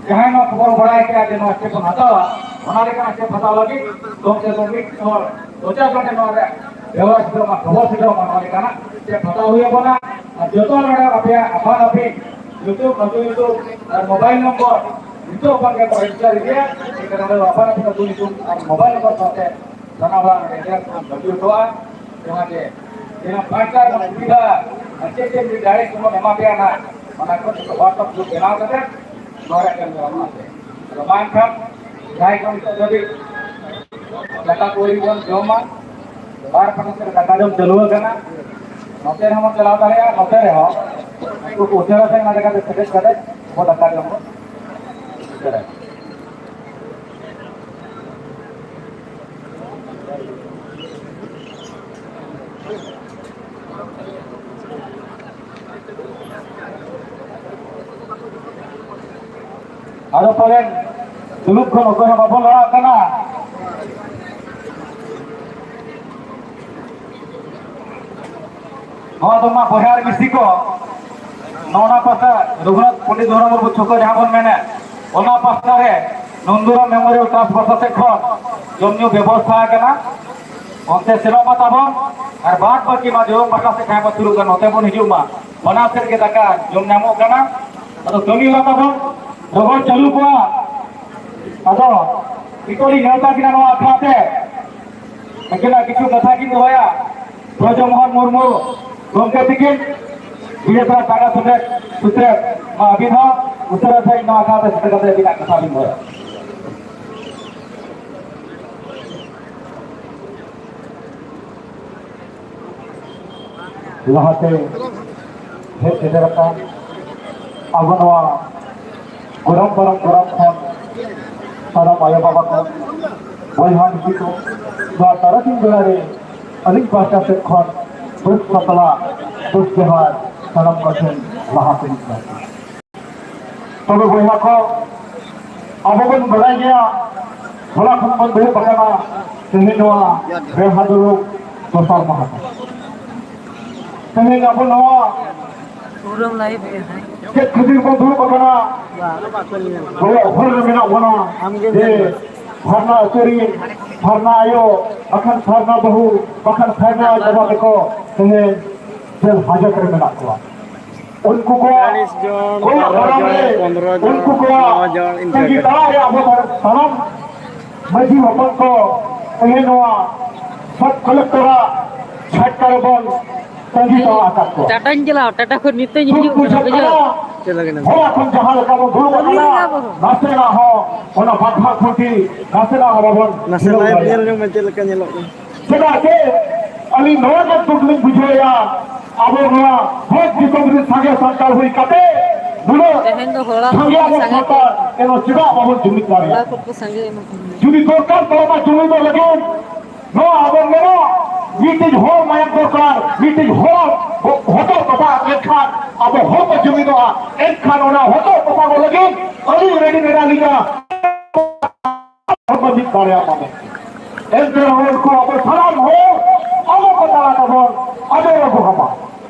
ᱡᱟᱦᱟᱸᱭ ᱱᱚᱣᱟ ᱠᱷᱚᱵᱚᱨ ᱵᱟᱲᱟᱭ ᱠᱮᱫᱟ ᱡᱮ ᱱᱚᱣᱟ ᱥᱴᱮᱯ ᱵᱚᱱ ᱦᱟᱛᱟᱣᱟ, ᱚᱱᱟ ᱞᱮᱠᱟᱱᱟᱜ ᱥᱴᱮᱯ ᱦᱟᱛᱟᱣ ᱞᱟᱹᱜᱤᱫ ᱠᱚᱢ ᱥᱮ ᱠᱚᱢ ᱢᱤᱫ ᱦᱚᱲ ᱯᱚᱧᱪᱟᱥ ᱡᱚᱱ ᱴᱷᱮᱱ ᱱᱚᱣᱟ ᱨᱮᱭᱟᱜ ᱵᱮᱵᱚᱦᱟᱨ ᱥᱮᱴᱮᱨᱚᱜ ᱢᱟ, ᱠᱷᱚᱵᱚᱨ ᱥᱮᱴᱮᱨᱚᱜ ᱢᱟ, ᱱᱚᱣᱟ ᱞᱮᱠᱟᱱᱟᱜ ᱥᱴᱮᱯ ᱦᱟᱛᱟᱣ ᱦᱩᱭ ᱟᱵᱚᱱᱟ᱾ ᱟᱨ ᱡᱚᱛᱚ ᱱᱚᱰᱮ ᱟᱯᱮᱭᱟᱜ ᱟᱯᱟᱱ ᱟᱹᱯᱤᱱ ᱧᱩᱛᱩᱢ, ᱟᱹᱛᱩ ᱧᱩᱛᱩᱢ ᱟᱨ ᱢᱳᱵᱟᱭᱤᱞ ᱱᱚᱢᱵᱚᱨ ᱱᱤᱛᱚᱜ ᱠᱷᱚᱱ ᱜᱮ ᱨᱮᱡᱤᱥᱴᱟᱨ ᱤᱫᱤᱭᱟ᱾ ᱮᱱᱠᱷᱟᱱ ᱱᱚᱰᱮ ᱟᱯᱟᱱ ᱟᱹᱯᱤᱱ ᱟᱹᱛᱩ ᱧᱩᱛᱩᱢ ᱟᱨ ᱢᱳᱵᱟᱭᱤᱞ ᱱᱚᱢᱵᱚᱨ ᱥᱟᱶᱛᱮ ᱥᱟᱱᱟᱢ ᱦᱚᱲᱟᱜ ᱱᱚᱰᱮ ᱮᱰᱨᱮᱥ ᱵᱚᱱ ᱵᱟᱹᱜᱤ ᱦᱚᱴᱚᱣᱟᱜᱼᱟ᱾ ᱡᱟᱦᱟᱸ ᱡᱮ ᱡᱟᱦᱟᱸ ᱯᱟᱸᱪ ᱴᱟᱠᱟ ᱨᱮᱱᱟᱜ ᱥᱩᱵᱤᱫᱷᱟ ᱟᱨ ᱪᱮᱫ ᱪᱮᱫ ᱰᱟᱭᱨᱮᱠᱴ ᱵᱚᱱ ᱮᱢᱟ ᱯᱮᱭᱟ ᱱᱟᱜ, ᱚᱱᱟ ᱠᱚ ᱡᱚᱛᱚ WhatsApp ᱜᱨᱩᱯ ᱵᱮᱱᱟᱣ ᱠᱟᱛᱮ ᱱᱚᱣᱟ ᱨᱮᱭᱟᱜ ᱠᱟᱹᱢᱤ ᱦᱚᱨᱟ ᱵᱚᱱ ᱟᱯᱮ᱾ ᱟᱫᱚ ᱢᱟ ᱮᱱᱠᱷᱟᱱ ᱡᱟᱦᱟᱸᱭ ᱠᱚ ᱱᱤᱛᱚᱜ ᱫᱷᱟᱹᱵᱤᱡ ᱫᱟᱠᱟ ᱠᱚ ᱟᱹᱣᱨᱤ ᱵᱚᱱ ᱡᱚᱢᱟ, ᱵᱟᱨ ᱯᱟᱹᱴᱤ ᱥᱮᱫ ᱫᱟᱠᱟ ᱡᱚᱢ ᱪᱟᱹᱞᱩ ᱟᱠᱟᱱᱟ᱾ ᱱᱚᱛᱮ ᱨᱮᱦᱚᱸ ᱵᱚᱱ ᱪᱟᱞᱟᱣ ᱫᱟᱲᱮᱭᱟᱜᱼᱟ, ᱱᱚᱛᱮ ᱨᱮᱦᱚᱸ ᱩᱱᱠᱩ ᱠᱚ ᱩᱥᱟᱹᱨᱟ ᱥᱮᱫ ᱚᱱᱟ ᱡᱟᱭᱜᱟ ᱛᱮ ᱥᱮᱴᱮᱨ ᱠᱟᱛᱮ ᱟᱵᱚ ᱫᱟᱠᱟ ᱡᱚᱢ ᱵᱚᱱ ᱩᱥᱟᱹᱨᱟᱭᱟ᱾ ᱟᱫᱚ ᱯᱟᱞᱮᱱ ᱫᱩᱲᱩᱵ ᱠᱷᱚᱱ ᱚᱠᱚᱭ ᱦᱚᱸ ᱵᱟᱵᱚᱱ ᱞᱟᱲᱟᱜ ᱠᱟᱱᱟ᱾ ᱱᱚᱣᱟ ᱫᱚ ᱢᱟ ᱵᱚᱭᱦᱟ ᱟᱨ ᱢᱤᱥᱤ ᱠᱚ, ᱱᱚᱣᱟ ᱯᱟᱦᱴᱟ ᱨᱚᱜᱷᱩᱱᱟᱛᱷ ᱯᱚᱱᱰᱤᱛ ᱨᱚᱜᱷᱩᱱᱟᱛᱷ ᱢᱩᱨᱢᱩ ᱪᱷᱚᱠ ᱡᱟᱦᱟᱸ ᱵᱚᱱ ᱢᱮᱱᱮᱫ, ᱚᱱᱟ ᱯᱟᱦᱴᱟ ᱨᱮ ᱱᱚᱱᱫᱩᱨᱟᱢ ᱢᱮᱢᱳᱨᱤᱭᱟᱞ ᱴᱨᱟᱥᱴ ᱯᱟᱦᱴᱟ ᱥᱮᱫ ᱠᱷᱚᱱ ᱡᱚᱢ ᱧᱩ ᱵᱮᱵᱚᱥᱛᱷᱟ ᱟᱠᱟᱱᱟ᱾ ᱚᱱᱛᱮ ᱥᱮᱱᱚᱜ ᱢᱟ ᱛᱟᱵᱚᱱ, ᱟᱨ ᱵᱟᱫ ᱵᱟᱹᱠᱤ ᱢᱟ ᱡᱚᱢ ᱯᱟᱦᱴᱟ ᱥᱮᱫ ᱡᱟᱦᱟᱸᱭ ᱠᱚ ᱥᱩᱨᱩᱜ ᱠᱟᱱ, ᱱᱚᱛᱮ ᱵᱚᱱ ᱦᱤᱡᱩᱜ ᱢᱟ, ᱵᱟᱱᱟᱨ ᱥᱮᱫ ᱜᱮ ᱫᱟᱠᱟ ᱡᱚᱢ ᱧᱟᱢᱚᱜ ᱠᱟᱱᱟ᱾ ᱟᱫᱚ ᱠᱟᱹᱢᱤ ᱦᱚᱨᱟ ᱛᱟᱵᱚᱱ ᱨᱚᱦᱚᱭ ᱪᱟᱹᱞᱩ ᱠᱚᱜᱼᱟ᱾ ᱟᱫᱚ ᱱᱤᱛᱚᱜ ᱞᱤᱧ ᱱᱮᱣᱛᱟ ᱠᱤᱱᱟ ᱱᱚᱣᱟ ᱟᱠᱷᱲᱟ ᱛᱮ᱾ ᱱᱩᱠᱤᱱᱟᱜ ᱠᱤᱪᱷᱩ ᱠᱟᱛᱷᱟ ᱠᱤᱱ ᱫᱚᱦᱚᱭᱟ᱾ ᱵᱨᱚᱡᱚᱢᱳᱦᱚᱱ ᱢᱩᱨᱢᱩ ᱜᱚᱢᱠᱮ ᱛᱤᱠᱤᱱ, ᱵᱤᱨᱮᱥᱨᱟ ᱴᱟᱜᱟ ᱥᱩᱛᱨᱮᱛ, ᱥᱩᱛᱨᱮᱛ, ᱢᱟ ᱟᱹᱵᱤᱱ ᱦᱚᱸ ᱩᱥᱟᱹᱨᱟ ᱥᱟᱺᱦᱤᱡ ᱱᱚᱣᱟ ᱟᱠᱷᱲᱟ ᱨᱮ ᱥᱮᱴᱮᱨ ᱠᱟᱛᱮ ᱟᱹᱵᱤᱱᱟᱜ ᱠᱟᱛᱷᱟ ᱵᱤᱱ ᱫᱚᱦᱚᱭᱟ᱾ ᱞᱟᱦᱟᱛᱮ ᱦᱮᱡ ᱥᱮᱴᱮᱨ ᱟᱠᱟᱱ ᱟᱵᱚ ᱱᱚᱣᱟ ᱜᱚᱨᱚᱢ ᱯᱟᱨᱚᱢ ᱜᱚᱨᱚᱢ ᱠᱷᱚᱱ ᱥᱟᱱᱟᱢ ᱟᱭᱳ ᱵᱟᱵᱟ ᱠᱚ, ᱵᱚᱭᱦᱟ ᱢᱤᱥᱤ ᱠᱚ, ᱱᱚᱣᱟ ᱛᱟᱨᱟᱥᱤᱧ ᱵᱮᱲᱟ ᱨᱮ ᱟᱹᱞᱤᱧ ᱯᱟᱦᱴᱟ ᱥᱮᱫ ᱠᱷᱚᱱ ᱵᱟᱹᱫᱽ ᱥᱟᱛᱞᱟ, ᱵᱟᱹᱫᱽ ᱡᱚᱦᱟᱨ ᱥᱟᱱᱟᱢ ᱠᱚᱴᱷᱮᱱ ᱞᱟᱦᱟ ᱥᱮᱫ ᱡᱚᱦᱟᱨ᱾ ᱛᱚᱵᱮ ᱵᱚᱭᱦᱟ ᱠᱚ, ᱟᱵᱚ ᱵᱚᱱ ᱵᱟᱲᱟᱭ ᱜᱮᱭᱟ, ᱦᱚᱞᱟ ᱠᱷᱚᱱ ᱵᱚᱱ ᱫᱩᱲᱩᱵ ᱟᱠᱟᱱᱟ, ᱛᱮᱦᱮᱧ ᱱᱚᱣᱟ ᱵᱮᱲᱦᱟ ᱫᱩᱲᱩᱵ ᱫᱚᱥᱟᱨ ᱢᱟᱦᱟ ᱠᱟᱱᱟ᱾ ᱛᱮᱦᱮᱧ ᱟᱵᱚ ᱱᱚᱣᱟ ᱯᱩᱨᱟᱹᱢ ᱞᱟᱭᱤᱵᱷ ᱮᱫ ᱛᱟᱦᱮᱸᱫ᱾ ᱪᱮᱫ ᱠᱷᱟᱹᱛᱤᱨ ᱵᱚᱱ ᱫᱩᱲᱩᱵ ᱟᱠᱟᱱᱟ? ᱵᱟᱝ, ᱵᱟᱠᱚ ᱧᱮᱞ᱾ ᱵᱚᱞᱮ ᱦᱚᱨ ᱨᱮ ᱢᱮᱱᱟᱜ ᱵᱚᱱᱟ᱾ ᱟᱢᱜᱮᱢ ᱡᱮ ᱧᱮᱞ᱾ ᱯᱷᱟᱨᱱᱟ ᱟᱹᱛᱩ ᱨᱤᱱ ᱯᱷᱟᱨᱱᱟ ᱟᱭᱳ, ᱵᱟᱠᱷᱟᱱ ᱯᱷᱟᱨᱱᱟ ᱵᱟᱹᱦᱩ, ᱵᱟᱠᱷᱟᱱ ᱯᱷᱟᱨᱱᱟ ᱵᱟᱵᱟ ᱛᱟᱠᱚ ᱛᱮᱦᱮᱧ ᱡᱮᱞ ᱦᱟᱡᱚᱛ ᱨᱮ ᱢᱮᱱᱟᱜ ᱠᱚᱣᱟ᱾ ᱩᱱᱠᱩ ᱠᱚᱣᱟᱜ ᱪᱟᱞᱤᱥ ᱡᱚᱱ, ᱠᱚᱭᱚᱜ ᱵᱟᱨᱚ ᱫᱟᱨᱟᱢ ᱡᱚᱱ, ᱨᱮ ᱯᱚᱱᱫᱽᱨᱚ ᱡᱚᱱ, ᱩᱱᱠᱩ ᱠᱚᱣᱟᱜ ᱱᱚ ᱡᱚᱱ, ᱤᱱᱠᱟᱹ ᱛᱟᱺᱜᱤ ᱜᱮ᱾ ᱛᱟᱲᱟᱜ ᱨᱮ ᱟᱵᱚ ᱥᱟᱱᱟᱢ ᱢᱟᱹᱡᱷᱤ ᱦᱚᱯᱚᱱ ᱠᱚ ᱛᱮᱦᱮᱧ ᱱᱚᱣᱟ ᱥᱟᱵ ᱠᱚᱞᱮᱠᱴᱚᱨᱟᱜ ᱪᱷᱟᱴᱠᱟ ᱨᱮᱵᱚᱱ ᱛᱟᱺᱜᱤ ᱛᱟᱲᱟᱜ ᱟᱠᱟᱫ ᱠᱚᱣᱟ᱾ ᱴᱟᱴᱟᱧ ᱪᱟᱞᱟᱣ, ᱴᱟᱴᱟ ᱠᱷᱚᱱ ᱱᱤᱛᱚᱜ ᱤᱧ ᱦᱤᱡᱩᱜ ᱠᱟᱱᱟ, ᱵᱩᱡᱷᱟᱹᱣ᱾ ᱪᱮᱫ ᱞᱟᱹᱜᱤᱫ ᱮᱢ ᱦᱚᱲ ᱠᱷᱚᱱ ᱡᱟᱦᱟᱸ ᱞᱮᱠᱟ ᱵᱚᱱ ᱫᱩᱲᱩᱵ ᱟᱠᱟᱱᱟ, ᱱᱟᱥᱮᱱᱟᱜ ᱦᱚᱸ ᱚᱱᱟ ᱵᱟᱫᱷᱟ ᱠᱷᱩᱱᱴᱤ ᱱᱟᱥᱮᱱᱟᱜ ᱦᱚᱸ ᱵᱟᱵᱚᱱ ᱱᱟᱥᱮ ᱦᱤᱞᱟᱹᱣ ᱞᱟᱭᱤᱵᱷ ᱧᱮᱞ ᱫᱟᱲᱮᱭᱟᱜᱼᱟ᱾ ᱧᱚᱜ ᱢᱮ ᱪᱮᱫ ᱞᱮᱠᱟ ᱧᱮᱞᱚᱜ ᱠᱟᱱᱟ᱾ ᱪᱮᱫᱟᱜ ᱥᱮ ᱟᱹᱞᱤᱧ ᱱᱚᱣᱟ ᱜᱮ ᱫᱩᱠ ᱞᱤᱧ ᱵᱩᱡᱷᱟᱹᱣᱮᱫᱼᱟ, ᱟᱵᱚ ᱱᱚᱣᱟ ᱵᱷᱚᱸᱡᱽ ᱫᱤᱥᱚᱢ ᱨᱮ ᱥᱟᱸᱜᱮ ᱥᱟᱱᱛᱟᱲ ᱦᱩᱭ ᱠᱟᱛᱮ ᱱᱩᱱᱟᱹᱜ ᱛᱮᱦᱮᱧ ᱫᱚ ᱦᱚᱲᱟᱜ ᱥᱟᱸᱜᱮ ᱟᱵᱚ ᱥᱟᱸᱜᱮ ᱥᱟᱱᱛᱟᱲ ᱮᱱᱚ ᱪᱮᱫᱟᱜ ᱵᱟᱵᱚᱱ ᱡᱩᱢᱤᱫ ᱫᱟᱲᱮᱭᱟᱜᱼᱟ? ᱠᱚᱲᱟ ᱠᱚ ᱥᱟᱸᱜᱮ ᱮᱱᱟ ᱛᱮᱦᱮᱧ ᱫᱚ᱾ ᱡᱩᱫᱤ ᱫᱚᱨᱠᱟᱨ ᱛᱟᱵᱚᱱᱟ ᱡᱩᱢᱤᱫᱚᱜ ᱞᱟᱹᱜᱤᱫ, ᱱᱚᱣᱟ ᱟᱵᱚ ᱢᱮᱱᱟ ᱢᱤᱫᱴᱤᱡ ᱦᱚᱲ ᱢᱟᱭᱟᱢ ᱫᱚᱨᱠᱟᱨ, ᱢᱤᱫᱴᱤᱡ ᱦᱚᱲ ᱦᱚᱴᱚᱜ ᱠᱟᱛᱷᱟ ᱞᱮᱱᱠᱷᱟᱱ ᱟᱵᱚ ᱦᱚᱲ ᱠᱚ ᱡᱩᱢᱤᱫᱚᱜᱼᱟ᱾ ᱮᱱᱠᱷᱟᱱ ᱚᱱᱟ ᱦᱚᱴᱚᱜ ᱠᱟᱛᱷᱟ ᱠᱚ ᱞᱟᱹᱜᱤᱫ ᱟᱹᱞᱤᱧ ᱨᱮᱰᱤ ᱢᱮᱱᱟᱜ ᱞᱤᱧᱟ᱾ ᱦᱚᱲ ᱠᱚ ᱢᱤᱫ ᱫᱟᱲᱮᱭᱟᱜ ᱢᱟ᱾ ᱮᱱᱛᱮ ᱨᱮᱦᱚᱸ ᱩᱱᱠᱩ ᱟᱵᱚ ᱥᱟᱱᱟᱢ ᱦᱚᱲ ᱟᱵᱚ ᱠᱚ ᱛᱟᱞᱟ ᱛᱮᱵᱚᱱ ᱟᱫᱮᱨ ᱟᱹᱜᱩ ᱠᱟᱢᱟ᱾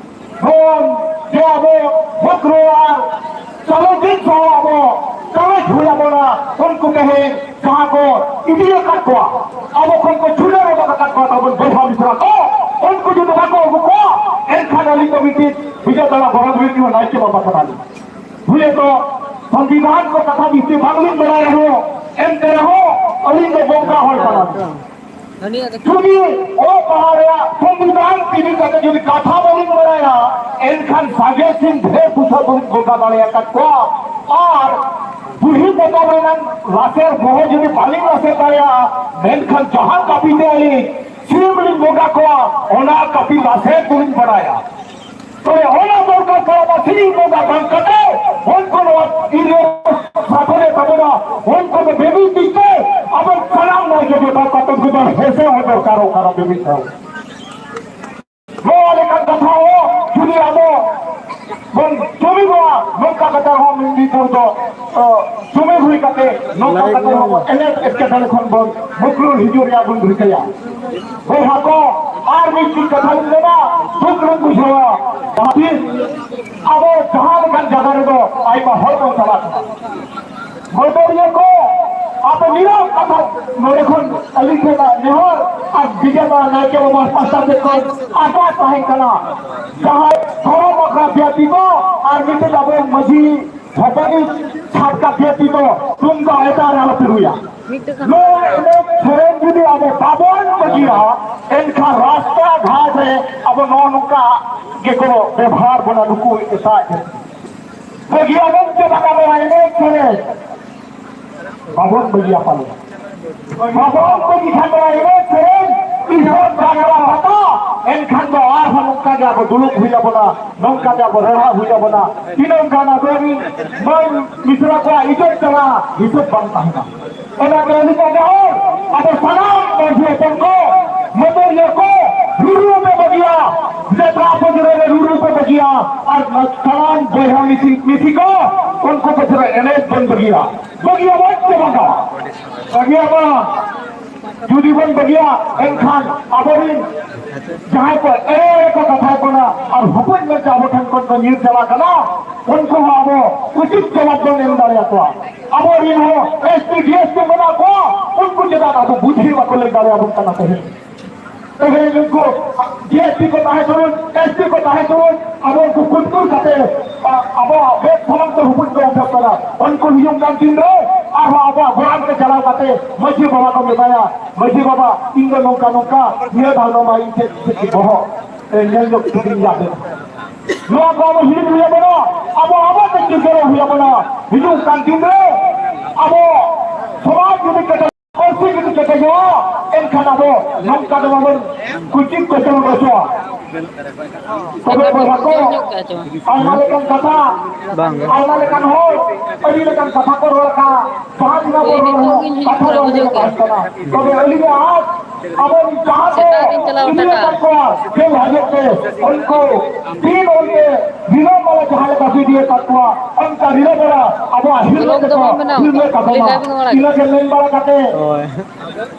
ᱵᱚᱱ ᱡᱮ ᱟᱵᱚ ᱵᱚᱠᱨᱚ ᱟᱨ ᱪᱟᱞᱚ ᱫᱤᱱ ᱥᱟᱶ ᱟᱵᱚ ᱪᱟᱞᱚ ᱦᱩᱭ ᱟᱵᱚᱱᱟ᱾ ᱩᱱᱠᱩ ᱛᱮᱦᱮᱧ ᱡᱟᱦᱟᱸ ᱠᱚ ᱤᱫᱤ ᱟᱠᱟᱫ ᱠᱚᱣᱟ, ᱟᱵᱚ ᱠᱷᱚᱱ ᱠᱚ ᱪᱷᱩᱰᱟᱹᱨ ᱚᱰᱚᱠ ᱟᱠᱟᱫ ᱠᱚᱣᱟ ᱛᱟᱵᱚᱱ ᱵᱚᱭᱦᱟ ᱢᱤᱥᱨᱟ ᱠᱚ, ᱩᱱᱠᱩ ᱡᱩᱫᱤ ᱵᱟᱠᱚ ᱟᱹᱜᱩ ᱠᱚᱣᱟ, ᱮᱱᱠᱷᱟᱱ ᱟᱹᱞᱤᱧ ᱫᱚ ᱢᱤᱫᱴᱤᱡ ᱵᱤᱡᱚᱭ ᱫᱟᱬᱟ ᱜᱚᱨᱚᱵᱽ ᱨᱤᱱᱤᱡ ᱦᱚᱸ ᱱᱟᱭᱠᱮ ᱵᱟᱵᱟ ᱠᱟᱱᱟᱞᱤᱧ᱾ ᱦᱩᱭᱮᱛᱚ ᱥᱚᱝᱵᱤᱫᱷᱟᱱ ᱠᱚ ᱠᱟᱛᱷᱟ ᱵᱤᱥᱤ ᱵᱟᱝᱞᱤᱧ ᱵᱟᱲᱟᱭ ᱨᱮᱦᱚᱸ, ᱮᱱᱛᱮ ᱨᱮᱦᱚᱸ ᱟᱹᱞᱤᱧ ᱫᱚ ᱵᱚᱸᱜᱟ ᱦᱚᱲ ᱠᱟᱱᱟᱞᱤᱧ᱾ ᱩᱱᱤᱭᱟᱜ ᱫᱚ ᱡᱩᱫᱤ ᱚᱞᱚᱜ ᱯᱟᱲᱦᱟᱣ ᱨᱮᱭᱟᱜ ᱥᱚᱝᱵᱤᱫᱷᱟᱱ ᱤᱫᱤ ᱠᱟᱛᱮ ᱡᱩᱫᱤ ᱠᱟᱛᱷᱟ ᱵᱟᱹᱞᱤᱧ ᱵᱟᱲᱟᱭᱟ, ᱮᱱᱠᱷᱟᱱ ᱥᱟᱸᱜᱮ ᱥᱤᱝ ᱰᱷᱮᱨ ᱯᱩᱛᱷᱟᱹ ᱵᱟᱹᱞᱤᱧ ᱵᱚᱸᱜᱟ ᱫᱟᱲᱮ ᱟᱠᱟᱫ ᱠᱚᱣᱟ᱾ ᱟᱨ ᱵᱩᱲᱦᱤ ᱯᱚᱛᱚᱵ ᱨᱮᱱᱟᱜ ᱞᱟᱥᱮᱨ ᱵᱚᱦᱚ ᱡᱩᱫᱤ ᱵᱟᱹᱞᱤᱧ ᱞᱟᱥᱮᱨ ᱫᱟᱲᱮᱭᱟᱜᱼᱟ, ᱢᱮᱱᱠᱷᱟᱱ ᱡᱟᱦᱟᱸ ᱠᱟᱹᱯᱤ ᱛᱮ ᱟᱹᱞᱤᱧ ᱥᱤᱢ ᱞᱤᱧ ᱵᱚᱸᱜᱟ ᱠᱚᱣᱟ, ᱚᱱᱟ ᱠᱟᱹᱯᱤ ᱞᱟᱥᱮᱨ ᱫᱚᱞᱤᱧ ᱵᱟᱲᱟᱭᱟ᱾ ᱛᱚᱵᱮ ᱚᱱᱟ ᱫᱚᱨᱠᱟᱨ ᱯᱟᱲᱟᱜᱼᱟ, ᱥᱤᱨᱤᱧ ᱵᱚᱸᱜᱟ ᱵᱟᱝ ᱠᱟᱛᱮ ᱦᱚᱲ ᱠᱚ ᱱᱚᱣᱟ ᱤᱭᱟᱹ ᱥᱟᱯᱷᱚᱞᱮ ᱛᱟᱵᱚᱱᱟ, ᱦᱚᱲ ᱠᱚ ᱫᱚ ᱵᱮᱵᱤ ᱛᱤ ᱛᱮ ᱟᱵᱚ ᱥᱟᱱᱟᱢ ᱱᱚᱣᱟ ᱡᱚᱛᱚ ᱠᱟᱛᱮ ᱜᱮ ᱵᱟᱝ ᱦᱮᱸᱥᱮ ᱦᱚᱸ ᱫᱚᱨᱠᱟᱨᱚᱜ ᱠᱟᱱᱟ ᱵᱮᱵᱤ ᱛᱮ᱾ ᱱᱚᱣᱟ ᱞᱮᱠᱟᱱ ᱠᱟᱛᱷᱟ ᱦᱚᱸ ᱡᱩᱫᱤ ᱟᱵᱚ ᱵᱚᱱ ᱡᱩᱢᱤᱫᱚᱜᱼᱟ, ᱱᱚᱝᱠᱟ ᱠᱟᱛᱮ ᱦᱚᱸ ᱢᱤᱫ ᱫᱤᱱ ᱫᱚ, ᱚ, ᱡᱩᱢᱤᱫ ᱦᱩᱭ ᱠᱟᱛᱮ ᱱᱚᱝᱠᱟ ᱠᱟᱛᱮ ᱦᱚᱸ ᱮᱱᱮᱡ ᱮᱴᱠᱮᱴᱚᱬᱮ ᱠᱷᱚᱱ ᱵᱚᱱ ᱢᱩᱠᱩᱞ ᱦᱤᱡᱩᱜ ᱨᱮᱭᱟᱜ ᱵᱚᱱ ᱨᱤᱠᱟᱹᱭᱟ᱾ ᱵᱚᱭᱦᱟ ᱠᱚ, ᱟᱨ ᱢᱤᱫᱴᱤᱡ ᱠᱟᱛᱷᱟ ᱞᱤᱧ ᱢᱮᱱᱟ, ᱫᱩᱠ ᱞᱤᱧ ᱵᱩᱡᱷᱟᱹᱣᱟ᱾ ᱡᱟᱦᱟᱸ ᱛᱤᱥ ᱟᱵᱚ ᱡᱟᱦᱟᱸ ᱞᱮᱠᱟᱱ ᱡᱟᱭᱜᱟ ᱨᱮᱫᱚ ᱟᱭᱢᱟ ᱦᱚᱲ ᱵᱚᱱ ᱪᱟᱞᱟᱜ ᱠᱟᱱᱟ᱾ ᱢᱟᱹᱫᱟᱹᱲᱤᱭᱟᱹ ᱠᱚ, ᱟᱯᱮ ᱱᱤᱨᱟᱢ ᱠᱟᱛᱷᱟ ᱱᱚᱰᱮ ᱠᱷᱚᱱ ᱟᱹᱞᱤᱧ ᱴᱷᱮᱱ ᱱᱮᱦᱚᱨ ᱟᱨ ᱵᱤᱡᱮᱛᱟ ᱱᱟᱭᱠᱮ ᱵᱟᱵᱟ ᱯᱟᱦᱴᱟ ᱥᱮᱫ ᱠᱷᱚᱱ ᱟᱨᱫᱟᱥ ᱛᱟᱦᱮᱸ ᱠᱟᱱᱟ, ᱡᱟᱦᱟᱸᱭ ᱫᱷᱚᱨᱚᱢ ᱟᱠᱷᱲᱟ ᱵᱮᱛᱤᱛᱚ ᱟᱨ ᱢᱤᱫᱴᱮᱡ ᱟᱵᱚ ᱢᱟᱹᱡᱷᱤ ᱦᱚᱯᱚᱱᱤᱡ ᱪᱷᱟᱴᱠᱟ ᱵᱮᱛᱤᱛᱚ ᱛᱩᱢᱫᱟᱜ ᱮᱴᱟᱜ ᱨᱮ ᱟᱞᱚᱯᱮ ᱨᱩᱭᱟ᱾ ᱱᱚᱣᱟ ᱮᱱᱮᱡ ᱥᱮᱨᱮᱧ ᱡᱩᱫᱤ ᱟᱵᱚ ᱵᱟᱵᱚᱱ ᱵᱟᱹᱜᱤᱭᱟ, ᱮᱱᱠᱷᱟᱱ ᱨᱟᱥᱛᱟ ᱜᱷᱟᱴ ᱨᱮ ᱟᱵᱚ ᱱᱚᱜᱼᱚ ᱱᱚᱝᱠᱟ ᱜᱮᱠᱚ ᱵᱮᱵᱷᱟᱨ ᱵᱚᱱᱟ ᱱᱩᱠᱩ ᱮᱴᱟᱜ ᱡᱟᱹᱛᱤ᱾ ᱵᱟᱹᱜᱤᱭᱟᱵᱚᱱ ᱪᱮ ᱵᱟᱝ ᱟᱵᱚ ᱮᱱᱮᱡ ᱥᱮᱨᱮᱧ? ᱵᱟᱵᱚᱱ ᱵᱟᱹᱜᱤᱭᱟ ᱯᱟᱞᱮ᱾ ᱵᱟᱵᱚᱱ ᱵᱟᱹᱜᱤ ᱠᱷᱟᱱ ᱱᱚᱣᱟ ᱮᱱᱮᱡ ᱥᱮᱨᱮᱧ ᱤᱥᱚᱨ ᱵᱟᱝᱞᱟ ᱯᱟᱛᱟ, ᱮᱱᱠᱷᱟᱱ ᱫᱚ ᱟᱨᱦᱚᱸ ᱱᱚᱝᱠᱟ ᱜᱮ ᱟᱵᱚ ᱫᱩᱲᱩᱵ ᱦᱩᱭ ᱟᱵᱚᱱᱟ, ᱱᱚᱝᱠᱟ ᱜᱮ ᱟᱵᱚ ᱨᱮᱲᱦᱟ ᱦᱩᱭ ᱟᱵᱚᱱᱟ᱾ ᱛᱤᱱᱟᱹᱜ ᱜᱟᱱ ᱟᱵᱚᱨᱮᱱ ᱢᱟᱹᱭ ᱢᱤᱥᱨᱟ ᱠᱚᱣᱟᱜ ᱤᱡᱚᱛ ᱪᱟᱞᱟᱜᱼᱟ, ᱦᱤᱥᱟᱹᱵ ᱵᱟᱝ ᱛᱟᱦᱮᱱᱟ᱾ ᱚᱱᱟ ᱛᱮ ᱱᱤᱛᱚᱜ ᱱᱮᱦᱚᱨ, ᱟᱵᱚ ᱥᱟᱱᱟᱢ ᱢᱟᱹᱡᱷᱤ ᱦᱚᱯᱚᱱ ᱠᱚ, ᱢᱟᱹᱫᱟᱹᱲᱤᱭᱟᱹ ᱠᱚ, ᱨᱩᱨᱩ ᱯᱮ ᱵᱟᱹᱜᱤᱭᱟ, ᱡᱟᱛᱨᱟ ᱯᱟᱹᱡᱨᱟᱹ ᱨᱮ ᱨᱩᱨᱩ ᱯᱮ ᱵᱟᱹᱜᱤᱭᱟ, ᱟᱨ ᱥᱟᱱᱟᱢ ᱵᱚᱭᱦᱟ ᱢᱤᱥᱤ, ᱢᱤᱥᱤ ᱠᱚ, ᱩᱱᱠᱩ ᱯᱟᱹᱡᱨᱟᱹ ᱮᱱᱮᱡ ᱵᱚᱱ ᱵᱟᱹᱜᱤᱭᱟ᱾ ᱵᱟᱹᱜᱤᱭᱟ ᱵᱚᱱ ᱥᱮ ᱵᱟᱝᱟ? ᱵᱟᱹᱜᱤᱭᱟ ᱵᱚᱱ᱾ ᱡᱩᱫᱤ ᱵᱚᱱ ᱵᱟᱹᱜᱤᱭᱟ, ᱮᱱᱠᱷᱟᱱ ᱟᱵᱚᱨᱤᱱ ᱡᱟᱦᱟᱸᱭ ᱠᱚ ᱮᱲᱮ ᱮᱲᱮ ᱠᱚ ᱠᱟᱛᱷᱟᱭ ᱠᱟᱱᱟ ᱟᱨ ᱦᱚᱯᱚᱱ ᱧᱚᱜ ᱟᱵᱚ ᱴᱷᱮᱱ ᱠᱷᱚᱱ ᱠᱚ ᱧᱤᱨ ᱪᱟᱞᱟᱜ ᱠᱟᱱᱟ, ᱩᱱᱠᱩ ᱦᱚᱸ ᱟᱵᱚ ᱩᱪᱤᱛ ᱡᱚᱵᱟᱵ ᱵᱚᱱ ᱮᱢ ᱫᱟᱲᱮᱭᱟᱠᱚᱣᱟ᱾ ᱟᱵᱚᱨᱤᱱ ᱦᱚᱸ S P D S P ᱢᱮᱱᱟᱜ ᱠᱚᱣᱟ, ᱩᱱᱠᱩ ᱪᱮᱛᱟᱱ ᱟᱵᱚ ᱵᱩᱫᱷᱤ ᱵᱟᱠᱚ ᱞᱟᱹᱭ ᱫᱟᱲᱮᱭᱟᱵᱚᱱ ᱠᱟᱱᱟ ᱛᱮᱦᱮᱧ᱾ ᱛᱮᱦᱮᱧ ᱩᱱᱠᱩ G S T ᱠᱚ ᱛᱟᱦᱮᱸ ᱦᱚᱪᱚ, S T ᱠᱚ ᱛᱟᱦᱮᱸ ᱦᱚᱪᱚ, ᱟᱵᱚ ᱩᱱᱠᱩ ᱠᱩᱴᱠᱩᱨ ᱠᱟᱛᱮ, ᱟ-, ᱟᱵᱚᱣᱟᱜ ᱵᱮᱫ ᱥᱚᱢᱟᱡᱽ ᱠᱚ ᱦᱩᱯᱩᱴ ᱠᱚ ᱩᱴᱷᱟᱹᱜ ᱠᱟᱱᱟ᱾ ᱩᱱᱠᱩ ᱦᱤᱡᱩᱜ ᱠᱟᱱ ᱫᱤᱱ ᱨᱮ ᱟᱨᱦᱚᱸ ᱟᱵᱚᱣᱟᱜ ᱜᱚᱲᱟᱢ ᱛᱮ ᱪᱟᱞᱟᱣ ᱠᱟᱛᱮ ᱢᱟᱹᱡᱷᱤ ᱵᱟᱵᱟ ᱠᱚ ᱢᱮᱛᱟᱭᱟ, "ᱢᱟᱹᱡᱷᱤ ᱵᱟᱵᱟ, ᱤᱧ ᱫᱚ ᱱᱚᱝᱠᱟ ᱱᱚᱝᱠᱟ, ᱱᱤᱭᱟᱹ ᱫᱷᱟᱣ ᱫᱚ ᱢᱟ ᱤᱧ ᱴᱷᱮᱱ ᱪᱮᱫ ᱪᱮᱫ ᱵᱚᱦᱚᱜ, ᱮ, ᱧᱮᱞ ᱧᱚᱜ ᱠᱟᱹᱴᱤᱡ ᱤᱧ ᱞᱟᱫᱮ᱾" ᱱᱚᱣᱟ ᱠᱚ ᱟᱵᱚ ᱦᱤᱲᱤᱧ ᱦᱩᱭ ᱟᱵᱚᱱᱟ, ᱟᱵᱚ ᱟᱵᱚ ᱛᱮ ᱪᱤᱱᱛᱟᱹ ᱦᱩᱭ ᱟᱵᱚᱱᱟ᱾ ᱦᱤᱡᱩᱜ ᱠᱟᱱ ᱫᱤᱱ ᱨᱮ ᱟᱵᱚ ᱥᱚᱢᱟᱡᱽ ᱡᱩᱫᱤ ᱠᱮᱴᱮᱡ ᱯᱟᱹᱨᱥᱤ ᱡᱩᱫᱤ ᱠᱮᱴᱮᱡᱚᱜᱼᱟ, ᱮᱱᱠᱷᱟᱱ ᱟᱵᱚ ᱱᱚᱝᱠᱟ ᱫᱚ ᱵᱟᱵᱚᱱ ᱠᱩᱪᱤᱛ ᱠᱚᱪᱚᱞᱚᱱ ᱦᱚᱪᱚᱜᱼᱟ᱾ ᱛᱚᱵᱮ ᱵᱚᱭᱦᱟ ᱠᱚ, ᱟᱭᱢᱟ ᱞᱮᱠᱟᱱ ᱠᱟᱛᱷᱟ, ᱵᱟᱝ᱾ ᱟᱭᱢᱟ ᱞᱮᱠᱟᱱ ᱦᱚᱲ, ᱟᱹᱰᱤ ᱞᱮᱠᱟᱱ ᱠᱟᱛᱷᱟ ᱠᱚ ᱨᱚᱲ ᱟᱠᱟᱫᱼᱟ᱾ ᱡᱟᱦᱟᱸ ᱛᱤᱱᱟᱹᱜ ᱵᱚᱱ ᱨᱚᱲ ᱨᱮᱦᱚᱸ, ᱠᱟᱛᱷᱟ ᱫᱚ ᱚᱸᱰᱮ ᱜᱮ ᱛᱟᱦᱮᱱ ᱠᱟᱱᱟ᱾ ᱛᱚᱵᱮ ᱟᱹᱞᱤᱧᱟᱜ ᱟᱸᱥ, ᱟᱵᱚ ᱡᱟᱦᱟᱸ ᱠᱚ ᱤᱫᱤ ᱟᱠᱟᱫ ᱠᱚᱣᱟ ᱡᱮᱞ ᱦᱟᱡᱚᱛ ᱛᱮ, ᱩᱱᱠᱩ ᱫᱤᱱ ᱚᱱᱛᱮ ᱨᱤᱞᱟᱹᱢᱟᱞᱟ ᱡᱟᱦᱟᱸ ᱞᱮᱠᱟ ᱵᱤᱰᱤᱭᱮ ᱠᱟᱜ ᱠᱚᱣᱟ, ᱚᱱᱠᱟ ᱨᱤᱞᱟᱹᱢᱟᱞᱟ ᱟᱵᱚᱣᱟᱜ ᱦᱤᱨᱞᱟᱹ ᱛᱮᱠᱚ ᱦᱤᱨᱞᱟᱹ ᱠᱟᱠᱚ ᱢᱟ᱾ ᱤᱱᱟᱹ ᱜᱮ ᱢᱮᱱ ᱵᱟᱲᱟ ᱠᱟᱛᱮ ᱦᱳᱭ᱾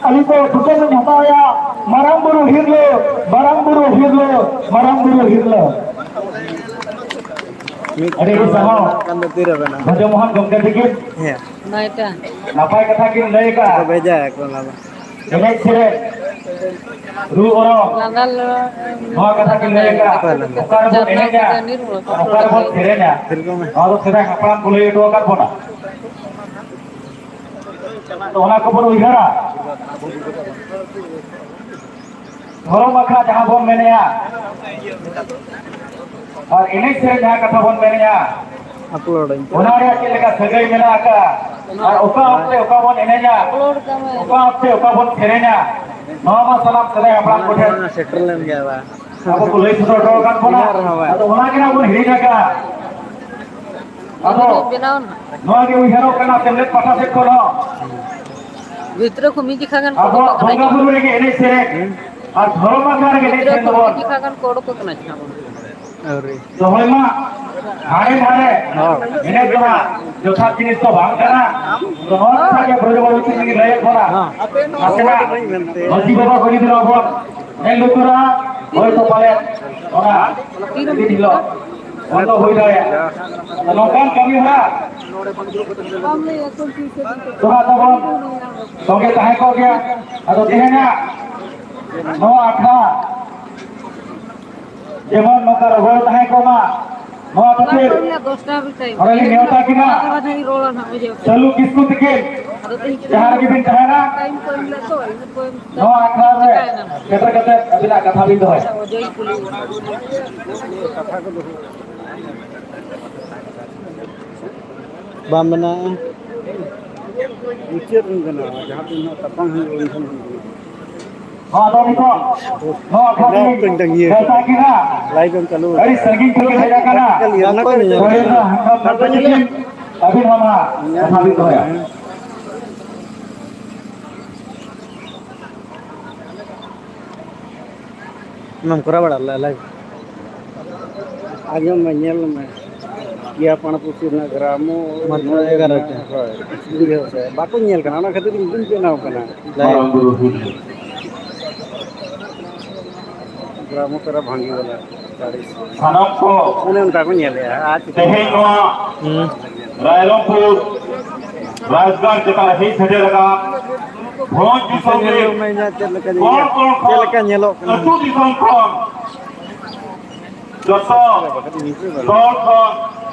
ᱟᱹᱞᱤᱧ ᱫᱚ ᱴᱷᱤᱠᱟᱹ ᱞᱤᱧ ᱦᱟᱛᱟᱣᱮᱫᱼᱟ, ᱢᱟᱨᱟᱝ ᱵᱩᱨᱩ ᱦᱤᱨᱞᱟᱹ, ᱢᱟᱨᱟᱝ ᱵᱩᱨᱩ ᱦᱤᱨᱞᱟᱹ, ᱢᱟᱨᱟᱝ ᱵᱩᱨᱩ ᱦᱤᱨᱞᱟᱹ᱾ ᱢᱤᱫ ᱟᱹᱰᱤ ᱟᱹᱰᱤ ᱥᱟᱨᱦᱟᱣ᱾ ᱠᱟᱱ ᱫᱚ ᱛᱤᱨᱮ ᱵᱮᱱᱟᱣ? ᱵᱷᱚᱡᱚ ᱢᱳᱦᱚᱱ ᱜᱚᱢᱠᱮ ᱛᱤᱠᱤᱱ ᱱᱟᱯᱟᱭ ᱠᱟᱛᱷᱟ ᱠᱤᱱ ᱞᱟᱹᱭ ᱟᱠᱟᱫᱼᱟ᱾ ᱠᱚ ᱵᱷᱮᱡᱟ ᱟᱠᱚ ᱚᱱᱟ ᱫᱚ᱾ ᱮᱱᱮᱡ ᱥᱮᱨᱮᱧ, ᱨᱩ ᱚᱨᱚᱝ, ᱞᱟᱸᱫᱟ ᱞᱚ-, ᱱᱚᱣᱟ ᱠᱟᱛᱷᱟ ᱠᱤᱱ ᱞᱟᱹᱭ ᱟᱠᱟᱫᱼᱟ᱾ ᱚᱠᱟ ᱨᱮᱵᱚᱱ ᱡᱟᱱᱟᱢ ᱮᱱᱮᱡᱟ, ᱠᱟᱛᱮ ᱱᱤᱨᱢᱚᱞ ᱚᱠᱟ ᱨᱮᱵᱚᱱ ᱥᱮᱨᱮᱧᱟ, ᱥᱮᱨᱚᱠᱚᱢ᱾ ᱱᱚᱣᱟ ᱫᱚ ᱥᱮᱫᱟᱭ ᱦᱟᱯᱲᱟᱢ ᱠᱚ ᱞᱟᱹᱭ ᱦᱚᱴᱚ ᱟᱠᱟᱫ ᱵᱚᱱᱟ᱾ ᱛᱚ, ᱚᱱᱟ ᱠᱚᱵᱚᱱ ᱩᱭᱦᱟᱹᱨᱟ᱾ ᱫᱷᱚᱨᱚᱢ ᱟᱠᱷᱲᱟ ᱡᱟᱦᱟᱸ ᱵᱚᱱ ᱢᱮᱱᱮᱜᱼᱟ, ᱟᱨ ᱮᱱᱮᱡ ᱥᱮᱨᱮᱧ ᱡᱟᱦᱟᱸ ᱠᱟᱛᱷᱟ ᱵᱚᱱ ᱢᱮᱱᱮᱜᱼᱟ, ᱟᱯᱞᱳᱰ ᱟᱹᱧ᱾ ᱚᱱᱟ ᱨᱮᱭᱟᱜ ᱪᱮᱫ ᱞᱮᱠᱟ ᱥᱟᱹᱜᱟᱹᱭ ᱢᱮᱱᱟᱜ ᱟᱠᱟᱫᱼᱟ, ᱟᱨ ᱚᱠᱟ ᱚᱠᱛᱮ ᱚᱠᱟ ᱵᱚᱱ ᱮᱱᱮᱡᱟ, ᱚᱠᱟ ᱚᱠᱛᱮ ᱚᱠᱟ ᱵᱚᱱ ᱥᱮᱨᱮᱧᱟ, ᱱᱚᱣᱟ ᱢᱟ ᱥᱟᱱᱟᱢ ᱥᱮᱫᱟᱭ ᱦᱟᱯᱲᱟᱢ ᱠᱚᱴᱷᱮᱱ ᱥᱮᱴᱮᱨ ᱞᱮᱱ ᱜᱮᱭᱟ ᱵᱟ᱾ ᱟᱵᱚ ᱠᱚ ᱞᱟᱹᱭ ᱥᱚᱫᱚᱨ ᱦᱚᱴᱚ ᱟᱠᱟᱫ ᱵᱚᱱᱟ᱾ ᱢᱮᱱᱟᱜ ᱨᱮᱦᱚᱸ ᱵᱟ᱾ ᱟᱫᱚ ᱚᱱᱟ ᱜᱮ ᱱᱟᱜ ᱵᱚᱱ ᱦᱤᱲᱤᱧ ᱟᱠᱟᱫᱼᱟ᱾ ᱟᱫᱚ ᱵᱮᱱᱟᱣ ᱱᱟ᱾ ᱱᱚᱣᱟ ᱜᱮ ᱩᱭᱦᱟᱹᱨᱚᱜ ᱠᱟᱱᱟ ᱥᱮᱢᱞᱮᱫ ᱯᱟᱦᱴᱟ ᱥᱮᱫ ᱠᱷᱚᱱ ᱦᱚᱸ᱾ ᱜᱤᱫᱽᱨᱟᱹ ᱠᱚ ᱢᱤᱫ ᱡᱚᱠᱷᱟ ᱜᱟᱱ ᱠᱚ ᱟᱵᱚᱣᱟᱜ ᱚᱰᱚᱠᱚᱜ ᱠᱟᱱᱟ᱾ ᱵᱚᱸᱜᱟ ᱵᱩᱨᱩ ᱨᱮᱜᱮ ᱮᱱᱮᱡ ᱥᱮᱨᱮᱧ ᱟᱨ ᱫᱷᱚᱨᱚᱢ ᱟᱠᱷᱲᱟ ᱨᱮᱜᱮ ᱮᱱᱮᱡ ᱜᱤᱫᱽᱨᱟᱹ ᱥᱮᱨᱮᱧ ᱠᱚ ᱫᱚᱵᱚᱱ ᱢᱤᱫ ᱡᱚᱠᱷᱟ ᱜᱟᱱ ᱠᱚ ᱚᱰᱚᱠᱚᱜ ᱠᱟᱱᱟ ᱡᱟᱦᱟᱸ ᱵᱚᱱ᱾ ᱟᱹᱣᱨᱤ᱾ ᱫᱚᱦᱚᱭ ᱢᱟ᱾ ᱦᱟᱸᱰᱮ ᱱᱟᱰᱮ ᱦᱚᱸ᱾ ᱮᱱᱮᱡ ᱫᱚ ᱦᱟᱸᱜ ᱡᱚᱛᱷᱟᱛ ᱡᱤᱱᱤᱥ ᱫᱚ ᱵᱟᱝ ᱠᱟᱱᱟ᱾ ᱟᱫᱚ ᱱᱚᱣᱟ ᱠᱟᱛᱷᱟ ᱜᱮ ᱵᱨᱚᱡᱚᱵᱚᱞᱤ ᱛᱤᱧ ᱞᱟᱹᱭᱮᱫ ᱵᱚᱱᱟ᱾ ᱦᱚᱸ᱾ ᱱᱟᱥᱮᱱᱟᱜ ᱢᱟᱹᱡᱷᱤ ᱵᱟᱵᱟ ᱠᱚ ᱡᱩᱫᱤ ᱱᱚᱣᱟ ᱵᱚᱱ ᱢᱮᱱ ᱞᱩᱛᱩᱨᱟ, ᱦᱳᱭᱛᱳ ᱯᱟᱞᱮ ᱚᱱᱟ ᱫᱤᱱ ᱦᱤᱞᱳᱜ ᱵᱚᱱᱫᱚ ᱦᱩᱭ ᱫᱟᱲᱮᱭᱟᱜᱼᱟ᱾ ᱟᱫᱚ ᱱᱚᱝᱠᱟᱱ ᱠᱟᱹᱢᱤ ᱦᱚᱨᱟ ᱫᱚ ᱦᱟᱸᱜ ᱛᱟᱵᱚᱱ ᱛᱚᱸᱜᱮ ᱛᱟᱦᱮᱸ ᱠᱚᱜ ᱜᱮᱭᱟ᱾ ᱟᱫᱚ ᱛᱮᱦᱮᱧᱟᱜ ᱱᱚᱣᱟ ᱟᱠᱷᱲᱟ ᱡᱮᱢᱚᱱ ᱱᱚᱝᱠᱟ ᱨᱚᱦᱚᱲ ᱛᱟᱦᱮᱸ ᱠᱚᱜ ᱢᱟ, ᱱᱚᱣᱟ ᱠᱷᱟᱹᱛᱤᱨ ᱱᱚᱰᱮ ᱞᱤᱧ ᱱᱮᱣᱛᱟ ᱠᱤᱱᱟ ᱥᱟᱹᱞᱩ ᱠᱤᱥᱠᱩ ᱛᱤᱠᱤᱱ, ᱡᱟᱦᱟᱸ ᱨᱮᱜᱮ ᱵᱤᱱ ᱛᱟᱦᱮᱱᱟ, ᱱᱚᱣᱟ ᱟᱠᱷᱲᱟ ᱨᱮ ᱥᱮᱴᱮᱨ ᱠᱟᱛᱮ ᱟᱹᱵᱤᱱᱟᱜ ᱠᱟᱛᱷᱟ ᱵᱤᱱ ᱫᱚᱦᱚᱭᱟ᱾ ᱵᱟᱝ ᱢᱮᱱᱟᱜᱼᱟ᱾ ᱢᱩᱪᱟᱹᱫ ᱨᱮᱱ ᱠᱟᱱᱟ, ᱡᱟᱦᱟᱸ ᱛᱤᱱ ᱦᱟᱸᱜ ᱛᱟᱯᱟᱢ ᱦᱩᱭᱩᱜᱼᱟ, ᱩᱱ ᱥᱚᱢᱚᱭ ᱠᱟᱱᱟ᱾ ᱱᱚᱣᱟ ᱫᱚ ᱱᱤᱛᱚᱜ ᱱᱚᱣᱟ ᱠᱷᱟᱹᱛᱤᱨ ᱱᱚᱣᱟ ᱛᱟᱹᱝᱜᱤ ᱱᱮᱣᱛᱟ ᱠᱤᱱᱟ᱾ Live ᱮᱢ ᱪᱟᱹᱞᱩ ᱟᱹᱰᱤ ᱥᱟᱺᱜᱤᱧ ᱠᱷᱚᱱ ᱜᱮ ᱦᱮᱡ ᱟᱠᱟᱱᱟ᱾ ᱠᱟᱱᱟ᱾ ᱯᱟᱹᱦᱤᱞ ᱫᱚ ᱦᱟᱸᱜ ᱠᱟᱛᱷᱟ ᱵᱤᱱ ᱦᱚᱸ ᱢᱟ ᱠᱟᱛᱷᱟ ᱵᱤᱱ ᱫᱚᱦᱚᱭᱟ᱾ ᱚᱱᱟᱢ ᱠᱚᱨᱟᱣ ᱵᱟᱲᱟ ᱞᱮᱫᱼᱟ live? ᱟᱸᱡᱚᱢ ᱢᱮ, ᱧᱮᱞ ᱢᱮ, ᱯᱮᱭᱟ ᱯᱟᱲᱟ ᱯᱩᱛᱷᱤ ᱨᱮᱱᱟᱜ ᱜᱨᱟᱢᱚ ᱢᱟᱛᱨᱚ ᱮᱜᱟᱨᱚ ᱴᱟ᱾ ᱦᱳᱭ, ᱵᱩᱡᱷᱟᱹᱣ ᱥᱮ? ᱵᱟᱠᱚ ᱧᱮᱞ ᱠᱟᱱᱟ, ᱚᱱᱟ ᱠᱷᱟᱹᱛᱤᱨ ᱤᱧ ᱵᱟᱹᱧ ᱵᱮᱱᱟᱣ ᱠᱟᱱᱟ᱾ Live᱾ ᱜᱨᱟᱢᱚ ᱛᱟᱨᱟ ᱵᱷᱟᱝᱜᱤ ᱵᱟᱞᱟ᱾ ᱥᱟᱱᱟᱢ ᱠᱚ ᱚᱱᱮ ᱚᱱᱠᱟ ᱠᱚ ᱧᱮᱞᱮᱜᱼᱟ, ᱟᱨ ᱪᱤᱠᱟᱹ ᱛᱮᱦᱮᱧ ᱱᱚᱣᱟ ᱦᱩᱸ᱾ ᱨᱟᱭᱨᱚᱝᱯᱩᱨ ᱨᱟᱡᱽᱜᱟᱲ ᱪᱮᱛᱟᱱ ᱨᱮ ᱦᱮᱡ ᱥᱮᱴᱮᱨ ᱟᱠᱟᱱ ᱵᱷᱚᱸᱡᱽ ᱫᱤᱥᱚᱢ ᱨᱮ ᱧᱮᱞ ᱢᱮ ᱤᱧᱟᱹᱜ ᱪᱮᱫ ᱞᱮᱠᱟ ᱠᱚᱬ ᱧᱮᱞᱚᱜ, ᱠᱚᱬ ᱪᱮᱫ ᱠᱷᱚᱱ, ᱞᱮᱠᱟ ᱧᱮᱞᱚᱜ ᱠᱟᱱᱟ ᱟᱹᱛᱩ ᱦᱟᱸᱜ᱾ ᱫᱤᱥᱚᱢ ᱠᱷᱚᱱ ᱡᱚᱛᱚ ᱥᱚᱦᱚᱨ ᱠᱷᱚᱱ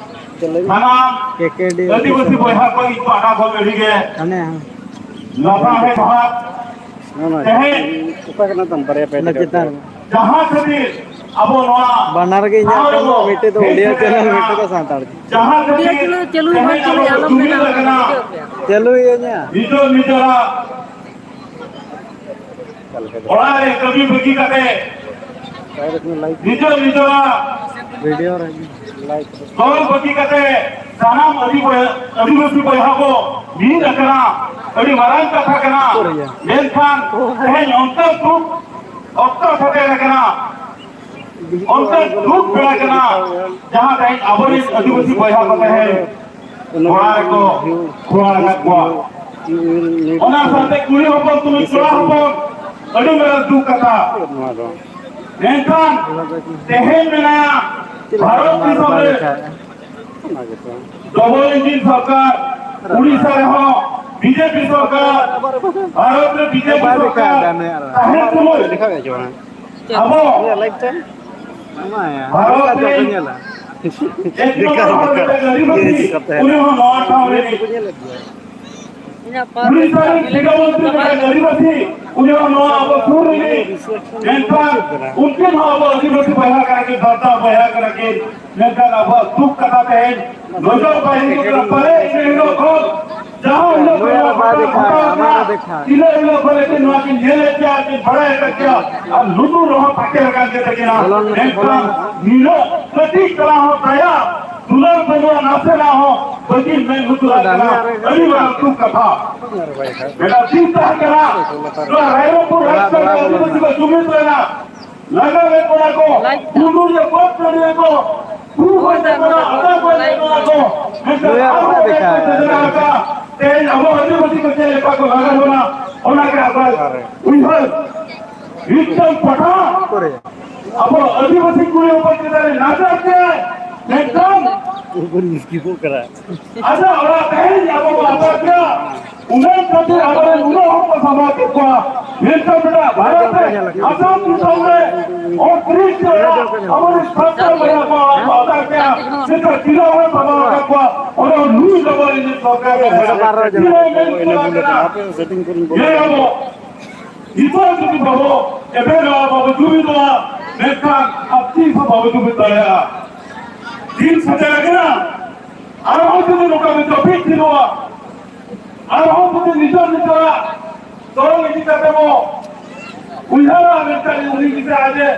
ᱪᱮᱫ ᱞᱟᱹᱭ ᱢᱮ? ᱥᱟᱱᱟᱢ ᱠᱮ ᱠᱮ ᱰᱤ ᱟᱹᱫᱤᱵᱟᱹᱥᱤ ᱚᱯᱷᱤᱥ ᱨᱮ᱾ ᱵᱚᱭᱦᱟ ᱠᱚ ᱤᱧ ᱯᱟᱦᱴᱟ ᱠᱷᱚᱱ ᱟᱹᱰᱤ ᱜᱮ ᱦᱟᱱᱮ ᱞᱟᱯᱷᱟᱝ ᱨᱮ ᱡᱚᱦᱟᱨ᱾ ᱱᱚᱣᱟ ᱛᱮᱦᱮᱧ ᱚᱠᱟ ᱠᱟᱱᱟ ᱛᱟᱢ ᱵᱟᱨᱭᱟ ᱯᱮ ᱚᱱᱟ ᱡᱟᱭᱜᱟ ᱪᱮᱛᱟᱱ ᱨᱮ᱾ ᱨᱮ᱾ ᱡᱟᱦᱟᱸ ᱠᱷᱟᱹᱛᱤᱨ ᱟᱵᱚ ᱱᱚᱣᱟ ᱵᱟᱱᱟᱨ ᱜᱮ ᱤᱧᱟᱹᱜ ᱴᱷᱟᱶ ᱠᱟᱱ ᱫᱚ, ᱨᱮᱵᱚ ᱢᱤᱫᱴᱮᱡ ᱫᱚ ᱦᱮᱡ ᱩᱰᱤᱭᱟ ᱥᱮᱴᱮᱨ ᱪᱮᱱᱮᱞ, ᱟᱠᱟᱱᱟ᱾ ᱢᱤᱫᱴᱮᱡ ᱫᱚ ᱥᱟᱱᱛᱟᱲ ᱪᱮᱱᱮᱞ᱾ ᱡᱟᱦᱟᱸ ᱠᱷᱟᱹᱛᱤᱨ ᱪᱟᱹᱞᱩ ᱵᱟᱝ ᱛᱮᱦᱮᱧ ᱪᱟᱹᱞᱩᱭᱟ, ᱟᱵᱚ ᱟᱞᱚᱢ ᱡᱩᱢᱤᱫ ᱢᱮᱱᱟ, ᱟᱠᱟᱱᱟ᱾ ᱵᱩᱡᱷᱟᱹᱣ ᱠᱮᱜᱼᱟ? ᱱᱤᱡᱮᱨ ᱱᱤᱡᱮᱨᱟᱜ ᱚᱲᱟᱜ ᱨᱮ ᱠᱟᱹᱢᱤ ᱵᱟᱹᱜᱤ ᱠᱟᱛᱮ ᱱᱤᱡᱮᱨ ᱱᱤᱡᱮᱨᱟᱜ ᱫᱚᱞ ᱵᱟᱹᱜᱤ ᱠᱟᱛᱮ ᱥᱟᱱᱟᱢ ᱟᱹᱫᱤ-, ᱟᱹᱫᱤᱵᱟᱹᱥᱤ ᱵᱚᱭᱦᱟ ᱠᱚ ᱢᱤᱫ ᱟᱠᱟᱱᱟ, ᱟᱹᱰᱤ ᱢᱟᱨᱟᱝ ᱠᱟᱛᱷᱟ ᱠᱟᱱᱟ᱾ ᱢᱮᱱᱠᱷᱟᱱ ᱛᱮᱦᱮᱧ ᱚᱱᱠᱟᱱ ᱫᱩᱠ ᱚᱠᱛᱚ ᱥᱮᱴᱮᱨ ᱟᱠᱟᱱᱟ, ᱚᱱᱠᱟᱱ ᱫᱩᱠ ᱵᱮᱲᱟ ᱠᱟᱱᱟ, ᱡᱟᱦᱟᱸ ᱛᱮᱦᱮᱧ ᱟᱵᱚᱨᱮᱱ ᱟᱹᱫᱤᱵᱟᱹᱥᱤ ᱵᱚᱭᱦᱟ ᱠᱚ ᱛᱮᱦᱮᱧ ᱜᱚᱲᱟ ᱨᱮᱠᱚ ᱠᱷᱚᱲᱟ ᱟᱠᱟᱫ ᱠᱚᱣᱟ᱾ ᱚᱱᱟ ᱥᱟᱶᱛᱮ ᱠᱩᱲᱤ ᱦᱚᱯᱚᱱ, ᱛᱩᱞᱩᱡ ᱠᱚᱲᱟ ᱦᱚᱯᱚᱱ ᱟᱹᱰᱤ ᱢᱟᱨᱟᱝ ᱫᱩᱠ ᱠᱟᱛᱷᱟ᱾ ᱢᱮᱱᱠᱷᱟᱱ ᱛᱮᱦᱮᱧ ᱢᱮᱱᱟᱭᱟ ᱵᱷᱟᱨᱚᱛ ᱫᱤᱥᱚᱢ ᱨᱮ ᱰᱚᱵᱚᱞ ᱤᱧᱡᱤᱱ ᱥᱚᱨᱠᱟᱨ, ᱩᱲᱤᱥᱥᱟ ᱨᱮᱦᱚᱸ ᱵᱤᱡᱮᱯᱤ ᱥᱚᱨᱠᱟᱨ, ᱵᱷᱟᱨᱚᱛ ᱨᱮ ᱵᱤᱡᱮᱯᱤ ᱥᱚᱨᱠᱟᱨ ᱛᱟᱦᱮᱸ ᱛᱩᱞᱩᱡ ᱟᱵᱚ ᱵᱷᱟᱨᱚᱛ ᱨᱮᱱ ᱮᱠ ᱱᱚᱢᱵᱚᱨ ᱦᱚᱲ ᱢᱤᱫᱴᱟᱝ ᱟᱹᱫᱤᱵᱟᱹᱥᱤ, ᱩᱱᱤ ᱦᱚᱸ ᱱᱚᱣᱟ ᱴᱷᱟᱶ ᱨᱮ ᱩᱲᱤᱥᱥᱟ ᱨᱮᱱ ᱥᱤᱨᱟᱹ ᱢᱚᱱᱛᱨᱤ ᱢᱤᱫᱴᱟᱝ ᱟᱹᱫᱤᱵᱟᱹᱥᱤ, ᱩᱱᱤ ᱦᱚᱸ ᱱᱚᱣᱟ ᱟᱵᱚ ᱥᱩᱨ ᱨᱮᱜᱮ᱾ ᱢᱮᱱᱠᱷᱟᱱ ᱩᱱᱠᱤᱱ ᱦᱚᱸ ᱟᱵᱚ ᱟᱹᱫᱤᱵᱟᱹᱥᱤ ᱵᱚᱭᱦᱟ ᱠᱟᱱᱟ ᱠᱤᱱ, ᱥᱟᱱᱛᱟᱲ ᱵᱚᱭᱦᱟ ᱠᱟᱱᱟ ᱠᱤᱱ᱾ ᱢᱮᱱᱠᱷᱟᱱ ᱟᱵᱚᱣᱟᱜ ᱫᱩᱠ ᱠᱟᱛᱷᱟ ᱛᱮᱦᱮᱧ ᱱᱚᱡᱚᱨ ᱵᱟᱭ ᱦᱤᱡᱩᱜ ᱠᱟᱱᱟ᱾ ᱯᱟᱞᱮ ᱤᱱᱟᱹ ᱦᱤᱞᱳᱜ ᱠᱷᱚᱱ ᱡᱟᱦᱟᱸ ᱦᱤᱞᱳᱜ ᱠᱷᱚᱱ ᱱᱚᱣᱟ ᱜᱷᱚᱴᱚᱱᱟ ᱜᱷᱚᱴᱟᱣ ᱮᱱᱟ, ᱤᱱᱟᱹ ᱦᱤᱞᱳᱜ ᱠᱷᱚᱱ ᱟᱹᱠᱤᱱ ᱱᱚᱣᱟ ᱠᱤᱱ ᱧᱮᱞᱮᱫ ᱜᱮᱭᱟ, ᱟᱹᱠᱤᱱ ᱵᱟᱲᱟᱭ ᱟᱠᱟᱫ ᱜᱮᱭᱟ, ᱟᱨ ᱞᱩᱛᱩᱨ ᱨᱮᱦᱚᱸ ᱛᱟᱠᱮᱨ ᱟᱠᱟᱱ ᱜᱮ ᱛᱟᱹᱠᱤᱱᱟ᱾ ᱢᱮᱱᱠᱷᱟᱱ ᱱᱤᱱᱟᱹᱜ ᱠᱟᱹᱴᱤᱡ ᱛᱟᱞᱟ ᱦᱚᱸ ᱫᱟᱭᱟ ᱫᱩᱞᱟᱹᱲ ᱵᱟᱹᱱᱩᱜᱼᱟ, ᱱᱟᱥᱮᱱᱟᱜ ᱦᱚᱸ ᱵᱟᱹᱠᱤᱱ ᱢᱮᱫ ᱞᱩᱛᱩᱨ ᱟᱜ ᱠᱟᱱᱟ᱾ ᱟᱹᱰᱤ ᱢᱟᱨᱟᱝ ᱫᱩᱠ ᱠᱟᱛᱷᱟ᱾ ᱢᱮᱱᱠᱷᱟᱱ ᱪᱮᱫ ᱛᱟᱦᱮᱸ ᱠᱟᱱᱟ? ᱱᱚᱣᱟ ᱨᱟᱭᱨᱚᱝᱯᱩᱨ ᱨᱟᱡᱽ ᱠᱚᱨᱮ ᱟᱹᱫᱤᱵᱟᱹᱥᱤ ᱠᱚ ᱡᱩᱢᱤᱫ ᱞᱮᱱᱟ, ᱞᱟᱜᱟᱣ ᱞᱮᱫ ᱵᱚᱱᱟ ᱠᱚ, ᱠᱩᱸᱰᱩ ᱨᱮ ᱜᱚᱡ ᱠᱟᱱᱟ ᱠᱚ, ᱵᱩᱨᱩ ᱨᱮ ᱠᱟᱱᱟ, ᱟᱫᱟ ᱠᱚ ᱞᱮᱫ ᱵᱚᱱᱟ ᱠᱚ᱾ ᱢᱮᱱᱠᱷᱟᱱ ᱟᱵᱚ ᱵᱮᱠᱟᱨ ᱛᱮᱦᱮᱧ ᱟᱵᱚ ᱟᱹᱫᱤᱵᱟᱹᱥᱤ ᱠᱚ ᱪᱮᱫ ᱞᱮᱠᱟ ᱠᱚ ᱞᱟᱜᱟᱣ ᱵᱚᱱᱟ, ᱚᱱᱟ ᱜᱮ ᱟᱵᱚᱣᱟᱜ ᱩᱭᱦᱟᱹᱨ᱾ ᱢᱤᱫᱴᱟᱝ ᱯᱟᱴᱷᱟ ᱟᱵᱚ ᱟᱹᱫᱤᱵᱟᱹᱥᱤ ᱠᱩᱲᱤ ᱦᱚᱯᱚᱱ ᱪᱮᱛᱟᱱ ᱨᱮ ᱱᱟᱪᱟᱨ ᱠᱮᱫᱟᱭ, ᱢᱮᱱᱠᱷᱟᱱ ᱩᱱᱠᱩ ᱱᱤᱥᱠᱤᱯᱚᱜ ᱠᱟᱱᱟ᱾ ᱟᱡᱟᱜ ᱚᱲᱟᱜ ᱛᱮᱦᱮᱧ ᱟᱵᱚ ᱵᱚᱱ ᱟᱛᱟᱨ ᱠᱮᱫᱟ᱾ ᱩᱱᱟᱹᱜ ᱠᱷᱟᱹᱛᱤᱨ ᱟᱵᱚᱨᱮᱱ ᱩᱱᱟᱹᱜ ᱦᱚᱲ ᱠᱚ ᱥᱟᱢᱵᱟᱣ ᱠᱮᱫ ᱠᱚᱣᱟ᱾ ᱢᱮᱱᱠᱷᱟᱱ ᱢᱮᱱᱟᱜ ᱵᱷᱟᱨᱚᱛ ᱨᱮ ᱟᱥᱟᱢ ᱫᱤᱥᱚᱢ ᱨᱮ ᱩᱱᱛᱨᱤᱥ ᱴᱤ ᱚᱲᱟᱜ ᱟᱵᱚᱨᱮᱱ ᱥᱟᱱᱛᱟᱲ ᱵᱚᱭᱦᱟ ᱠᱚ ᱟᱵᱚ ᱟᱛᱟᱨ ᱠᱮᱫᱟ᱾ ᱢᱮᱱᱠᱷᱟᱱ ᱪᱮᱫᱟᱜ ᱵᱚᱱ ᱥᱟᱢᱵᱟᱣ ᱠᱮᱫ ᱠᱚᱣᱟ? ᱚᱱᱟ ᱱᱩᱭ ᱰᱚᱵᱚᱞ ᱤᱧᱡᱤᱱ ᱥᱚᱨᱠᱟᱨ ᱨᱮ ᱛᱤᱱᱟᱹᱜ ᱢᱮᱱ ᱠᱚ ᱠᱟᱱᱟ? ᱧᱮᱞ ᱟᱵᱚ ᱱᱤᱛᱚᱜ ᱡᱩᱫᱤ ᱵᱟᱵᱚ ᱮᱵᱷᱮᱱᱚᱜᱼᱟ, ᱵᱟᱵᱚ ᱡᱩᱢᱤᱫᱚᱜᱼᱟ, ᱢᱮᱱᱠᱷᱟᱱ ᱟᱨ ᱛᱤᱥ ᱦᱚᱸ ᱵᱟᱵᱚ ᱡᱩᱢᱤᱫ ᱫᱟᱲᱮᱭᱟᱜᱼᱟ᱾ ᱫᱤᱱ ᱥᱮᱴᱮᱨ ᱟᱠᱟᱱᱟ, ᱟᱨᱦᱚᱸ ᱡᱩᱫᱤ ᱱᱚᱝᱠᱟ ᱵᱚ ᱡᱟᱹᱯᱤᱫ ᱛᱷᱤᱨᱚᱜᱼᱟ, ᱟᱨᱦᱚᱸ ᱡᱩᱫᱤ ᱱᱤᱡᱮᱨ ᱱᱤᱡᱮᱨᱟᱜ ᱫᱚᱞ ᱤᱫᱤ ᱠᱟᱛᱮ ᱵᱚ ᱩᱭᱦᱟᱹᱨᱟ ᱢᱮᱱᱠᱷᱟᱱ ᱩᱱᱤ ᱜᱤᱫᱽᱨᱟᱹ ᱟᱡ ᱮ,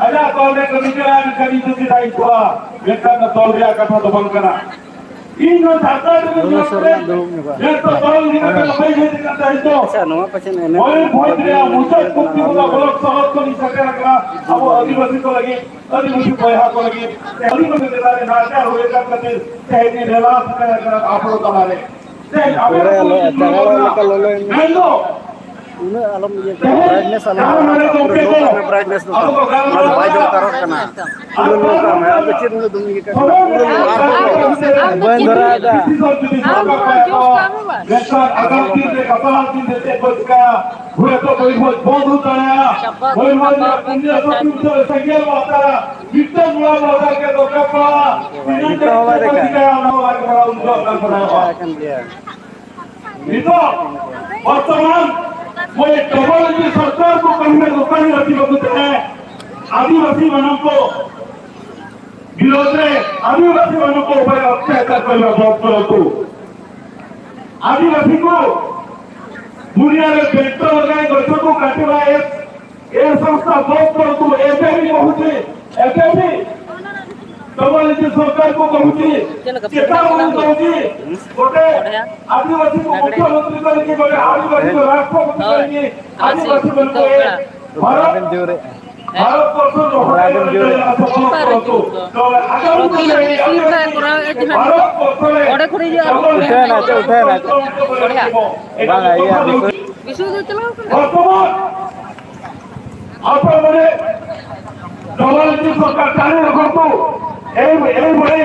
ᱟᱡᱟᱜ ᱫᱚᱞ ᱨᱮ ᱠᱟᱹᱢᱤ ᱠᱟᱱᱟ, ᱢᱮᱱᱠᱷᱟᱱ ᱤᱧ ᱫᱚ ᱪᱮᱫᱟᱜ ᱤᱧ ᱠᱚᱨᱟᱣᱟ? ᱢᱮᱱᱠᱷᱟᱱ ᱫᱚ ᱫᱚᱞ ᱨᱮᱭᱟᱜ ᱠᱟᱛᱷᱟ ᱫᱚ ᱵᱟᱝ ᱠᱟᱱᱟ᱾ ᱤᱧ ᱦᱚᱸ ᱥᱟᱱᱛᱟᱲ ᱨᱮᱜᱮ ᱫᱩᱞᱟᱹᱲ ᱡᱚᱱᱚᱜ ᱥᱚᱨᱮᱱ ᱨᱮ ᱫᱩᱲᱩᱵ ᱧᱚᱜᱚᱜᱼᱟ᱾ ᱱᱮᱥ ᱫᱚ ᱫᱚᱞ ᱤᱫᱤ ᱠᱟᱛᱮ ᱦᱮᱸ᱾ ᱵᱟᱹᱧ ᱦᱮᱡ ᱟᱠᱟᱱ ᱛᱟᱦᱮᱸᱫ ᱫᱚ᱾ ᱟᱪᱪᱷᱟ, ᱱᱚᱣᱟ ᱯᱟᱪᱮᱫ ᱮᱱᱮᱢ ᱢᱚᱭᱩᱨᱵᱷᱚᱸᱡᱽ ᱨᱮᱭᱟᱜ ᱢᱩᱪᱟᱹᱫ ᱠᱩᱠᱛᱤ ᱵᱚᱸᱜᱟ ᱵᱞᱚᱠ ᱥᱚᱦᱚᱨ ᱠᱷᱚᱱ ᱤᱧ ᱥᱮᱴᱮᱨ ᱟᱠᱟᱱᱟ᱾ ᱟᱵᱚ ᱟᱹᱫᱤᱵᱟᱹᱥᱤ ᱠᱚ ᱞᱟᱹᱜᱤᱫ, ᱟᱹᱫᱤᱵᱟᱹᱥᱤ ᱵᱚᱭᱦᱟ ᱠᱚ ᱞᱟᱹᱜᱤᱫ, ᱟᱹᱫᱤᱵᱟᱹᱥᱤ ᱪᱮᱛᱟᱱ ᱨᱮ ᱱᱟᱦᱟᱪᱟᱨ ᱦᱩᱭ ᱟᱠᱟᱱ ᱠᱷᱟᱹᱛᱤᱨ ᱛᱮᱦᱮᱧ ᱤᱧ ᱨᱮᱞᱟ ᱥᱮᱴᱮᱨ ᱟᱠᱟᱱᱟ ᱟᱯᱲᱚ ᱛᱟᱞᱟᱨᱮ᱾ ᱛᱮᱦᱮᱧ ᱟᱯᱮ ᱯᱩᱨᱟᱹ ᱟᱞᱚ, ᱠᱚ ᱪᱟᱸᱜᱟ ᱞᱮᱠᱟ ᱞᱚᱞᱚ ᱧᱚᱜ᱾ ᱢᱮᱱᱫᱚ ᱩᱱᱟᱹᱜ ᱟᱞᱚᱢ ᱤᱭᱟᱹ ᱠᱚᱣᱟ, ᱛᱮᱦᱮᱧ brightness ᱟᱞᱚᱢ ᱡᱟᱦᱟᱸ ᱠᱚᱢᱟᱣᱟ, ᱢᱟᱱᱮ ᱯᱩᱨᱟᱹ ᱜᱚᱢᱠᱮ low ᱠᱟᱜ ᱠᱚ ᱢᱮ, brightness ᱫᱚ᱾ ᱟᱵᱚ ᱠᱚ ᱚᱱᱟ ᱫᱚ ᱵᱟᱭ ᱜᱟᱞᱢᱟᱨᱟᱣ ᱫᱚᱨᱠᱟᱨᱚᱜ ᱠᱟᱱᱟ᱾ ᱯᱩᱨᱟᱹ low ᱠᱟᱜ ᱢᱮ, ᱟᱨ ᱫᱚ ᱪᱮᱫ ᱩᱱᱟᱹᱜ ᱫᱚᱢ ᱤᱭᱟᱹ ᱠᱟᱜ ᱠᱟᱱᱟ? ᱯᱩᱨᱟᱹ low ᱠᱟᱜ ᱢᱮ᱾ ᱵᱟᱹᱧ ᱫᱷᱚᱨᱟᱣ ᱮᱫᱟ᱾ ᱢᱮᱱᱠᱷᱟᱱ ᱟᱜᱟᱢ ᱫᱤᱱ ᱨᱮ, ᱜᱟᱯᱟ ᱫᱤᱱ ᱨᱮ ᱪᱮᱫ ᱠᱚ ᱪᱤᱠᱟᱹᱭᱟ? ᱦᱚᱭᱛᱚ ᱢᱚᱭᱩᱨᱵᱷᱚᱸᱡᱽ ᱵᱚᱱᱫ ᱦᱩᱭ ᱫᱟᱲᱮᱭᱟᱜᱼᱟ᱾ ᱢᱚᱭᱩᱨᱵᱷᱚᱸᱡᱽ ᱨᱮᱭᱟᱜ ᱯᱩᱱᱭᱟᱹ ᱥᱚᱛᱨᱩ ᱥᱮᱸᱜᱮᱞ ᱵᱟᱠᱷᱨᱟ ᱢᱤᱫᱴᱟᱝ ᱱᱚᱣᱟ ᱵᱟᱠᱷᱨᱟ ᱜᱮ ᱫᱚᱨᱠᱟᱨ ᱯᱟᱲᱟᱜᱼᱟ᱾ ᱱᱤᱛᱚᱜ ᱦᱚᱸ ᱵᱟᱭ ᱫᱮᱠᱷᱟ᱾ ᱚᱱᱟ ᱦᱚᱸ ᱵᱟᱭ ᱠᱚᱨᱟᱣ, ᱩᱱ ᱫᱚ ᱵᱟᱝ ᱠᱚᱨᱟᱣᱚᱜᱼᱟ᱾ ᱱᱤᱛᱚᱜ ᱵᱚᱨᱛᱚᱢᱟᱱ ᱢᱚᱭ ᱰᱚᱵᱚᱞ ᱤᱧᱡᱤᱱ ᱥᱚᱨᱠᱟᱨ ᱠᱚ ᱠᱟᱹᱢᱤ ᱨᱮ ᱨᱩᱯᱟᱹᱲᱤ ᱟᱹᱫᱤᱵᱟᱹᱥᱤ ᱛᱟᱦᱮᱸ, ᱟᱹᱫᱤᱵᱟᱹᱥᱤ ᱢᱟᱱᱚᱢ ᱠᱚ ᱵᱤᱨᱳᱫᱷ ᱨᱮ ᱟᱹᱫᱤᱵᱟᱹᱥᱤ ᱢᱟᱱᱚᱢ ᱠᱚ ᱩᱯᱟᱭ ᱚᱛᱛᱟᱪᱟᱨ ᱠᱚ ᱵᱚᱱᱫ ᱠᱚᱨᱚᱛᱩ᱾ ଆଦିବାସୀଙ୍କୁ ଦୁନିଆରେ ପେଟ ଲଗାଇ ଗଛକୁ କାଟିବା ଏ, ଏ ସଂସ୍ଥା ବନ୍ଦ କରନ୍ତୁ। ଏବେ ବି କହୁଛି, ଏବେ ବି ଡବଲ ଇଞ୍ଜିନ ସରକାରକୁ କହୁଛି, ଚେତାବନୀ ଦଉଛି। ଗୋଟେ ଆଦିବାସୀକୁ ମୁଖ୍ୟମନ୍ତ୍ରୀ କରିକି, ଗୋଟେ ଆଦିବାସୀକୁ ରାଷ୍ଟ୍ରପତି କରିକି ଆଦିବାସୀମାନଙ୍କୁ ଏ ଭାରତ, ଭାରତବର୍ଷର ହୃଦୟ ସଫଳ କରନ୍ତୁ। ତ ଆଗାମୀ ଦିନରେ ଭାରତବର୍ଷରେ ଉଠେନା, ଉଠେନା। ବର୍ତ୍ତମାନ ଆପଣମାନେ ଡବଲ ଇଞ୍ଜିନ ସରକାର ଚାଲୁ ରଖନ୍ତୁ। ଏଇ, ଏଇଭଳି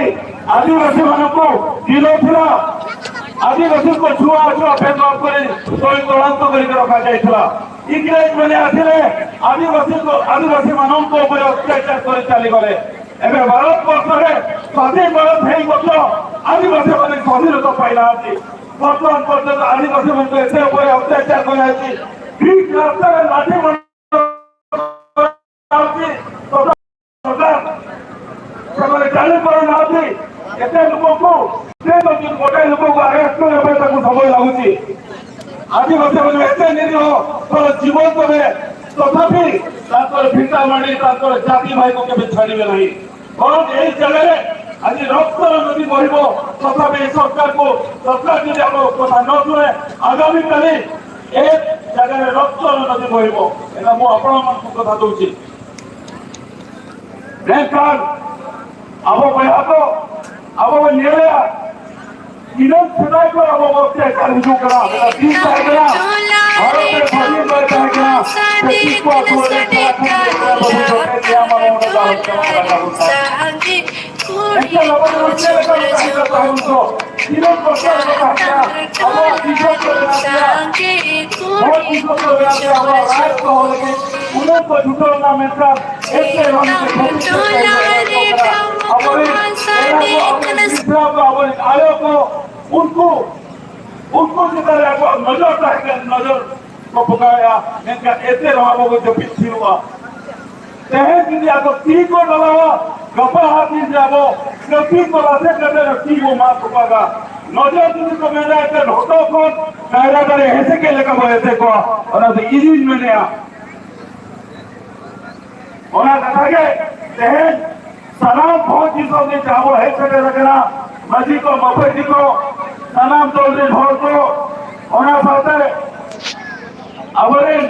ଆଦିବାସୀମାନଙ୍କୁ ଦିନ ଥିଲା, ଆଦିବାସୀଙ୍କ ଛୁଆ ଛୁଆ ଭେଦଭାବ କରି ତଳେ ତଳାନ୍ତ କରିକି ରଖାଯାଇଥିଲା। ଇଂରେଜମାନେ ଆସିଲେ, ଆଦିବାସୀଙ୍କ, ଆଦିବାସୀମାନଙ୍କ ଉପରେ ଅତ୍ୟାଚାର କରି ଚାଲିଗଲେ। ଏବେ ଭାରତବର୍ଷରେ ସ୍ୱାଧୀନ ଭାରତ ହେଇ ମଧ୍ୟ ଆଦିବାସୀମାନେ ସ୍ୱାଧୀନତା ପାଇନାହାନ୍ତି। ବର୍ତ୍ତମାନ ପର୍ଯ୍ୟନ୍ତ ଆଦିବାସୀମାନଙ୍କୁ ଏତେ ଉପରେ ଅତ୍ୟାଚାର କରାଯାଉଛି। ଠିକ୍ ରାସ୍ତାରେ ଲାଠି ମାଡ଼ ଯାଉଛି। ସେମାନେ ଜାଣିପାରୁନାହାନ୍ତି। ଏତେ ଲୋକଙ୍କୁ, ସେ ଯଦି ଗୋଟେ ଲୋକକୁ ଆରେଷ୍ଟ କରିବା ପାଇଁ ତାକୁ ସମୟ ଲାଗୁଛି। ଆଦିବାସୀମାନେ ଏତେ ନିରୀହ, ତାର ଜୀବନ ତଳେ ତଥାପି ତାଙ୍କର ଭିଟାମାଟି, ତାଙ୍କର ଜାତି ଭାଇକୁ କେବେ ଛାଡ଼ିବେ ନାହିଁ। ବରଂ ଏହି ଜାଗାରେ ଆଜି ରକ୍ତର ନଦୀ ବହିବ, ତଥାପି ଏହି ସରକାରକୁ, ସରକାର ଯଦି ଆମ କଥା ନ ଶୁଣେ, ଆଗାମୀ କାଲି ଏ ଜାଗାରେ ରକ୍ତର ନଦୀ ବହିବ। ଏଇଟା ମୁଁ ଆପଣମାନଙ୍କୁ କଥା ଦଉଛି। ଢେଙ୍କାନାଳ ᱟᱵᱚ ᱵᱚᱭᱦᱟ ᱠᱚ, ᱟᱵᱚ ᱵᱚᱱ ᱧᱮᱞᱮᱜᱼᱟ, ᱛᱤᱱᱟᱹᱜ ᱥᱮᱫᱟᱭ ᱠᱷᱚᱱ ᱟᱵᱚ ᱵᱚᱱ ᱚᱛᱛᱟᱪᱟᱨ ᱦᱤᱡᱩᱜ ᱠᱟᱱᱟ, ᱟᱵᱚ ᱫᱤᱱ ᱛᱟᱦᱮᱸ ᱠᱟᱱᱟ, ᱵᱷᱟᱨᱚᱛ ᱨᱮ ᱥᱟᱹᱫᱷᱤᱱ ᱵᱟᱭ ᱛᱟᱦᱮᱸ ᱠᱟᱱᱟ, ᱪᱷᱟᱹᱛᱤᱠ ᱠᱚ ᱟᱹᱛᱩ ᱨᱮ ᱪᱟᱞᱟᱜ ᱠᱟᱱᱟ, ᱵᱟᱹᱵᱩ ᱡᱚᱴᱮᱫ ᱜᱮᱭᱟ, ᱢᱟᱱᱮ ᱚᱸᱰᱮ ᱫᱚ ᱟᱞᱚ ᱪᱟᱞᱟᱜ ᱠᱟᱱᱟ, ᱵᱟᱵᱚᱱ ᱪᱟᱞᱟᱜ ᱠᱟᱱᱟ᱾ ᱮᱱᱠᱷᱟᱱ ᱟᱵᱚ ᱫᱚ ᱪᱮᱫ ᱞᱮᱠᱟ ᱵᱚᱱ ᱛᱟᱦᱮᱸ ᱠᱟᱱᱟ ᱛᱟᱭᱚᱢ ᱫᱚ? ᱛᱤᱱᱟᱹᱜ ᱵᱚᱪᱷᱚᱨ ᱵᱚᱱ ᱛᱟᱦᱮᱸ ᱠᱟᱱᱟ, ᱟᱵᱚᱣᱟᱜ ᱫᱤᱥᱚᱢ ᱠᱚ ᱵᱮᱱᱟᱣ ᱠᱮᱫᱟ, ᱵᱷᱚᱛ ᱫᱤᱥᱚᱢ ᱠᱚ ᱵᱮᱱᱟᱣ ᱠᱮᱫᱟ, ᱟᱵᱚᱣᱟᱜ ᱨᱟᱡᱽ ᱫᱚᱦᱚ ᱞᱟᱹᱜᱤᱫ ᱩᱱᱟᱹᱜ ᱠᱚ ᱪᱷᱩᱴᱟᱹᱣ ᱞᱮᱱᱟ, ᱢᱮᱱᱠᱷᱟᱱ ᱮᱱᱛᱮ ᱨᱮᱦᱚᱸ ᱱᱤᱛᱚᱜ ᱵᱷᱚᱵᱤᱥᱥᱚᱛ ᱨᱮ ᱧᱮᱞ ᱦᱩᱭᱩᱜ ᱠᱟᱱᱟ, ᱟᱵᱚᱨᱮᱱ ᱮᱨᱟ ᱠᱚ, ᱟᱵᱚᱨᱮᱱ ᱢᱤᱥᱨᱟ ᱠᱚ, ᱟᱵᱚᱨᱮᱱ ᱟᱭᱳ ᱠᱚ, ᱩᱱᱠᱩ, ᱩᱱᱠᱩ ᱪᱮᱛᱟᱱ ᱨᱮ ᱟᱵᱚᱣᱟᱜ ᱱᱚᱡᱚᱨ ᱛᱟᱦᱮᱸ ᱠᱟᱱᱟ, ᱱᱚᱡᱚᱨ ᱠᱚ ᱯᱚᱠᱟᱣᱮᱫᱼᱟ, ᱢᱮᱱᱠᱷᱟᱱ ᱮᱱᱛᱮ ᱨᱮᱦᱚᱸ ᱟᱵᱚ ᱵᱚ ᱡᱟᱹᱯᱤᱫ ᱛᱷᱤᱨᱚᱜᱼᱟ᱾ ᱛᱮᱦᱮᱧ ᱡᱩᱫᱤ ᱟᱵᱚ ᱛᱤ ᱠᱚ ᱰᱟᱞᱟᱣᱟ, ᱜᱟᱯᱟ ᱦᱟᱸᱜ ᱫᱤᱱ ᱨᱮ ᱟᱵᱚ ᱠᱟᱹᱯᱤ ᱠᱚ ᱞᱟᱥᱮᱨ ᱠᱟᱛᱮ ᱛᱤ ᱵᱚ ᱢᱟᱜ ᱛᱚᱯᱟᱜᱟ᱾ ᱱᱚᱡᱚᱨ ᱡᱩᱫᱤ ᱠᱚ ᱢᱮᱱᱟ ᱮᱱᱛᱮ ᱦᱚᱴᱚᱜ ᱠᱷᱚᱱ ᱠᱟᱭᱨᱟ ᱫᱟᱨᱮ ᱦᱮᱸᱥᱮ ᱪᱮᱫ ᱞᱮᱠᱟ ᱵᱚ ᱦᱮᱸᱥᱮ ᱠᱚᱣᱟ, ᱚᱱᱟ ᱫᱚ ᱤᱧᱤᱧ ᱢᱮᱱᱮᱜᱼᱟ᱾ ᱚᱱᱟ ᱠᱟᱛᱷᱟ ᱜᱮ ᱛᱮᱦᱮᱧ ᱥᱟᱱᱟᱢ ᱵᱷᱚᱸᱡᱽ ᱫᱤᱥᱚᱢ ᱨᱮ ᱡᱟᱦᱟᱸ ᱵᱚ ᱦᱮᱡ ᱥᱮᱴᱮᱨ ᱟᱠᱟᱱᱟ, ᱢᱟᱹᱡᱷᱤ ᱠᱚ, ᱢᱟᱹᱯᱟᱹᱡᱷᱤ ᱠᱚ, ᱥᱟᱱᱟᱢ ᱫᱚᱞ ᱨᱮᱱ ᱦᱚᱲ ᱠᱚ, ᱚᱱᱟ ᱥᱟᱶᱛᱮ ᱟᱵᱚᱨᱮᱱ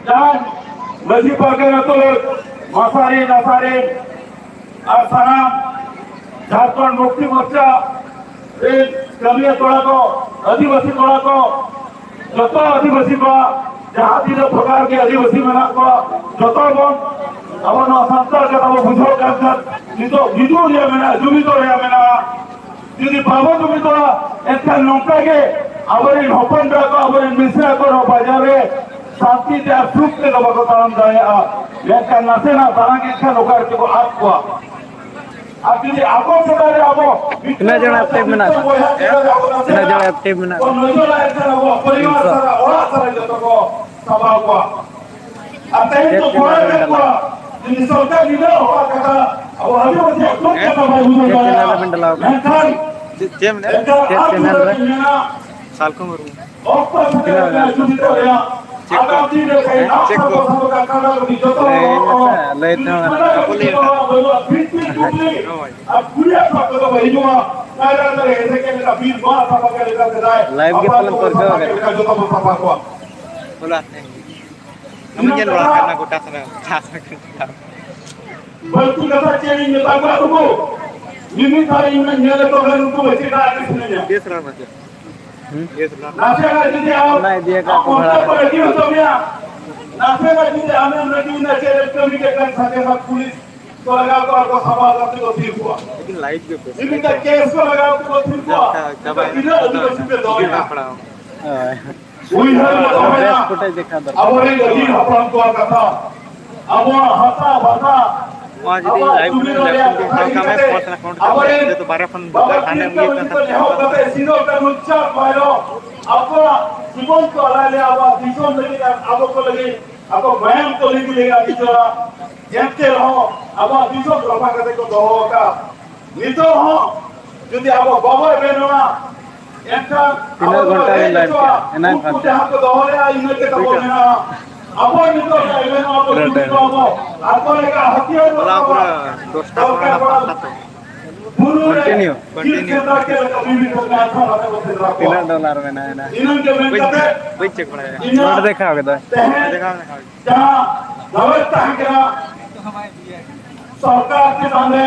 ᱡᱟᱦᱟᱸᱭ ᱢᱟᱹᱡᱷᱤ ᱯᱟᱨᱜᱟᱱᱟ ᱛᱩᱞᱩᱡ ᱢᱟᱥᱟᱨᱤ ᱱᱟᱥᱟᱨᱤ ᱟᱨ ᱥᱟᱱᱟᱢ ᱡᱷᱟᱲᱠᱷᱚᱸᱰ ᱢᱩᱠᱛᱤ ᱢᱳᱨᱪᱟ ᱨᱮᱱ ᱠᱟᱹᱢᱤᱭᱟᱹ ᱠᱚᱲᱟ ᱠᱚ, ᱟᱹᱫᱤᱵᱟᱹᱥᱤ ᱠᱚᱲᱟ ᱠᱚ, ᱡᱚᱛᱚ ᱟᱹᱫᱤᱵᱟᱹᱥᱤ ᱠᱚᱣᱟᱜ ᱡᱟᱦᱟᱸ ᱛᱤᱱᱟᱹᱜ ᱯᱨᱚᱠᱟᱨ ᱜᱮ ᱟᱹᱫᱤᱵᱟᱹᱥᱤ ᱢᱮᱱᱟᱜ ᱠᱚᱣᱟ, ᱡᱚᱛᱚ ᱵᱚᱱ ᱟᱵᱚ ᱱᱚᱣᱟ ᱥᱟᱱᱛᱟᱲ ᱠᱟᱛᱷᱟ ᱵᱚ ᱵᱩᱡᱷᱟᱹᱣ ᱠᱟᱱ ᱠᱷᱟᱱ ᱱᱤᱛᱚᱜ ᱡᱩᱢᱤᱫᱚᱜ ᱨᱮᱭᱟᱜ ᱢᱮᱱᱟᱜᱼᱟ, ᱡᱩᱢᱤᱫᱚᱜ ᱨᱮᱭᱟᱜ ᱢᱮᱱᱟᱜᱼᱟ᱾ ᱡᱩᱫᱤ ᱵᱟᱵᱚ ᱡᱩᱢᱤᱫᱚᱜᱼᱟ, ᱮᱱᱠᱷᱟᱱ ᱱᱚᱝᱠᱟ ᱜᱮ ᱟᱵᱚᱨᱮᱱ ᱦᱚᱯᱚᱱ ᱮᱨᱟ ᱠᱚ, ᱟᱵᱚᱨᱮᱱ ᱢᱤᱥᱨᱟ ᱠᱚ ᱱᱚᱣᱟ ᱵᱟᱡᱟᱨ ᱨᱮ ᱥᱟᱱᱛᱤ ᱛᱮ ᱟᱨ ᱥᱩᱠ ᱛᱮ ᱫᱚ ᱵᱟᱠᱚ ᱛᱟᱲᱟᱢ ᱫᱟᱲᱮᱭᱟᱜᱼᱟ᱾ ᱢᱮᱱᱠᱷᱟᱱ ᱱᱟᱥᱮᱱᱟᱜ ᱫᱟᱬᱟᱱ ᱮᱱᱠᱷᱟᱱ ᱚᱠᱟ ᱨᱮᱪᱚ ᱠᱚ ᱟᱫ ᱠᱚᱣᱟ᱾ ᱟᱨ ᱡᱩᱫᱤ ᱟᱵᱚ ᱥᱮᱫᱟᱭ ᱨᱮ ᱟᱵᱚ ᱛᱤᱱᱟᱹᱜ ᱡᱚᱱ active ᱢᱮᱱᱟᱜ ᱵᱚᱭᱦᱟ ᱯᱮᱭᱟ? ᱥᱮᱫᱟᱭ ᱨᱮ ᱟᱵᱚ ᱛᱤᱱᱟᱹᱜ ᱡᱚᱱ ᱱᱟᱥᱮᱱᱟᱜ active ᱢᱮᱱᱟᱜ ᱵᱚᱱ ᱱᱚᱡᱚᱨᱟ, ᱮᱱᱠᱷᱟᱱ ᱟᱵᱚᱣᱟᱜ ᱯᱚᱨᱤᱵᱟᱨ ᱛᱤᱱᱥᱚ᱾ ᱥᱟᱞᱟᱜ ᱚᱲᱟᱜ ᱥᱟᱞᱟᱜ ᱡᱚᱛᱚ ᱠᱚ ᱥᱟᱵᱟᱣ ᱠᱚᱣᱟ᱾ ᱟᱨ ᱛᱮᱦᱮᱧ ᱪᱮᱫ ᱠᱚ ᱪᱮᱫ ᱠᱚᱨᱟᱣ ᱢᱮᱱᱟᱜ ᱠᱮᱫ ᱵᱮᱱᱟ? ᱠᱚᱣᱟ, ᱡᱩᱫᱤ ᱥᱚᱨᱠᱟᱨ ᱧᱤᱫᱟᱹ ᱦᱚᱲᱟᱜ ᱠᱟᱛᱷᱟ ᱟᱵᱚ ᱟᱹᱫᱤᱵᱟᱹᱥᱤᱭᱟᱜ ᱫᱩᱠ ᱦᱮᱸ? ᱠᱟᱛᱷᱟ ᱵᱟᱭ ᱵᱩᱡᱷᱟᱹᱣ ᱪᱮᱫ ᱪᱮᱱᱮᱞ ᱫᱟᱲᱮᱭᱟᱜᱼᱟ, ᱨᱮᱵᱮᱱ ᱰᱟᱞᱟᱣ ᱠᱟᱱᱟ? ᱢᱮᱱᱠᱷᱟᱱ ᱪᱮᱫ, ᱪᱮᱫ ᱢᱮᱱᱟᱜ ᱮᱱᱠᱷᱟᱱ ᱪᱮᱫ ᱟᱢ ᱪᱮᱱᱮᱞ ᱨᱮ? ᱡᱩᱫᱤ ᱢᱮᱱᱟ, ᱥᱟᱞᱠᱷᱚ ᱢᱩᱨᱢᱩ᱾ ᱚᱠᱛᱚ ᱛᱤᱱᱟᱹᱜ ᱥᱮᱴᱮᱨ ᱢᱮᱱᱟᱜ ᱟᱠᱟᱱᱟ, ᱪᱮᱱᱮᱞ ᱡᱩᱢᱤᱫᱚᱜ ᱨᱮ? ᱨᱮᱭᱟᱜ ᱪᱮᱠ ᱠᱚ, ᱦᱮᱸ, ᱪᱮᱠ ᱠᱚ᱾ ᱞᱟᱹᱭ ᱱᱟᱥᱮ, ᱞᱟᱹᱭ ᱛᱮᱦᱚᱸ ᱜᱟᱱᱚᱜ ᱠᱟᱱᱟ᱾ ᱵᱟᱠᱚ ᱞᱟᱹᱭ ᱠᱟᱫᱟ᱾ ᱦᱳᱭ᱾ ᱞᱟᱭᱤᱵᱷ ᱜᱮ ᱯᱟᱞᱮᱱ ᱯᱟᱹᱨᱠᱟᱹᱣ ᱠᱟᱱᱟ᱾ ᱦᱚᱞᱟ ᱛᱮᱦᱮᱧ ᱜᱮ᱾ ᱟᱢ ᱧᱮᱞ ᱵᱟᱲᱟ ᱠᱟᱜ ᱚᱱᱟ ᱜᱚᱴᱟ ᱥᱮᱱᱟᱜ ᱪᱟᱥ ᱟᱠᱟᱱ᱾ ᱵᱟᱹᱲᱛᱤ ᱠᱟᱛᱷᱟ ᱪᱮᱫ ᱤᱧ ᱢᱮᱛᱟ ᱠᱚᱣᱟ ᱱᱩᱠᱩ? ᱢᱤᱢᱤᱫ ᱫᱷᱟᱣ ᱤᱧ ᱢᱮᱱ ᱧᱮᱞ ᱮᱫ ᱠᱚ ᱠᱷᱟᱱ ᱱᱩᱠᱩ ᱢᱟᱹᱡᱷᱤ ᱫᱟᱜ ᱜᱮ ᱥᱟᱱᱟᱧᱟ᱾ ᱵᱮᱥ ᱨᱚᱲ ᱢᱟᱪᱮᱫ᱾ ᱦᱩᱸ? ᱵᱮᱥ ᱨᱚᱲ᱾ ᱱᱟᱥᱮ ᱱᱟᱜ ᱡᱩᱫᱤ ᱟᱢ ᱚᱱᱟ ᱤᱫᱤ ᱟᱠᱟᱫ ᱟᱢ ᱠᱚ ᱚᱱᱛᱮ ᱵᱷᱟᱲᱟ ᱠᱚ ᱨᱮ᱾ ᱨᱟᱹᱜᱤ ᱦᱚᱪᱚ ᱢᱮᱭᱟ, ᱱᱟᱥᱮ ᱱᱟᱜ ᱡᱩᱫᱤ ᱟᱢᱮᱢ ᱨᱟᱹᱜᱤᱭᱮᱱᱟ, ᱪᱮᱫ ᱮᱢ ᱠᱟᱹᱢᱤ ᱠᱮᱫ ᱠᱟᱱ ᱥᱟᱸᱜᱮ ᱦᱚᱲ ᱯᱩᱞᱤᱥ ᱠᱚ ᱞᱟᱜᱟᱣ ᱠᱚᱣᱟ, ᱠᱚ ᱥᱟᱢᱵᱟᱣ ᱠᱟᱛᱮ ᱠᱚ ᱛᱷᱤᱨ ᱠᱚᱣᱟ᱾ ᱞᱮᱠᱤᱱ ᱞᱟᱭᱤᱴ ᱜᱮ ᱵᱮᱥ ᱢᱤᱢᱤᱫᱴᱟᱝ ᱠᱮᱥ ᱠᱚ ᱞᱟᱜᱟᱣ ᱠᱚ ᱛᱷᱤᱨ ᱠᱚᱣᱟ᱾ ᱪᱟᱵᱟᱭᱮᱱᱟ᱾ ᱛᱤᱱᱟᱹᱜ ᱟᱹᱫᱤᱵᱟᱹᱥᱤ ᱯᱮ ᱫᱚᱦᱚᱭᱟ? ᱦᱳᱭ᱾ ᱩᱭᱦᱟᱹᱨ ᱨᱮ ᱫᱚᱦᱚᱭᱟ᱾ ᱵᱮᱥ ᱯᱷᱩᱴᱮᱡᱽ ᱫᱮᱠᱷᱟᱣ ᱫᱚᱨᱠᱟᱨ᱾ ᱟᱵᱚᱨᱮᱱ ᱟᱹᱜᱤᱞ ᱦᱟᱯᱲᱟᱢ ᱠᱚᱣᱟᱜ ᱠᱟᱛᱷᱟ, ᱟᱵᱚᱣᱟᱜ ᱦᱟᱥᱟ ᱵᱷᱟᱥᱟ, ᱱᱚᱣᱟ ᱡᱩᱫᱤ ᱟᱵᱚᱣᱟᱜ ᱞᱟᱭᱤᱵᱷ ᱡᱩᱢᱤ ᱨᱮ ᱨᱮᱭᱟᱜ ᱞᱟᱭᱤᱵᱷ ᱠᱟᱛᱷᱟ ᱠᱚ ᱤᱫᱤ ᱠᱟᱛᱮ, ᱯᱷᱳᱱ ᱥᱮ ᱯᱷᱳᱱ ᱠᱟᱛᱮ, ᱟᱵᱚᱨᱮᱱ ᱡᱮᱦᱮᱛᱩ ᱵᱟᱨᱭᱟ ᱯᱷᱳᱱ ᱵᱟᱵᱟ ᱦᱟᱱᱮ ᱛᱤᱞᱠᱟᱹ ᱩᱱᱤ ᱢᱟᱹᱡᱷᱤ ᱠᱷᱚᱱ ᱮᱦᱚᱵ ᱠᱟᱛᱮ ᱥᱤᱫᱩ ᱠᱟᱹᱱᱦᱩ ᱪᱟᱸᱫ ᱵᱷᱟᱭᱨᱚ ᱟᱠᱚᱣᱟᱜ ᱡᱤᱵᱚᱱ ᱠᱚ ᱟᱞᱟᱭ ᱞᱮᱫᱼᱟ, ᱟᱵᱚᱣᱟᱜ ᱫᱤᱥᱚᱢ ᱞᱟᱹᱜᱤᱫ ᱟᱨ ᱟᱵᱚ ᱠᱚ ᱞᱟᱹᱜᱤᱫ ᱟᱠᱚ ᱢᱟᱭᱟᱢ ᱠᱚ ᱞᱤᱸᱜᱤ ᱞᱮᱫᱼᱟ ᱱᱤᱡᱚᱨᱟᱜ᱾ ᱮᱱᱛᱮ ᱨᱮᱦᱚᱸ ᱟᱵᱚᱣᱟᱜ ᱫᱤᱥᱚᱢ ᱨᱟᱯᱷᱟ ᱠᱟᱛᱮ ᱠᱚ ᱫᱚᱦᱚ ᱟᱠᱟᱫ᱾ ᱱᱤᱛᱚᱜ ᱦᱚᱸ ᱡᱩᱫᱤ ᱟᱵᱚ ᱵᱟᱵᱚ ᱮᱵᱷᱮᱱᱚᱜᱼᱟ, ᱮᱱᱠᱷᱟᱱ ᱛᱤᱱᱟᱹᱜ ᱟᱵᱚ ᱫᱚᱵᱚ ᱜᱷᱚᱱᱴᱟ ᱨᱮᱡ ᱵᱤᱱ ᱞᱟᱭᱤᱵᱷ ᱦᱚᱪᱚᱜᱼᱟ᱾ ᱠᱮᱜᱼᱟ? ᱮᱱᱟᱝ ᱩᱱᱠᱩ ᱠᱷᱚᱱ ᱛᱮ? ᱡᱟᱦᱟᱸ ᱠᱚ ᱫᱚᱦᱚ ᱞᱮᱜᱼᱟ, ᱤᱱᱟᱹ ᱜᱮ ᱛᱟᱵᱚ ᱢᱮᱱᱟᱜᱼᱟ᱾ ᱟᱵᱚ ᱱᱤᱛᱚᱜ ᱫᱚ ᱮᱵᱷᱮᱱᱚᱜᱼᱟ ᱵᱚ, ᱯᱩᱨᱟᱹ ᱡᱩᱢᱤᱫ ᱴᱟᱭᱤᱢ᱾ ᱠᱚᱜᱼᱟ ᱵᱚ᱾ ᱟᱠᱚ ᱞᱮᱠᱟ ᱦᱟᱹᱛᱭᱟᱹᱨ ᱵᱟᱹᱱᱩᱜ ᱯᱩᱨᱟ ᱛᱟᱵᱚᱱᱟ᱾ ᱯᱩᱨᱟ ᱫᱚᱥᱴᱟ ᱠᱷᱚᱱ ᱥᱚᱨᱠᱟᱨ ᱦᱟᱸᱜ ᱯᱟᱸᱪᱴᱟ ᱛᱚ᱾ ᱵᱩᱨᱩ ᱨᱮ ᱠᱚᱱᱴᱤᱱᱤᱭᱩ᱾ ᱡᱤᱞ ᱥᱮᱸᱫᱽᱨᱟ ᱪᱮᱫ ᱞᱮᱠᱟ ᱵᱤᱵᱷᱤᱱᱱᱚ ᱡᱟᱭᱜᱟ ᱨᱮ ᱠᱚ ᱛᱤᱱᱟᱹᱜ ᱰᱚᱞᱟᱨ ᱢᱮᱱᱟᱜᱼᱟ ᱮᱱᱟ? ᱤᱱᱟᱹᱜ ᱜᱮ ᱢᱮᱱ ᱵᱟᱹᱧ, ᱠᱟᱛᱮ ᱵᱟᱹᱧ ᱪᱮᱠ ᱵᱟᱲᱟᱭᱟ᱾ ᱤᱧᱟᱹᱜ ᱱᱚᱰᱮ ᱫᱮᱠᱷᱟᱣ ᱠᱮᱫᱟ᱾ ᱛᱮᱦᱮᱧ ᱫᱮᱠᱷᱟᱣ, ᱫᱮᱠᱷᱟᱣ᱾ ᱡᱟᱦᱟᱸ ᱜᱟᱞᱚᱪ ᱛᱟᱦᱮᱸ ᱠᱟᱱᱟ ᱥᱚᱨᱠᱟᱨ ᱪᱮᱛᱟᱱ ᱨᱮ,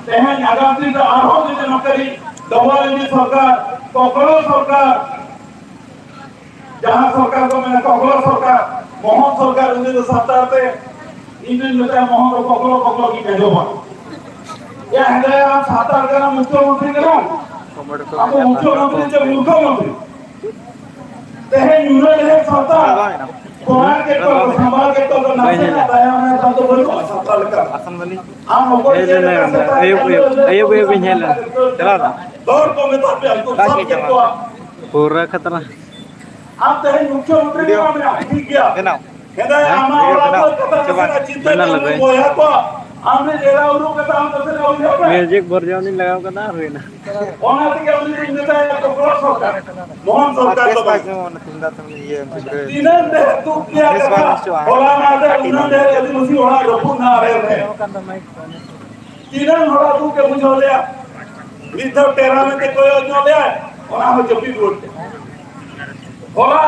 ᱛᱮᱦᱮᱧ ᱟᱜᱟᱢ ᱫᱤᱱ ᱨᱮ ᱟᱨᱦᱚᱸ ᱡᱩᱫᱤ ᱱᱚᱝᱠᱟ ᱜᱮ ᱰᱚᱵᱚᱞ ᱤᱧᱡᱤᱱ ᱥᱚᱨᱠᱟᱨ, ᱠᱚᱠᱲᱚ ᱥᱚᱨᱠᱟᱨ, ᱡᱟᱦᱟᱸ ᱥᱚᱨᱠᱟᱨ ᱠᱚ ᱢᱮᱱᱟ ᱠᱚᱠᱲᱚ ᱥᱚᱨᱠᱟᱨ, ᱢᱚᱦᱚᱱ ᱥᱚᱨᱠᱟᱨ, ᱩᱱᱤ ᱫᱚ ᱥᱟᱱᱛᱟᱲ ᱛᱮ ᱤᱧ ᱫᱩᱧ ᱢᱮᱛᱟᱭᱟ, ᱢᱚᱦᱚᱱ ᱫᱚ ᱠᱚᱠᱲᱚ ᱠᱚᱠᱲᱚ ᱜᱤᱧ ᱟᱸᱡᱚᱢᱟ᱾ ᱭᱟ ᱦᱮᱸᱫᱟᱭᱟ, ᱟᱢ ᱥᱟᱱᱛᱟᱲ ᱠᱟᱱᱟᱢ, ᱢᱩᱠᱷᱭᱚᱢᱚᱱᱛᱨᱤ ᱠᱟᱱᱟᱢ? ᱟᱢ ᱫᱚ ᱢᱩᱠᱷᱭᱚᱢᱚᱱᱛᱨᱤ ᱪᱮ ᱢᱩᱨᱠᱷᱚᱢᱚᱱᱛᱨᱤ? ᱛᱮᱦᱮᱧ ᱱᱩᱱᱟᱹᱜ ᱰᱷᱮᱨ ᱥᱟᱱᱛᱟᱲ ᱠᱚᱨᱟᱣ ᱠᱮᱫ ᱠᱚᱣᱟ ᱠᱚ, ᱥᱟᱢᱵᱟᱣ ᱠᱮᱫ ᱠᱚᱣᱟ ᱠᱚ, ᱱᱟᱥᱮᱱᱟᱜ ᱛᱟᱭᱚᱢ ᱨᱮ ᱥᱟᱱᱛᱟᱲ ᱫᱚ ᱵᱟᱹᱱᱩᱜᱼᱟ ᱥᱟᱱᱛᱟᱲ ᱞᱮᱠᱟ᱾ ᱟᱢ ᱚᱠᱚᱭ ᱦᱮᱡ ᱪᱮᱫ ᱞᱮᱱᱟ ᱞᱮᱠᱟ ᱱᱚᱰᱮ, ᱥᱮᱛᱟᱜ ᱟᱹᱭᱩᱵ, ᱠᱷᱟᱱ ᱟᱹᱭᱩᱵ, ᱫᱚ ᱟᱹᱭᱩᱵ, ᱟᱹᱭᱩᱵ ᱤᱧ ᱦᱮᱡ ᱞᱮᱱᱟ᱾ ᱪᱟᱞᱟᱣ ᱮᱱᱟ᱾ ᱫᱚᱨ ᱠᱚ ᱢᱮᱛᱟ ᱯᱮᱭᱟ, ᱩᱱᱠᱩ ᱥᱟᱵ ᱠᱮᱫ ᱠᱚᱣᱟ᱾ ᱯᱩᱨᱟᱹ ᱠᱷᱟᱛᱨᱟ᱾ ᱟᱢ ᱛᱮᱦᱮᱧ ᱢᱩᱠᱷᱭᱚᱢᱚᱱᱛᱨᱤ ᱵᱷᱤᱰᱤᱭᱳ ᱵᱮᱱᱟᱣ ᱢᱮ, ᱴᱷᱤᱠ ᱜᱮᱭᱟ᱾ ᱵᱮᱱᱟᱣ᱾ ᱦᱮᱸ, ᱵᱷᱤᱰᱤᱭᱳ ᱟᱢᱟᱜ ᱵᱮᱱᱟᱣ᱾ ᱚᱲᱟᱜ ᱫᱩᱣᱟᱹᱨ ᱠᱟᱛᱷᱟ ᱪᱮ ᱵᱟᱝ? ᱱᱟᱥᱮᱱᱟᱜ ᱪᱤᱱᱛᱟᱹ ᱵᱮᱱᱟᱣ ᱠᱟᱜ ᱢᱮ, ᱞᱮᱫᱟᱹᱧ᱾ ᱵᱚᱭᱦᱟ ᱠᱚ᱾ ᱟᱢ ᱨᱮᱱ ᱮᱨᱟ ᱩᱨᱩ ᱠᱟᱛᱮ ᱟᱢ ᱫᱚ ᱛᱤᱱᱟᱹᱜ ᱩᱭᱦᱟᱹᱨ ᱢᱮ᱾ ᱢᱤᱣᱡᱤᱠ ᱵᱷᱟᱨᱡᱚᱱ ᱤᱧ ᱞᱟᱜᱟᱣ ᱠᱟᱫᱟ, ᱦᱩᱭᱱᱟ᱾ ᱚᱱᱟ ᱛᱮᱜᱮ ᱩᱱᱤ ᱫᱚᱧ ᱢᱮᱛᱟᱭᱟ, ᱜᱚᱲᱚ ᱥᱚᱨᱠᱟᱨ, ᱢᱳᱦᱚᱱ ᱥᱚᱨᱠᱟᱨ ᱫᱚ ᱵᱟᱝ᱾ ᱚᱱᱟ ᱛᱩᱢᱫᱟᱜ ᱛᱩᱢᱫᱟᱜ ᱤᱭᱟᱹ ᱵᱩᱡᱷᱟᱹᱣ᱾ ᱛᱤᱱᱟᱹᱜ ᱰᱷᱮᱨ ᱫᱩᱠ ᱨᱮᱭᱟᱜ ᱵᱮᱥ ᱵᱟᱝ ᱠᱟᱛᱷᱟ, ᱵᱩᱡᱷᱟᱹᱜᱼᱟ᱾ ᱦᱚᱞᱟ ᱢᱟᱦᱫᱮᱨ ᱩᱱᱟᱹᱜ ᱰᱷᱮᱨ ᱟᱹᱫᱤᱵᱟᱹᱥᱤ ᱚᱲᱟᱜ ᱨᱟᱹᱯᱩᱫ ᱮᱱᱟ ᱟᱨᱮᱞ ᱨᱮ᱾ ᱛᱤᱱᱟᱹᱜ ᱦᱚᱲᱟᱜ ᱫᱩᱠ ᱮ ᱵᱩᱡᱷᱟᱹᱣ ᱞᱮᱭᱟ? ᱢᱤᱫ ᱫᱷᱟᱣ ᱴᱮᱨᱟ ᱢᱮᱱᱛᱮ ᱠᱚᱭᱚᱜ ᱧᱚᱜ ᱞᱮᱭᱟᱭ, ᱚᱱᱟ ᱦᱚᱸ ᱡᱟᱹᱯᱤᱫ ᱨᱩᱣᱟᱹᱲ ᱠᱮᱫ᱾ ᱦᱚᱞᱟ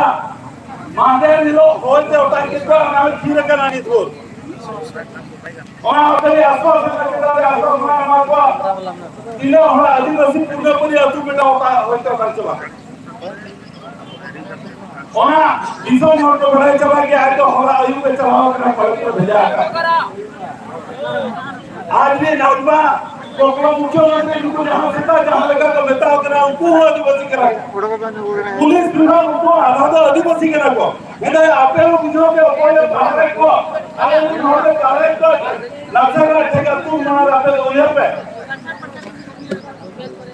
ᱢᱟᱦᱫᱮᱨ ᱦᱤᱞᱳᱜ ᱦᱚᱭ ᱛᱮ ᱚᱴᱟᱝ ᱠᱮᱫ ᱠᱚᱣᱟ, ᱚᱱᱟ ᱦᱚᱸ ᱛᱷᱤᱨ ᱟᱠᱟᱱᱟ ᱱᱤᱛ ᱵᱷᱳᱨ᱾ ᱚᱱᱟ ᱦᱚᱛᱮ ᱟᱥᱨᱟᱢ ᱥᱮᱴᱮᱨ ᱠᱮᱫᱟ, ᱟᱥᱨᱟᱢ ᱠᱷᱚᱱᱟᱜ ᱮᱢᱟ ᱠᱚᱣᱟ᱾ ᱛᱤᱱᱟᱹᱜ ᱦᱚᱲ ᱟᱹᱫᱤᱵᱟᱹᱥᱤ ᱯᱩᱨᱟᱹᱯᱩᱨᱤ ᱟᱹᱛᱩ ᱵᱮᱴᱟ ᱚᱠᱟ ᱦᱚᱭᱛᱮ ᱚᱠᱟ ᱪᱟᱵᱟ᱾ ᱚᱱᱟ ᱫᱤᱥᱚᱢ ᱦᱚᱲ ᱠᱚ ᱵᱟᱲᱟᱭ ᱪᱟᱵᱟ ᱜᱮᱭᱟ, ᱟᱡ ᱫᱚ ᱦᱚᱞᱟ ᱟᱹᱭᱩᱵ ᱮ ᱪᱟᱞᱟᱣ ᱠᱟᱱᱟ, ᱠᱚᱞᱮᱡᱽ ᱠᱚ ᱵᱷᱮᱡᱟ ᱟᱠᱟᱫ᱾ ᱟᱨ ᱢᱤᱫ ᱱᱟᱜᱽᱢᱟ ᱠᱚᱠᱞᱚ ᱢᱩᱠᱷᱭᱚᱢᱚᱱᱛᱨᱤ ᱱᱩᱠᱩ ᱡᱟᱦᱟᱸ ᱥᱮᱛᱟ ᱡᱟᱦᱟᱸ ᱞᱮᱠᱟ ᱠᱚ ᱢᱮᱛᱟᱣ ᱠᱟᱱᱟ, ᱩᱱᱠᱩ ᱦᱚᱸ ᱟᱹᱫᱤᱵᱟᱹᱥᱤ ᱠᱟᱱᱟ ᱠᱚ᱾ ᱯᱩᱞᱤᱥ ᱵᱤᱵᱷᱟᱜᱽ ᱩᱱᱠᱩ ᱟᱫᱷᱟ ᱫᱚ ᱟᱹᱫᱤᱵᱟᱹᱥᱤ ᱠᱟᱱᱟ ᱠᱚ᱾ ᱢᱮᱱᱫᱟᱭ, ᱟᱯᱮ ᱦᱚᱸ ᱵᱩᱡᱷᱟᱹᱣ ᱯᱮ, ᱚᱠᱚᱭ ᱞᱮ ᱯᱟᱲᱦᱟᱣᱮᱫ ᱠᱚᱣᱟ, ᱟᱞᱮ ᱨᱮᱱ ᱦᱚᱲ ᱞᱮ ᱯᱟᱲᱦᱟᱣᱮᱫ ᱠᱚᱣᱟ, ᱱᱟᱥᱮ ᱜᱟᱱ ᱴᱷᱮᱠᱟ ᱛᱩᱞ ᱢᱟᱲᱟᱝ ᱨᱮ ᱟᱯᱮ ᱫᱚ ᱩᱭᱦᱟᱹᱨ ᱯᱮ᱾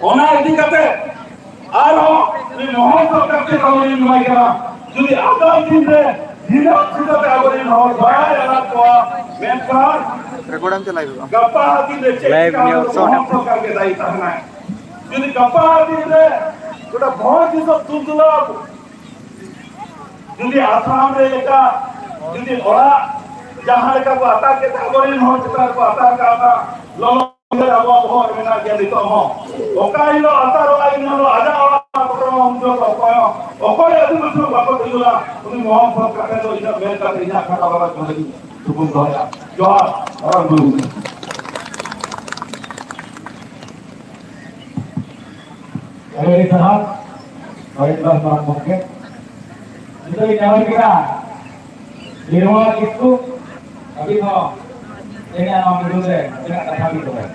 ᱚᱱᱟ ᱤᱫᱤ ᱠᱟᱛᱮ ᱟᱨᱦᱚᱸ ᱩᱱᱤ ᱢᱚᱦᱚᱱ ᱥᱚᱨᱠᱟᱨ ᱴᱷᱮᱱ ᱟᱵᱚ ᱵᱚᱱ ᱮᱢᱟᱭ ᱠᱟᱱᱟ᱾ ᱡᱩᱫᱤ ᱟᱜᱟᱢ ᱫᱤᱱ ᱨᱮ ᱫᱷᱤᱱᱟᱹᱝ ᱪᱤᱠᱟᱹᱛᱮ ᱟᱵᱚᱨᱮᱱ ᱦᱚᱲ ᱵᱟᱭ ᱟᱲᱟᱜ ᱠᱚᱣᱟ, ᱢᱮᱱᱠᱷᱟᱱ ᱨᱮᱠᱚᱨᱰ ᱟᱢ ᱪᱟᱞᱟᱣ ᱦᱩᱭᱩᱜᱼᱟ᱾ ᱜᱟᱯᱟ ᱫᱤᱱ ᱨᱮ ᱪᱮᱫ ᱞᱟᱭᱤᱵᱷ ᱪᱤᱠᱟ ᱧᱮᱞ ᱦᱩᱭᱩᱜᱼᱟ, ᱥᱚᱴ᱾ ᱢᱚᱦᱚᱱ ᱥᱚᱨᱠᱟᱨ ᱜᱮ ᱫᱟᱭᱤ ᱛᱟᱦᱮᱱᱟᱭ᱾ ᱡᱩᱫᱤ ᱜᱟᱯᱟ ᱫᱤᱱ ᱨᱮ ᱜᱚᱴᱟ ᱵᱷᱚᱸᱡᱽ ᱫᱤᱥᱚᱢ ᱫᱩᱞ ᱫᱩᱞᱟᱹᱲ ᱡᱩᱫᱤ ᱟᱥᱟᱢ ᱨᱮ ᱞᱮᱠᱟ, ᱡᱩᱫᱤ ᱚᱲᱟᱜ ᱡᱟᱦᱟᱸ ᱞᱮᱠᱟ ᱠᱚ ᱟᱛᱟᱨ ᱠᱮᱫᱟ, ᱟᱵᱚᱨᱮᱱ ᱦᱚᱲ ᱪᱮᱛᱟᱱ ᱨᱮᱠᱚ ᱟᱛᱟᱨ ᱠᱟᱜᱼᱟ, ᱚᱱᱟ ᱞᱚᱞᱚ ᱩᱭᱦᱟᱹᱨ ᱟᱵᱚᱣᱟᱜ ᱵᱚᱦᱚᱜ ᱨᱮ ᱢᱮᱱᱟᱜ ᱜᱮᱭᱟ ᱱᱤᱛᱚᱜ ᱦᱚᱸ᱾ ᱚᱠᱟ ᱦᱤᱞᱳᱜ ᱟᱛᱟᱨᱚᱜᱼᱟ, ᱤᱱ ᱦᱤᱞᱳᱜ ᱟᱡᱟᱜ ᱚᱲᱟᱜ ᱵᱚᱨᱚᱝ ᱩᱱ ᱡᱚᱦᱚᱜ ᱚᱠᱚᱭ ᱦᱚᱸ, ᱚᱠᱚᱭ ᱟᱹᱫᱤᱵᱟᱹᱥᱤ ᱦᱚᱸ ᱵᱟᱠᱚ ᱛᱤᱸᱜᱩᱱᱟ, ᱩᱱᱤ ᱢᱚᱦᱚᱱ ᱥᱚᱨᱠᱟᱨ ᱴᱷᱮᱱ ᱫᱚ ᱤᱱᱟᱹᱜ ᱢᱮᱱ ᱠᱟᱛᱮ ᱤᱧᱟᱹᱜ ᱠᱟᱛᱷᱟ ᱵᱟᱨᱟ ᱱᱚᱰᱮ ᱜᱤᱧ ᱛᱷᱩᱠᱩᱢ ᱫᱚᱦᱚᱭᱟ᱾ ᱡᱚᱦᱟᱨ, ᱡᱚᱦᱟᱨ᱾ ᱟᱹᱰᱤ ᱟᱹᱰᱤ ᱥᱟᱨᱦᱟᱣ, ᱦᱚᱨᱤᱱᱫᱟᱥ ᱢᱟᱨᱟᱝ ᱜᱚᱢᱠᱮ᱾ ᱱᱤᱛᱚᱜ ᱤᱧ ᱱᱮᱦᱚᱨ ᱠᱮᱫᱟ, ᱱᱤᱨᱢᱚᱞᱟ ᱠᱤᱥᱠᱩ, ᱟᱹᱵᱤᱱ ᱦᱚᱸ ᱛᱮᱦᱮᱧᱟᱜ ᱱᱚᱣᱟ ᱢᱤᱫᱩᱱ ᱨᱮ ᱟᱹᱵᱤᱱᱟᱜ ᱠᱟᱛᱷᱟ ᱵᱤᱱ ᱫᱚᱦᱚᱭᱟ᱾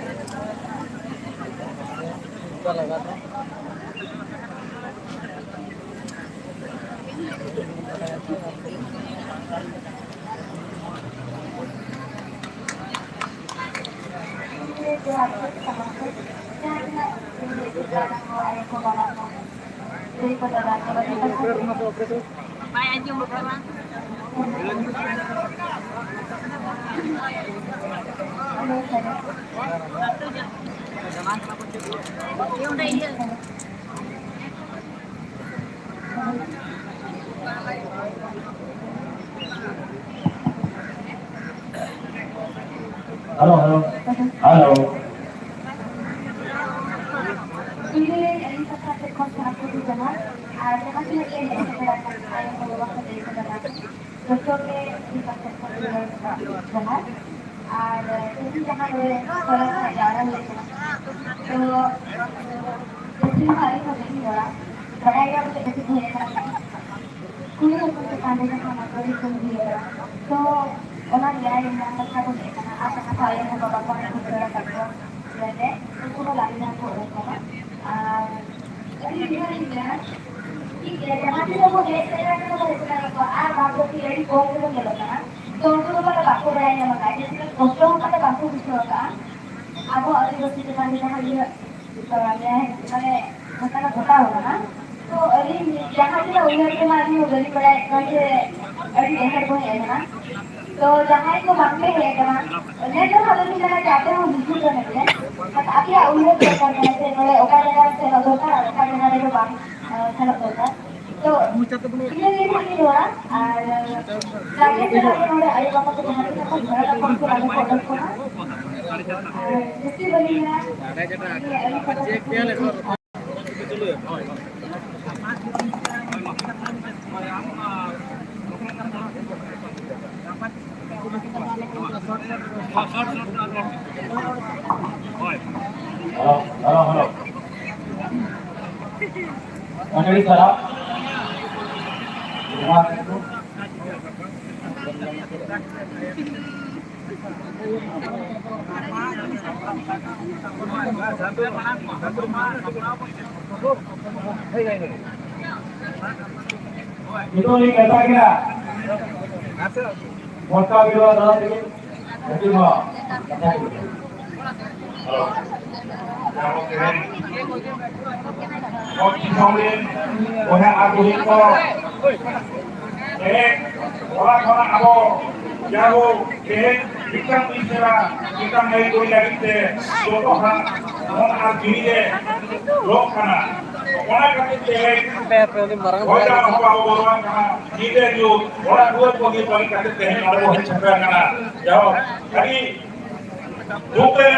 ᱵᱟᱭ ᱟᱸᱡᱚᱢᱚᱜ ᱠᱟᱱᱟ᱾ Hello, hello. Hello. ᱟᱨ ᱡᱟᱦᱟᱸ ᱛᱤᱱᱟᱹᱜ ᱜᱮ ᱦᱮᱡ ᱥᱮᱴᱮᱨ ᱟᱠᱟᱱ ᱟᱭᱳ ᱦᱚᱲ ᱵᱟᱵᱟ ᱠᱚ ᱞᱟᱹᱭ ᱠᱚ ᱫᱟᱫᱟ ᱠᱚ, ᱡᱚᱛᱚ ᱜᱮ ᱤᱧ ᱯᱟᱥᱴᱟ ᱠᱷᱚᱱ ᱡᱚᱦᱟᱨ᱾ ᱟᱨ ᱛᱮᱦᱮᱧ ᱡᱟᱦᱟᱸ ᱱᱚᱰᱮ ᱥᱚᱲᱚᱠ ᱨᱮ ᱡᱟᱣᱨᱟ ᱦᱩᱭ ᱠᱟᱱᱟ, ᱛᱚ ᱡᱟᱹᱥᱛᱤ ᱢᱟ ᱟᱹᱞᱤᱧ ᱦᱚᱸ ᱵᱟᱹᱞᱤᱧ ᱨᱚᱲᱟ, ᱵᱟᱲᱟᱭ ᱜᱮᱭᱟ ᱵᱚᱞᱮ ᱠᱟᱹᱴᱤᱡ ᱦᱩᱭ ᱠᱟᱱᱟ, ᱠᱩᱲᱤ ᱦᱚᱯᱚᱱ ᱪᱮᱛᱟᱱ ᱨᱮ ᱡᱟᱦᱟᱸ ᱱᱚᱡᱚᱨ ᱦᱩᱭ ᱠᱟᱱᱟ, ᱛᱚ ᱚᱱᱟ ᱱᱮᱭᱟᱭ ᱨᱮᱱᱟᱜ ᱠᱟᱛᱷᱟ ᱠᱚ ᱦᱮᱡ ᱠᱟᱱᱟ᱾ ᱟᱨ ᱡᱟᱦᱟᱸ ᱫᱚ ᱟᱭᱳ ᱦᱚᱲ ᱵᱟᱵᱟ ᱠᱚ ᱦᱚᱸ ᱠᱚ ᱨᱚᱲ ᱟᱠᱟᱫ ᱠᱚᱣᱟ, ᱡᱟᱛᱮ ᱩᱱᱠᱩ ᱦᱚᱸ ᱞᱟᱹᱜᱤᱫ ᱦᱚᱸ ᱠᱚ ᱚᱰᱚᱠ ᱠᱟᱱᱟ᱾ ᱟᱨ ᱟᱹᱰᱤ ᱱᱤᱨᱟᱹᱭ ᱜᱮᱭᱟ᱾ ᱴᱷᱤᱠ ᱜᱮᱭᱟ, ᱡᱟᱦᱟᱸ ᱛᱤᱱᱟᱹᱜ ᱵᱚᱱ ᱦᱮᱡ ᱥᱮᱴᱮᱨ ᱟᱠᱟᱱᱟ, ᱵᱚᱱ ᱦᱮᱡ ᱥᱮᱴᱮᱨ ᱟᱠᱟᱱᱟ, ᱟᱨ ᱵᱟᱫ ᱵᱟᱹᱠᱤ ᱟᱹᱰᱤ ᱠᱚᱢ ᱜᱮᱵᱚᱱ ᱧᱮᱞᱚᱜ ᱠᱟᱱᱟ᱾ ᱛᱚ, ᱩᱱᱠᱩ ᱫᱚ ᱢᱟᱱᱮ ᱵᱟᱠᱚ ᱵᱟᱲᱟᱭ ᱧᱟᱢ ᱟᱠᱟᱫᱟ, ᱡᱮ ᱛᱤᱱᱟᱹᱜ ᱠᱚᱥᱴᱚ ᱦᱚᱸ ᱢᱟᱱᱮ ᱵᱟᱠᱚ ᱵᱩᱡᱷᱟᱹᱣ ᱟᱠᱟᱫᱼᱟ᱾ ᱟᱵᱚ ᱟᱹᱫᱤᱵᱟᱹᱥᱤ ᱪᱮᱛᱟᱱ ᱨᱮ ᱡᱟᱦᱟᱸ ᱤᱭᱟᱹ, ᱢᱟᱱᱮ, ᱜᱷᱚᱴᱚᱱᱟ ᱜᱷᱚᱴᱟᱣ ᱟᱠᱟᱱᱟ᱾ ᱛᱚ, ᱟᱹᱞᱤᱧ ᱡᱟᱦᱟᱸ ᱛᱤᱱᱟᱹᱜ ᱩᱭᱦᱟᱹᱨ ᱛᱮᱢᱟ ᱟᱹᱞᱤᱧ ᱦᱚᱸ ᱵᱟᱹᱞᱤᱧ ᱵᱟᱲᱟᱭᱮᱫ ᱠᱟᱱ ᱡᱮ ᱟᱹᱰᱤ ᱰᱷᱮᱨ ᱵᱚᱱ ᱦᱮᱡ ᱟᱠᱟᱱᱟ᱾ ᱛᱚ, ᱡᱟᱦᱟᱸᱭ ᱠᱚ ᱵᱟᱝᱯᱮ ᱦᱮᱡ ᱟᱠᱟᱱᱟ, ᱱᱮᱥ ᱫᱚ ᱦᱟᱸᱜ ᱟᱹᱞᱤᱧ ᱢᱮᱱᱟ ᱡᱮ ᱟᱯᱮ ᱦᱚᱸ ᱦᱤᱡᱩᱜ ᱯᱮ ᱢᱮᱱᱛᱮ᱾ ᱵᱟᱴ ᱟᱯᱮᱭᱟᱜ ᱩᱭᱦᱟᱹᱨ ᱫᱚᱨᱠᱟᱨ ᱠᱟᱱᱟ ᱡᱮ ᱱᱚᱰᱮ ᱚᱠᱟ ᱡᱟᱭᱜᱟ ᱨᱮ ᱥᱮᱱᱚᱜ ᱫᱚᱨᱠᱟᱨ ᱟᱨ ᱚᱠᱟ ᱡᱟᱭᱜᱟ ᱨᱮᱫᱚ ᱵᱟᱝ, ᱟᱸ, ᱥᱮᱱᱚᱜ ᱫᱚᱨᱠᱟᱨ᱾ ᱛᱚ, ᱤᱱᱟᱹ ᱜᱮ ᱦᱟᱸᱜ ᱞᱤᱧ ᱨᱚᱲᱟ᱾ ᱟᱨ, ᱟᱸ, ᱡᱟᱜᱮ ᱥᱮᱱᱚᱜ ᱜᱮ ᱱᱚᱰᱮ ᱟᱭᱳ ᱵᱟᱵᱟ ᱠᱚ ᱡᱟᱦᱟᱸ ᱛᱤᱱᱟᱹᱜ ᱠᱚ ᱡᱷᱟᱲᱟ ᱛᱟᱠᱚ ᱩᱱᱠᱩ ᱟᱞᱚ ᱠᱚ ᱚᱰᱚᱠ ᱠᱚᱢᱟ᱾ ᱟᱨ ᱡᱟᱹᱥᱛᱤ ᱵᱟᱹᱞᱤᱧ ᱢᱮᱱᱟ, ᱱᱤᱭᱟᱹ ᱟᱹᱞᱤᱧ ᱯᱟᱦᱴᱟ ᱠᱷᱚᱱ ᱦᱮᱞᱳ, ᱦᱮᱞᱳ, ᱦᱮᱞᱳ᱾ ᱟᱹᱰᱤ ᱥᱟᱨᱦᱟᱣ᱾ ᱱᱤᱛᱚᱜ ᱞᱤᱧ ᱢᱮᱛᱟ ᱠᱤᱱᱟ, ᱢᱚᱴᱠᱟ ᱵᱤᱞᱣᱟ ᱫᱟᱫᱟ ᱛᱟᱹᱠᱤᱱ, ᱩᱱᱠᱤᱱ ᱦᱚᱸ ᱠᱟᱛᱷᱟ ᱠᱚ ᱞᱟᱹᱭᱟ᱾ ᱦᱮᱞᱳ᱾ ᱟᱵᱚ ᱛᱮᱦᱮᱧ ᱵᱚᱱ ᱫᱤᱥᱚᱢ ᱨᱮᱱ ᱵᱚᱭᱦᱟ ᱟᱨ ᱵᱩᱦᱤᱱ ᱠᱚ, ᱛᱮᱦᱮᱧ ᱚᱲᱟᱜ ᱠᱷᱚᱱᱟᱜ ᱟᱵᱚ ᱡᱟᱦᱟᱸ ᱵᱚ ᱛᱮᱦᱮᱧ ᱢᱤᱫᱴᱟᱝ ᱢᱤᱫᱴᱟᱝ ᱢᱤᱫᱴᱟᱝ ᱢᱟᱹᱭ ᱠᱩᱲᱤ ᱞᱟᱹᱜᱤᱫ ᱛᱮ ᱡᱚᱛᱚ ᱦᱚᱲᱟᱜ ᱢᱚᱱ ᱟᱨ ᱡᱤᱣᱤ ᱨᱮ ᱞᱚᱜ ᱠᱟᱱᱟ᱾ ᱚᱱᱟ ᱠᱷᱟᱹᱛᱤᱨ ᱛᱮ ᱦᱚᱭ ᱫᱟᱜ ᱦᱚᱸ ᱵᱟᱵᱚ ᱵᱚᱨᱚᱣᱟᱜ ᱠᱟᱱᱟ, ᱧᱤᱫᱟᱹ ᱧᱩᱛ, ᱚᱲᱟᱜ ᱫᱩᱣᱟᱹᱨ ᱠᱚ ᱵᱟᱹᱜᱤ ᱵᱟᱹᱜᱤ ᱠᱟᱛᱮ ᱛᱮᱦᱮᱧ ᱱᱚᱰᱮ ᱵᱚ ᱦᱮᱡ ᱥᱮᱴᱮᱨ ᱟᱠᱟᱱᱟ᱾ ᱡᱟᱭᱦᱳᱠ, ᱟᱹᱰᱤ ᱫᱩᱠ ᱨᱮ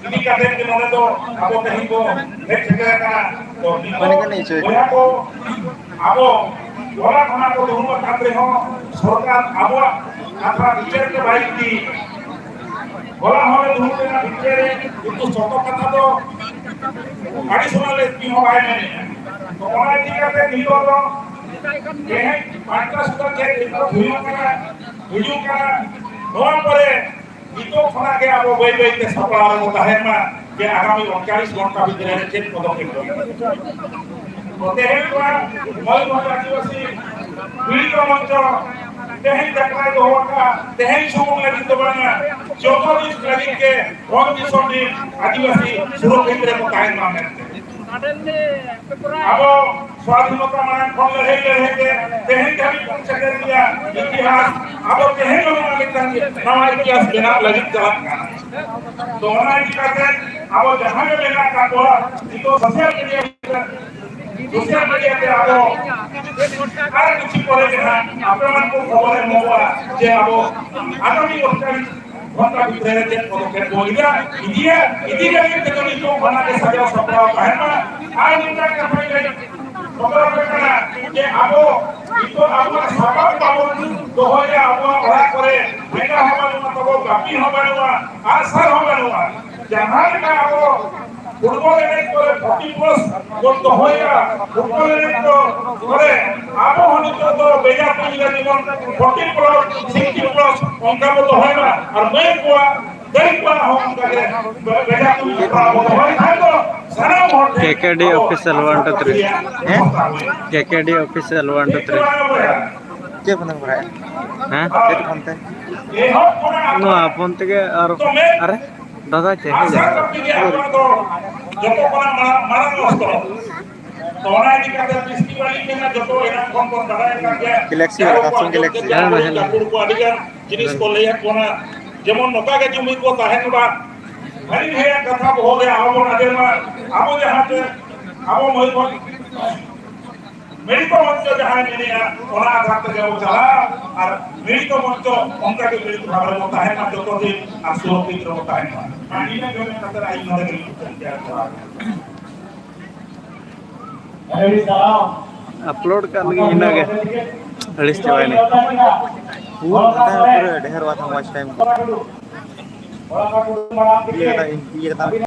ᱤᱫᱤ ᱠᱟᱛᱮ ᱜᱮ ᱱᱚᱰᱮ ᱫᱚ ᱟᱵᱚ ᱛᱮᱦᱮᱧ ᱵᱚ ᱦᱮᱡ ᱥᱮᱴᱮᱨ ᱟᱠᱟᱱᱟ᱾ ᱛᱚ ᱱᱤᱛᱚᱜ ᱵᱚᱭᱦᱟ ᱠᱚ, ᱟᱵᱚ ᱦᱚᱞᱟ ᱠᱷᱚᱱᱟᱜ ᱠᱚ ᱫᱩᱲᱩᱵ ᱟᱠᱟᱱ ᱨᱮᱦᱚᱸ ᱥᱚᱨᱠᱟᱨ ᱟᱵᱚᱣᱟᱜ ᱠᱟᱛᱷᱟ ᱵᱤᱪᱟᱹᱨ ᱛᱮ ᱵᱟᱭ ᱤᱫᱤ᱾ ᱦᱚᱞᱟ ᱦᱚᱸᱞᱮ ᱫᱩᱲᱩᱵ ᱞᱮᱱᱟ ᱵᱤᱪᱟᱹᱨ ᱨᱮ, ᱠᱤᱱᱛᱩ ᱥᱚᱛᱚ ᱠᱟᱛᱷᱟ ᱫᱚ ᱟᱹᱰᱤ ᱥᱚᱢᱚᱭ ᱞᱮ ᱪᱮᱫ ᱦᱚᱸ ᱵᱟᱭ ᱢᱮᱱᱮᱫᱼᱟ᱾ ᱛᱚ ᱚᱱᱟ ᱤᱫᱤ ᱠᱟᱛᱮ ᱱᱤᱛᱚᱜ ᱫᱚ ᱛᱮᱦᱮᱧ ᱯᱟᱸᱪᱴᱟ ᱥᱩᱫᱷᱟ ᱪᱮᱫ ᱱᱤᱛᱚᱜ ᱦᱩᱭᱩᱜ ᱠᱟᱱᱟ, ᱦᱤᱡᱩᱜ ᱠᱟᱱᱟ, ᱱᱚᱣᱟ ᱯᱚᱨᱮ ᱱᱤᱛᱚᱜ ᱠᱷᱚᱱᱟᱜ ᱜᱮ ᱟᱵᱚ ᱵᱟᱹᱭ ᱵᱟᱹᱭ ᱛᱮ ᱥᱟᱯᱲᱟᱣ ᱨᱮᱵᱚ ᱛᱟᱦᱮᱱ ᱢᱟ ᱡᱮ ᱟᱜᱟᱢᱤ ᱚᱲᱛᱟᱞᱤᱥ ᱜᱷᱚᱱᱴᱟ ᱵᱷᱤᱛᱨᱤ ᱨᱮ ᱪᱮᱫ ᱯᱚᱫᱚᱠᱷᱮᱯ ᱵᱚᱱ ᱦᱟᱛᱟᱣᱟ᱾ ᱛᱮᱦᱮᱧ ᱱᱚᱣᱟ ᱢᱚᱭᱩᱨᱵᱷᱚᱸᱡᱽ ᱟᱹᱫᱤᱵᱟᱹᱥᱤ ᱯᱤᱲᱦᱤ ᱢᱚᱧᱪᱚ ᱛᱮᱦᱮᱧ ᱡᱟᱛᱨᱟᱭ ᱫᱚᱦᱚ ᱟᱠᱟᱫᱼᱟ, ᱛᱮᱦᱮᱧ ᱥᱩᱢᱩᱝ ᱞᱟᱹᱜᱤᱫ ᱫᱚ ᱵᱟᱝᱟ, ᱡᱚᱛᱚ ᱫᱤᱱ ᱞᱟᱹᱜᱤᱫ ᱜᱮ ᱵᱷᱚᱸᱡᱽ ᱫᱤᱥᱚᱢ ᱨᱤᱱ ᱟᱹᱫᱤᱵᱟᱹᱥᱤ ᱥᱩᱨᱚᱠᱷᱤᱛ ᱨᱮᱠᱚ ᱛᱟᱦᱮᱱ ᱢᱟ ᱢᱮᱱᱛᱮ᱾ ᱟᱵᱚ ᱥᱣᱟᱫᱷᱤᱱᱚᱛᱟ ᱢᱟᱲᱟᱝ ᱠᱷᱚᱱ ᱞᱟᱹᱲᱦᱟᱹᱭ ᱞᱟᱹᱲᱦᱟᱹᱭ ᱛᱮ ᱛᱮᱦᱮᱧ ᱫᱷᱟᱹᱵᱤᱡ ᱵᱚᱱ ᱥᱮᱴᱮᱨ ᱜᱮᱭᱟ᱾ ᱤᱛᱤᱦᱟᱥ, ᱟᱵᱚ ᱛᱮᱦᱮᱧ ᱦᱚᱸ ᱱᱚᱣᱟ ᱢᱤᱫᱴᱟᱝ ᱱᱟᱣᱟ ᱤᱛᱤᱦᱟᱥ ᱵᱮᱱᱟᱣ ᱞᱟᱹᱜᱤᱫ ᱪᱟᱞᱟᱜ ᱠᱟᱱᱟ᱾ ᱛᱚ ᱚᱱᱟ ᱤᱫᱤ ᱠᱟᱛᱮ ᱟᱵᱚ ᱡᱟᱦᱟᱸ ᱜᱮ ᱢᱮᱱᱟᱜ ᱟᱠᱟᱫ ᱵᱚᱱᱟ ᱱᱤᱛᱚᱜ ᱥᱳᱥᱟᱞ ᱢᱤᱰᱤᱭᱟ, ᱥᱳᱥᱟᱞ ᱢᱤᱰᱤᱭᱟ ᱛᱮ ᱟᱵᱚ ᱟᱨ ᱠᱤᱪᱷᱩ ᱯᱚᱨᱮ ᱜᱮ ᱦᱟᱸᱜ ᱟᱯᱮ ᱢᱟᱱ ᱠᱚ ᱠᱷᱚᱵᱚᱨ ᱮᱢ ᱦᱩᱭᱩᱜᱼᱟ ᱡᱮ ᱟᱵᱚ ᱟᱜᱟᱢᱤ ᱚᱨᱛᱟᱞᱤᱥ ᱜᱷᱚᱱᱴᱟ ᱵᱷᱤᱛᱨᱤ ᱨᱮ ᱪᱮᱫ ᱯᱚᱫᱚᱠᱷᱮᱯ ᱵᱚᱱ ᱤᱫᱤᱭᱟ, ᱤᱫᱤᱭᱟ, ᱤᱫᱤ ᱞᱟᱹᱜᱤᱫ ᱛᱮᱫᱚ ᱱᱤᱛᱚᱜ ᱠᱷᱚᱱᱟᱜ ᱜᱮ ᱥᱟᱡᱟᱣ ᱥᱟᱯᱲᱟᱣ ᱛᱟᱦᱮᱱ ᱢᱟ᱾ ᱟᱨ ᱢᱤᱫᱴᱟᱝ ᱠᱟᱛᱷᱟᱧ ᱞᱟᱹᱭ ᱥᱚᱫᱚᱨ ᱟᱯᱮ ᱠᱟᱱᱟ ᱡᱮ ᱟᱵᱚ ᱱᱤᱛᱚᱜ ᱟᱵᱚᱣᱟᱜ ᱥᱟᱯᱟᱵ ᱵᱟᱵᱚᱱ ᱫᱚᱦᱚᱭᱟ, ᱟᱵᱚᱣᱟᱜ ᱚᱲᱟᱜ ᱠᱚᱨᱮ ᱴᱷᱮᱸᱜᱟ ᱦᱚᱸ ᱵᱟᱹᱱᱩᱜᱼᱟ, ᱛᱟᱵᱚ ᱠᱟᱹᱯᱤ ᱦᱚᱸ ᱵᱟᱹᱱᱩᱜᱼᱟ, ᱟᱜᱼᱥᱟᱨ ᱦᱚᱸ ᱵᱟᱹᱱᱩᱜᱼᱟ᱾ ᱡᱟᱦᱟᱸ ᱞᱮᱠᱟ ᱟᱵᱚ ᱯᱷᱩᱴᱵᱚᱞ ᱮᱱᱮᱡ ᱠᱚᱨᱮ ᱯᱷᱚᱨᱴᱤ ᱯᱞᱟᱥ ᱵᱚᱱ ᱫᱚᱦᱚᱭᱟ, ᱯᱷᱩᱴᱵᱚᱞ ᱮᱱᱮᱡ ᱠᱚ ᱠᱚᱨᱮ ᱟᱵᱚ ᱦᱚᱸ ᱱᱤᱛᱚᱜ ᱫᱚ ᱵᱮᱡᱟ ᱛᱩᱧ ᱞᱟᱹᱜᱤᱫ ᱵᱚᱱ ᱯᱷᱚᱨᱴᱤ ᱯᱞᱟᱥ, ᱥᱤᱠᱥᱴᱤ ᱯᱞᱟᱥ ᱚᱱᱠᱟ ᱵᱚ ᱫᱚᱦᱚᱭ ᱢᱟ᱾ ᱟᱨ ᱢᱟᱹᱭ ᱠᱚᱣᱟᱜ, ᱫᱟᱹᱭ ᱠᱚᱣᱟᱜ ᱦᱚᱸ ᱚᱱᱠᱟ ᱜᱮ ᱵᱮᱡᱟ ᱛᱩᱧ ᱦᱮᱯᱨᱟᱣ ᱵᱚ ᱫᱚᱦᱚᱭ ᱠᱷᱟᱱ ᱫᱚ ᱥᱟᱱᱟᱢ ᱦᱚᱲ ᱴᱷᱮᱱ ᱠᱮ ᱠᱮ ᱰᱤ ᱟᱵᱚ official one two three᱾ ᱦᱮᱸ? ᱠᱮ ᱠᱮ ᱰᱤ official one two three᱾ ᱪᱮᱫ ᱯᱷᱳᱱ ᱛᱮᱢ ᱵᱟᱲᱟᱭᱟ? ᱦᱮᱸ? ᱪᱮᱫ ᱯᱷᱳᱱ ᱛᱮ? ᱱᱚᱣᱟ ᱯᱷᱳᱱ ᱛᱮᱜᱮ ᱟᱨ, ᱟᱨᱮ, ᱫᱟᱫᱟ ᱪᱮᱫ ᱦᱮᱡ ᱟᱠᱟᱱᱟ? ᱡᱚᱛᱚ ᱠᱷᱚᱱᱟᱜ ᱢᱟᱨᱟᱝ, ᱢᱟᱨᱟᱝ ᱚᱥᱛᱨᱚ᱾ ᱚᱱᱟ ᱤᱫᱤ ᱠᱟᱛᱮ ᱵᱤᱥᱛᱤ ᱵᱟᱹᱲᱤᱡ ᱢᱮᱱᱟᱜ, ᱡᱚᱛᱚ ᱮᱱᱟᱝ ᱠᱷᱚᱱ ᱵᱚᱱ ᱵᱟᱲᱟᱭ ᱠᱟᱱ ᱜᱮᱭᱟ᱾ ᱜᱮᱞᱟᱠᱥᱤ ᱡᱟᱦᱟᱸ ᱵᱟᱞᱟ, ᱠᱚ ᱥᱟᱢᱥᱩᱝ ᱟᱸᱡᱚᱢ ᱜᱮᱞᱟᱠᱥᱤ᱾ ᱠᱮᱫ ᱦᱮᱸ, ᱦᱮᱸ, ᱦᱮᱸ᱾ ᱜᱟᱹᱠᱷᱩᱲ ᱠᱚ ᱟᱹᱰᱤ ᱜᱟᱱ ᱡᱤᱱᱤᱥ ᱠᱚ ᱞᱟᱹᱭᱟᱫ ᱵᱚᱱᱟ, ᱡᱮᱢᱚᱱ ᱱᱚᱝᱠᱟ ᱜᱮ ᱡᱩᱢᱤᱫ ᱵᱚ ᱛᱟᱦᱮᱱ ᱢᱟ᱾ ᱦᱟᱹᱱᱤ ᱱᱟᱹᱭᱟᱜ ᱠᱟᱛᱷᱟ ᱵᱚᱦᱚᱜ ᱨᱮ ᱟᱞᱚ ᱵᱚᱱ ᱟᱫᱮᱨ ᱢᱟ᱾ ᱟᱵᱚ ᱡᱟᱦᱟᱸ ᱛᱮ ᱟᱵᱚ ᱢᱚᱭᱩᱨᱵᱷᱚᱸᱡᱽ ᱢᱤᱲᱤᱛᱚ ᱢᱚᱧᱪᱚ ᱡᱟᱦᱟᱸᱭ ᱢᱮᱱᱮᱜᱼᱟ, ᱚᱱᱟ ᱟᱫᱷᱟᱨ ᱛᱮᱜᱮ ᱵᱚ ᱪᱟᱞᱟᱜᱼᱟ᱾ ᱟᱨ ᱢᱤᱲᱤᱛᱚ ᱢᱚᱧᱪᱚ ᱚᱱᱠᱟ ᱜᱮ ᱢᱤᱲᱤᱛ ᱵᱷᱟᱵᱽ ᱨᱮᱵᱚ ᱛᱟᱦᱮᱱ ᱢᱟ, ᱡᱚᱛᱚ ᱫᱤᱱ ᱟᱨ ᱥᱩᱨᱚᱠᱷᱤᱛ ᱨᱮᱵᱚ ᱛᱟᱦᱮᱱ ᱢᱟ᱾ ᱟᱨ ᱤᱱᱟᱹ ᱜᱮ ᱢᱮᱱ ᱠᱟᱛᱮ ᱟᱹᱞᱤᱧ ᱱᱚᱰᱮ ᱜᱮᱞᱤᱧ ᱢᱩᱪᱟᱹᱫ ᱠᱮᱫᱟ᱾ ᱡᱚᱦᱟᱨ᱾ ᱟᱹᱰᱤ ᱥᱟᱨᱦᱟᱣ᱾ ᱟᱯᱞᱳᱰ ᱠᱟᱜ ᱞᱟᱹᱜᱤᱫ ᱤᱱᱟᱹᱜᱮ ᱟᱹᱲᱤᱥ ᱪᱟᱵᱟᱭᱮᱱᱟᱹᱧ᱾ ᱯᱩᱨᱟᱹ ᱰᱷᱮᱨ ᱵᱟᱝ watch time᱾ ᱤᱭᱟᱹ ᱠᱟᱫᱟ, ᱤᱭᱟᱹ ᱠᱟᱫᱟ᱾